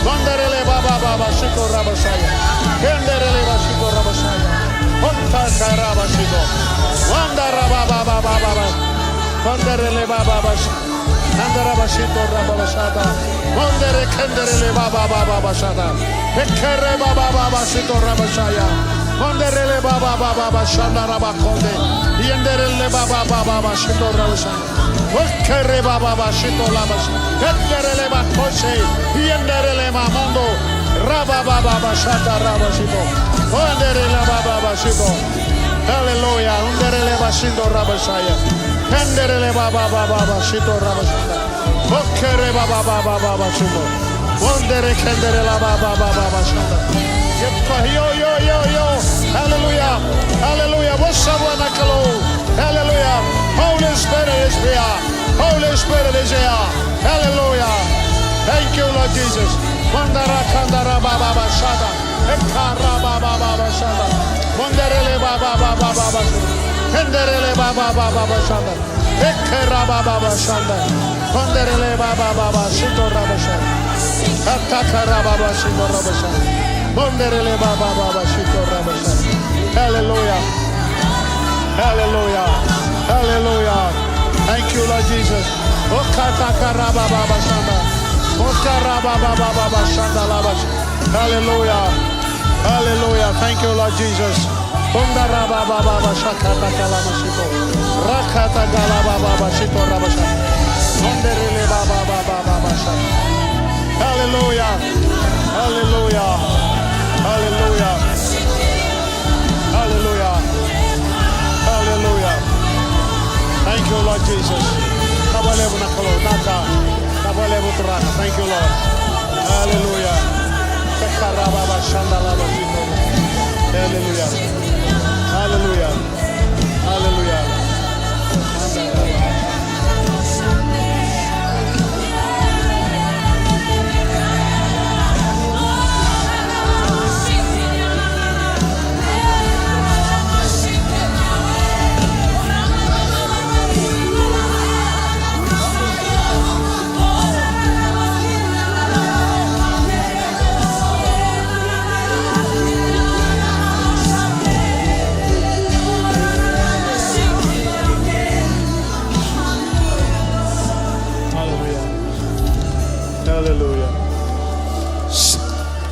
Konderele babababa shito rabashaya. Kenderele bashito rabashaya. Kontakarabashito. Wandarababababa. Konderele bababash. Kandarabashito rababashata. Kondere kenderele babababashata. Ekere babababa shito rabashaya. Konderele babababashanda rabakonde. Yenderele babababa shito rabashaya. Okere bababa shito labas. Enderele bakose. Yenderele mamondo. Rabababa shata rabashito. Enderele bababa shito. Hallelujah. Enderele bashito rabashaya. Enderele bababa shito rabashata. Okere bababa shito. Ondere kendere la bababa shata. Yo, yo, yo, yo. Hallelujah. Hallelujah. Vosa vua na Kalou. Hallelujah. Holy Spirit is here. Holy Spirit is here. Hallelujah. Thank you, Lord Jesus. Mandara kandara baba bashada. Ekara baba baba shada. Monderele baba baba baba. Kenderele baba baba bashada. Ekera baba baba shanda. Konderele baba baba shito rabasha. Atakara baba shito rabasha. Monderele baba baba shito rabasha. Hallelujah. Hallelujah. Hallelujah. Thank you, Lord Jesus. Okata karaba baba shanda. Okara baba baba shanda labasha. Hallelujah. Hallelujah. Thank you, Lord Jesus. Konda raba baba baba shakata kalama shiko. Rakata galaba baba shito rabasha. Konderele baba baba baba sha. Hallelujah. Hallelujah. Hallelujah. Hallelujah. Hallelujah. Thank you, Lord Jesus. Kabalevu na Kalou, naka. Kabalevu Turaga. Thank you, Lord. Hallelujah. Kakaraba ba shanda la ba shito. Hallelujah. Hallelujah. Hallelujah. Hallelujah. Hallelujah.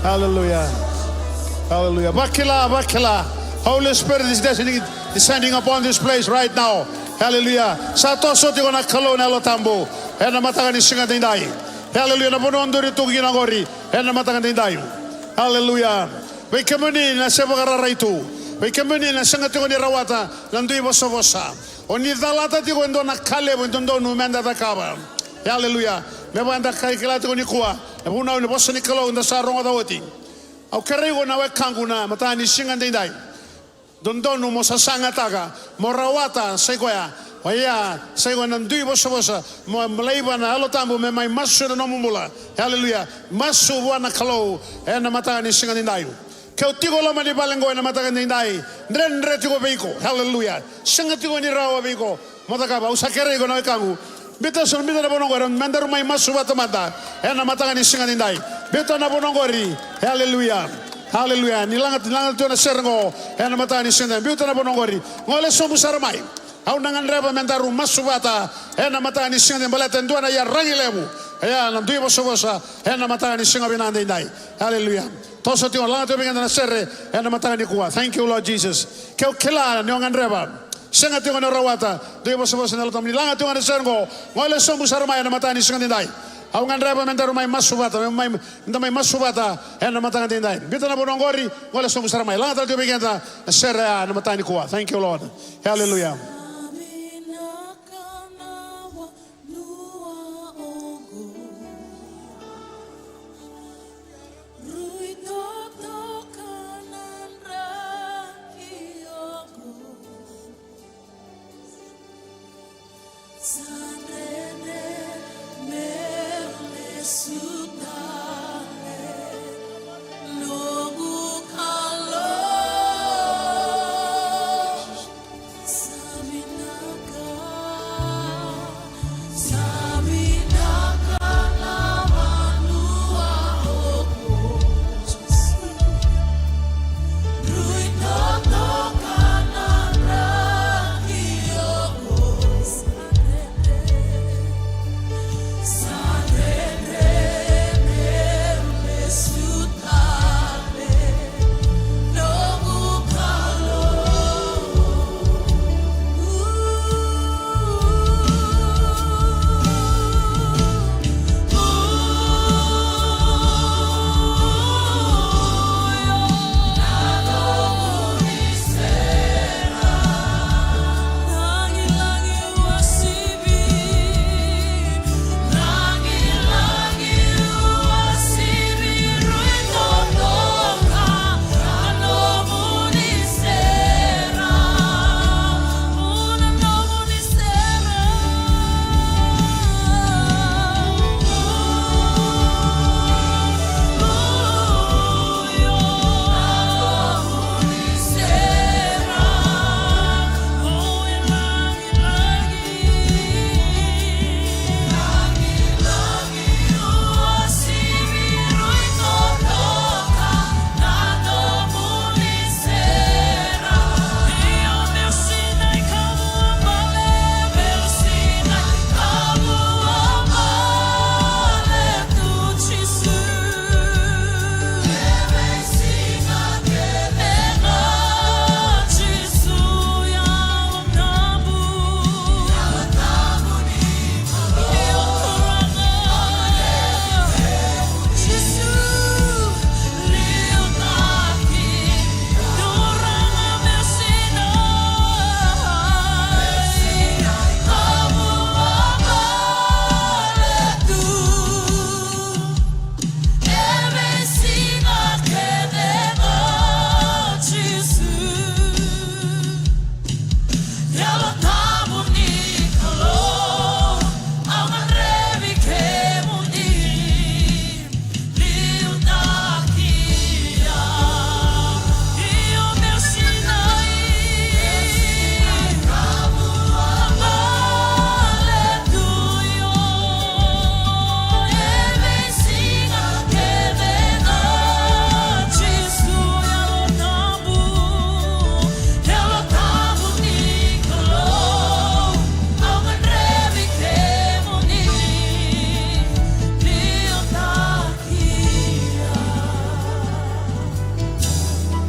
Hallelujah. Hallelujah. Vakila, vakila. Holy Spirit is descending, descending upon this place right now. Hallelujah. Sa toso tiko na Kalou na Yalo Tabu ena mataka ni siga daidai. Hallelujah. Na vanua duri tu kina qori ena mataka daidai. Hallelujah. Vei kemuni na se vakararai tu, vei kemuni na sega tiko ni rawata na dui vosavosa, o ni calata tiko e dua na ka levu e dodonu meda cakava. Hallelujah. Me vaka da qai kila tiko nikua na vunau ni vosa ni Kalou da sa rogoca oti. Au kerei iko na wekaqu na mataka ni siga daidai. Dodonu mo sasagataka, mo rawata, sa i koya. Oya, sa i koya na dui vosavosa, mo, mo laiva na Yalo Tabu me mai masu ena nomu bula. Hallelujah. Masu vua na Kalou ena mataka ni siga daidai. Ke o tiko loma ni vale qo ena mataka daidai, dredre tiko vei iko. Hallelujah. Sega tiko ni rawa vei iko mo cakava. Au sa kerei iko na wekaqu, biuta, sa biuta na vanua qori, me daru mai masu vata mada ena mataka ni siga daidai. Biuta na vanua qori. Hallelujah. Hallelujah. Ni laga, laga tu na sere qo ena mataka ni siga daidai, biuta na vanua qori. Gole sobu sara mai. Au na gadreva me daru masu vata ena mataka ni siga daidai, baleta e dua na iyaragi levu. Oya na dui vosavosa ena mataka ni siga vinaka daidai. Hallelujah. Toso tiko, laga tiko vei keda na sere ena mataka nikua. Thank you, Lord Jesus. Ke o kila ni o gadreva, Sega tiko ni rawata. Dou ivosavosa na Yalo Tabu ni laga tiko ga na sere qo. Gole sobu sara mai ena mataka ni siga daidai. Au gadreva me daru mai masu vata, me mai, da mai masu vata ena mataka daidai. Biuta na vanua qori, gole sobu sara mai. Laga tale tiko vei keda na sere ya ena mataka nikua. Thank you, Lord. Hallelujah.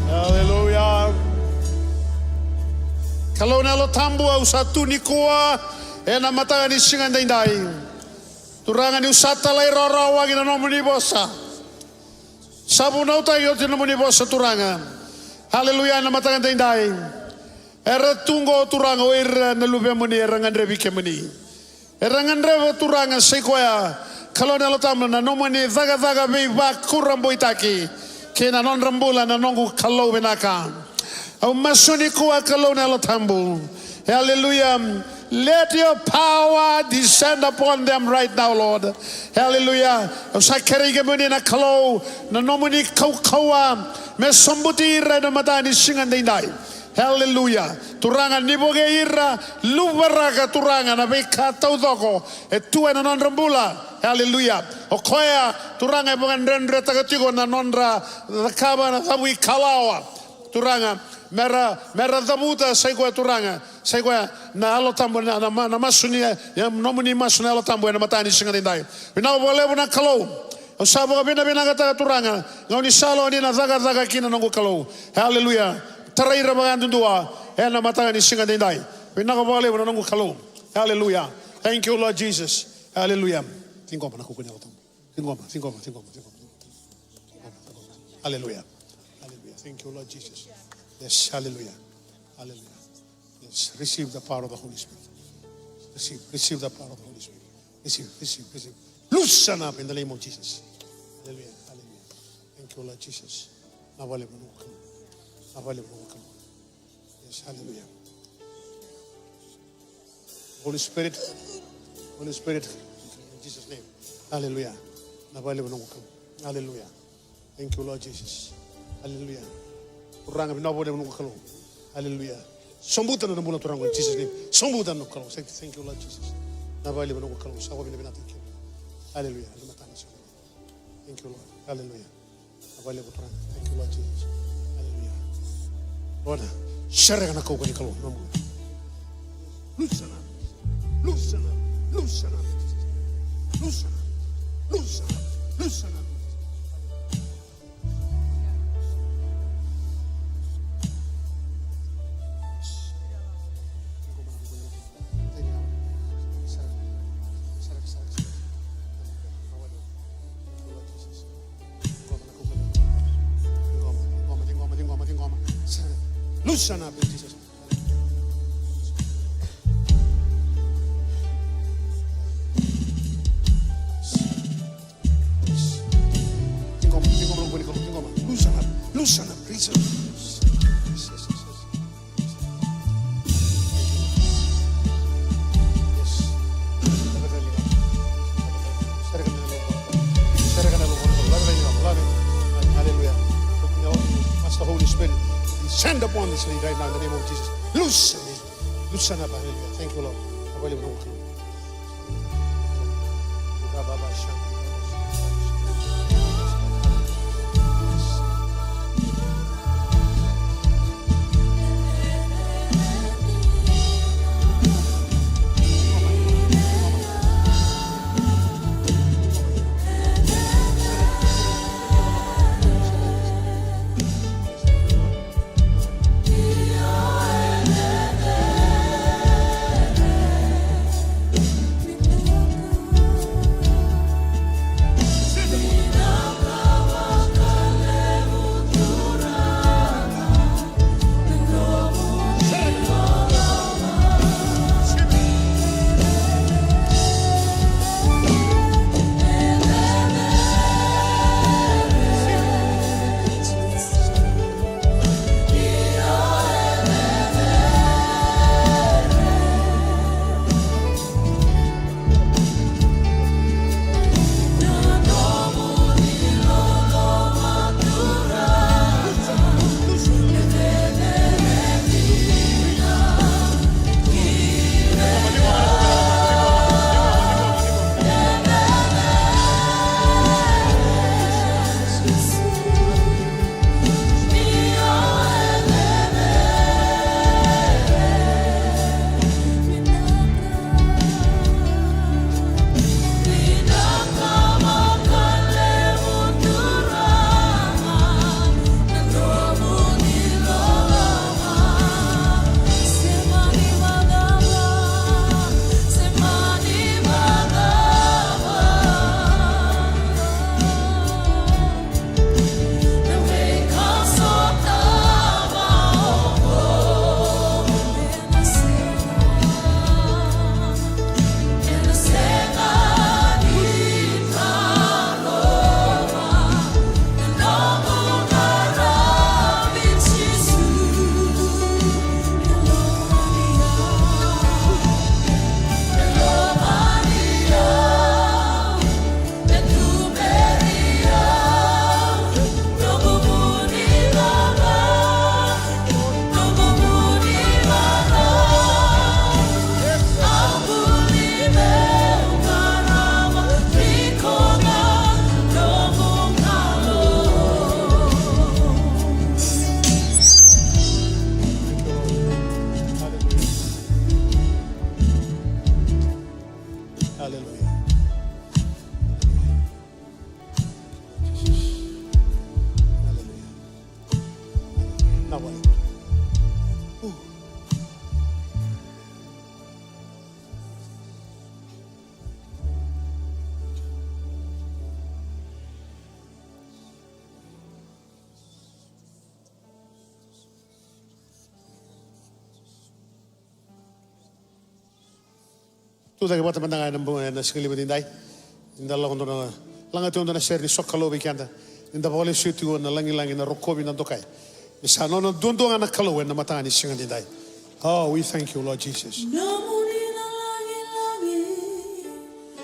Hallelujah. Kalou na Yalo Tabu, au sa tu nikua ena mataka ni siga daidai. Turaga, niu sa talairawarawa ki na nomuni vosa. Sa vunautaki oti na nomuni vosa, Turaga. Haleluya, ena mataka daidai. Era tu qo, Turaga, o ira na luvemuni era gadrevi kemuni. Era gadreva, Turaga, sai koya, Kalou na Yalo Tabu, na nomuni cakacaka veivakurabuitaki kei na nodra bula, na noqu Kalou vinaka. Au masu nikua, Kalou na Yalo Tabu. Hallelujah. Let your power descend upon them right now, Lord. Hallelujah. Au sa kerei kemuni na Kalou, na nomuni kaukauwa me sobuti ira ena mataka ni siga daidai. Hallelujah. Turaga, ni vukei ira, luvaraka, Turaga, na veika taucoko e tu ena nodra bula. Hallelujah. O koya, Turaga, e vakadredretaka tiko na nodra cakava na cavuikalawa. Turaga, mera, mera cavuta, sai koya, Turaga, sai koya na Yalo Tabu, na, na, na masu ni, na nomuni masu na Yalo Tabu ena mataka ni siga daidai. Vinaka vakalevu na Kalou. Au sa vakavinavinakataka, Turaga, gaunisala oni na cakacaka kina, noqu Kalou. Hallelujah. Tarai ira vakayadudua ena mataka ni siga daidai. Vinaka vakalevu na noqu Kalou. Hallelujah. Thank you, Lord Jesus. Hallelujah. Ciqoma na kuku ni Yalo Tabu. Ciqoma, ciqoma, ciqoma, ciqoma. Hallelujah. Hallelujah. Thank you, Lord Jesus. Yes, hallelujah. Hallelujah. Yes, receive the power of the Holy Spirit. Receive, receive the power of the Holy Spirit. Receive, receive, receive. Loosen up in the name of Jesus. Hallelujah. Hallelujah. Thank you, Lord Jesus. Vinaka vakalevu na noqu Kalou. Vinaka vakalevu na noqu Kalou. Yes, hallelujah. Holy Spirit, Holy Spirit, in Jesus' name. Hallelujah. Vinaka vakalevu na noqu Kalou. Hallelujah. Thank you, Lord Jesus. Hallelujah. Turaga, vinaka vakalevu na noqu Kalou. Hallelujah. Sobuta na bula, Turaga, in Jesus' name. Sobuta na noqu Kalou. Thank, thank you, Lord Jesus. Vinaka vakalevu na noqu Kalou. Sa vakavinavinaka, thank you. Hallelujah. Thank you, Lord. Hallelujah. Vinaka vakalevu, Turaga. Thank you, Lord Jesus. Hallelujah. Lord, sereka na kaukaua ni Kalou, na bula. Loosen up. Loosen up. Loosen up. Loosen up. Loosen up. Loosen up. Loosen up in Jesus' name. Loosen up. Loosen up. Loosen up. Yes. Hallelujah. Master Holy Spirit, descend upon this lady right now in the name of Jesus. Loosen it. Loosen up. Hallelujah. Thank you, Lord. Hallelujah. Hallelujah. Vinaka vakalevu. Ooh. Tu cake vata mada ga ena bo-, ena siga levu edaidai. Ni da lako dua na, laga tiko dua na sere ni sokalou vei keda. Ni da vakalesuya tiko na lagilagi, na rokovi, na dokai. Ni sa nona duadua ga na Kalou ena mataka ni siga edaidai. Oh, we thank you, Lord Jesus. Nomuni na lagilagi, nomuni.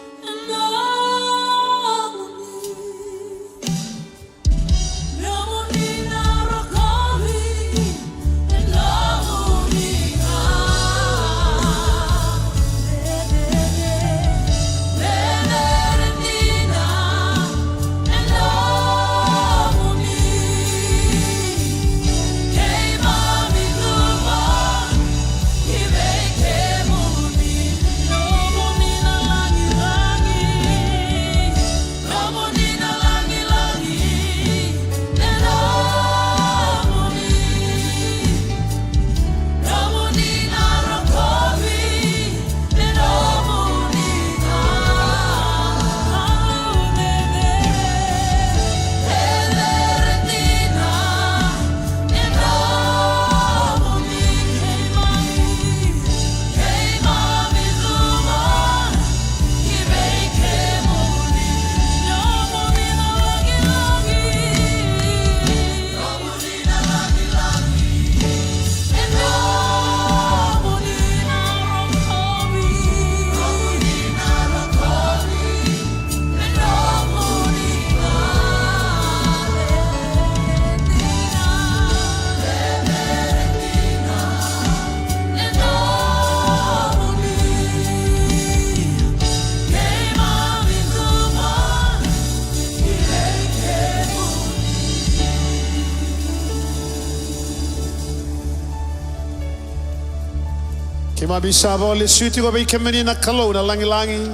Keimami sa vakalesuya tiko vei kemuni na Kalou na lagilagi,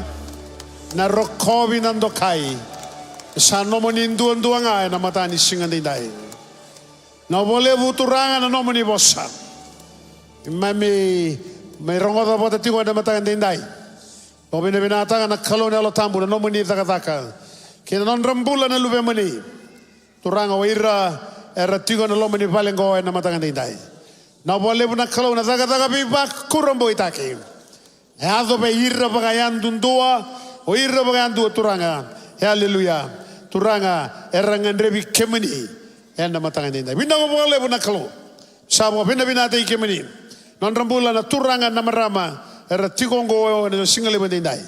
na rokovi, na dokai. Sa nomuni duadua ga ena mataka ni siga edaidai. Vinaka vakalevu Turaga na nomuni vosa. Keimami mai rogoca vata tiko ena mataka edaidai. Vakavinavinakataka na Kalou na Yalo Tabu na nomuni cakacaka kei na nodra bula na luvemuni. Turaga, o ira era tiko ena loma ni vale qo ena mataka edaidai. Vinaka vakalevu na Kalou na cakacaka veivakurabuitaki e yaco vei ira vakayadudua, o ira vakayadua Turaga. E aleluya. Turaga, era gadrevi kemuni ena mataka edaidai. Vinaka vakalevu na Kalou. Sa vakavinavinakataki kemuni. Nodra bula na turaga na marama era tiko oqo ena siga levu edaidai.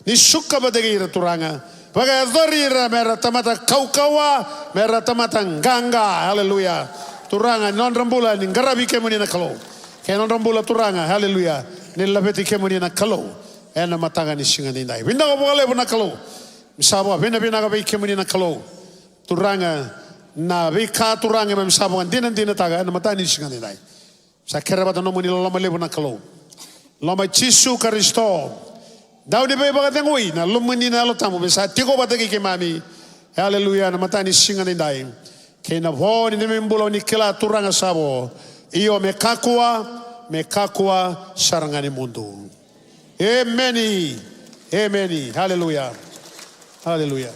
Ni suka vata kei ira Turaga. Vakayacori ira mera tamata kaukauwa, mera tamata qaqa. Aleluya. Turaga, nodra bula ni qaravi kemuni na Kalou. Kei nodra bula Turaga, aleluya, ni laveti kemuni na Kalou ena mataka ni siga edaidai. Vinaka vakalevu na Kalou. Mi sa vakavinavinaka vei kemuni na Kalou. Turaga, na veika Turaga me mi sa vakadinadinataka ena mataka ni siga edaidai. Sa kere vata na nomuni loloma levu na Kalou. Loma i Jisu Karisito. Dau ni veivakacegui na Lumuni na Yalo Tabu me sa tiko vata kei keimami. Aleluya, na mataka ni siga edaidai. Kei na vo ni neimami bula ni kila Turaga sa vo. Io, me kakua, me kakua sara ga ni mudu. Emeni. Emeni. Aleluya. Aleluya.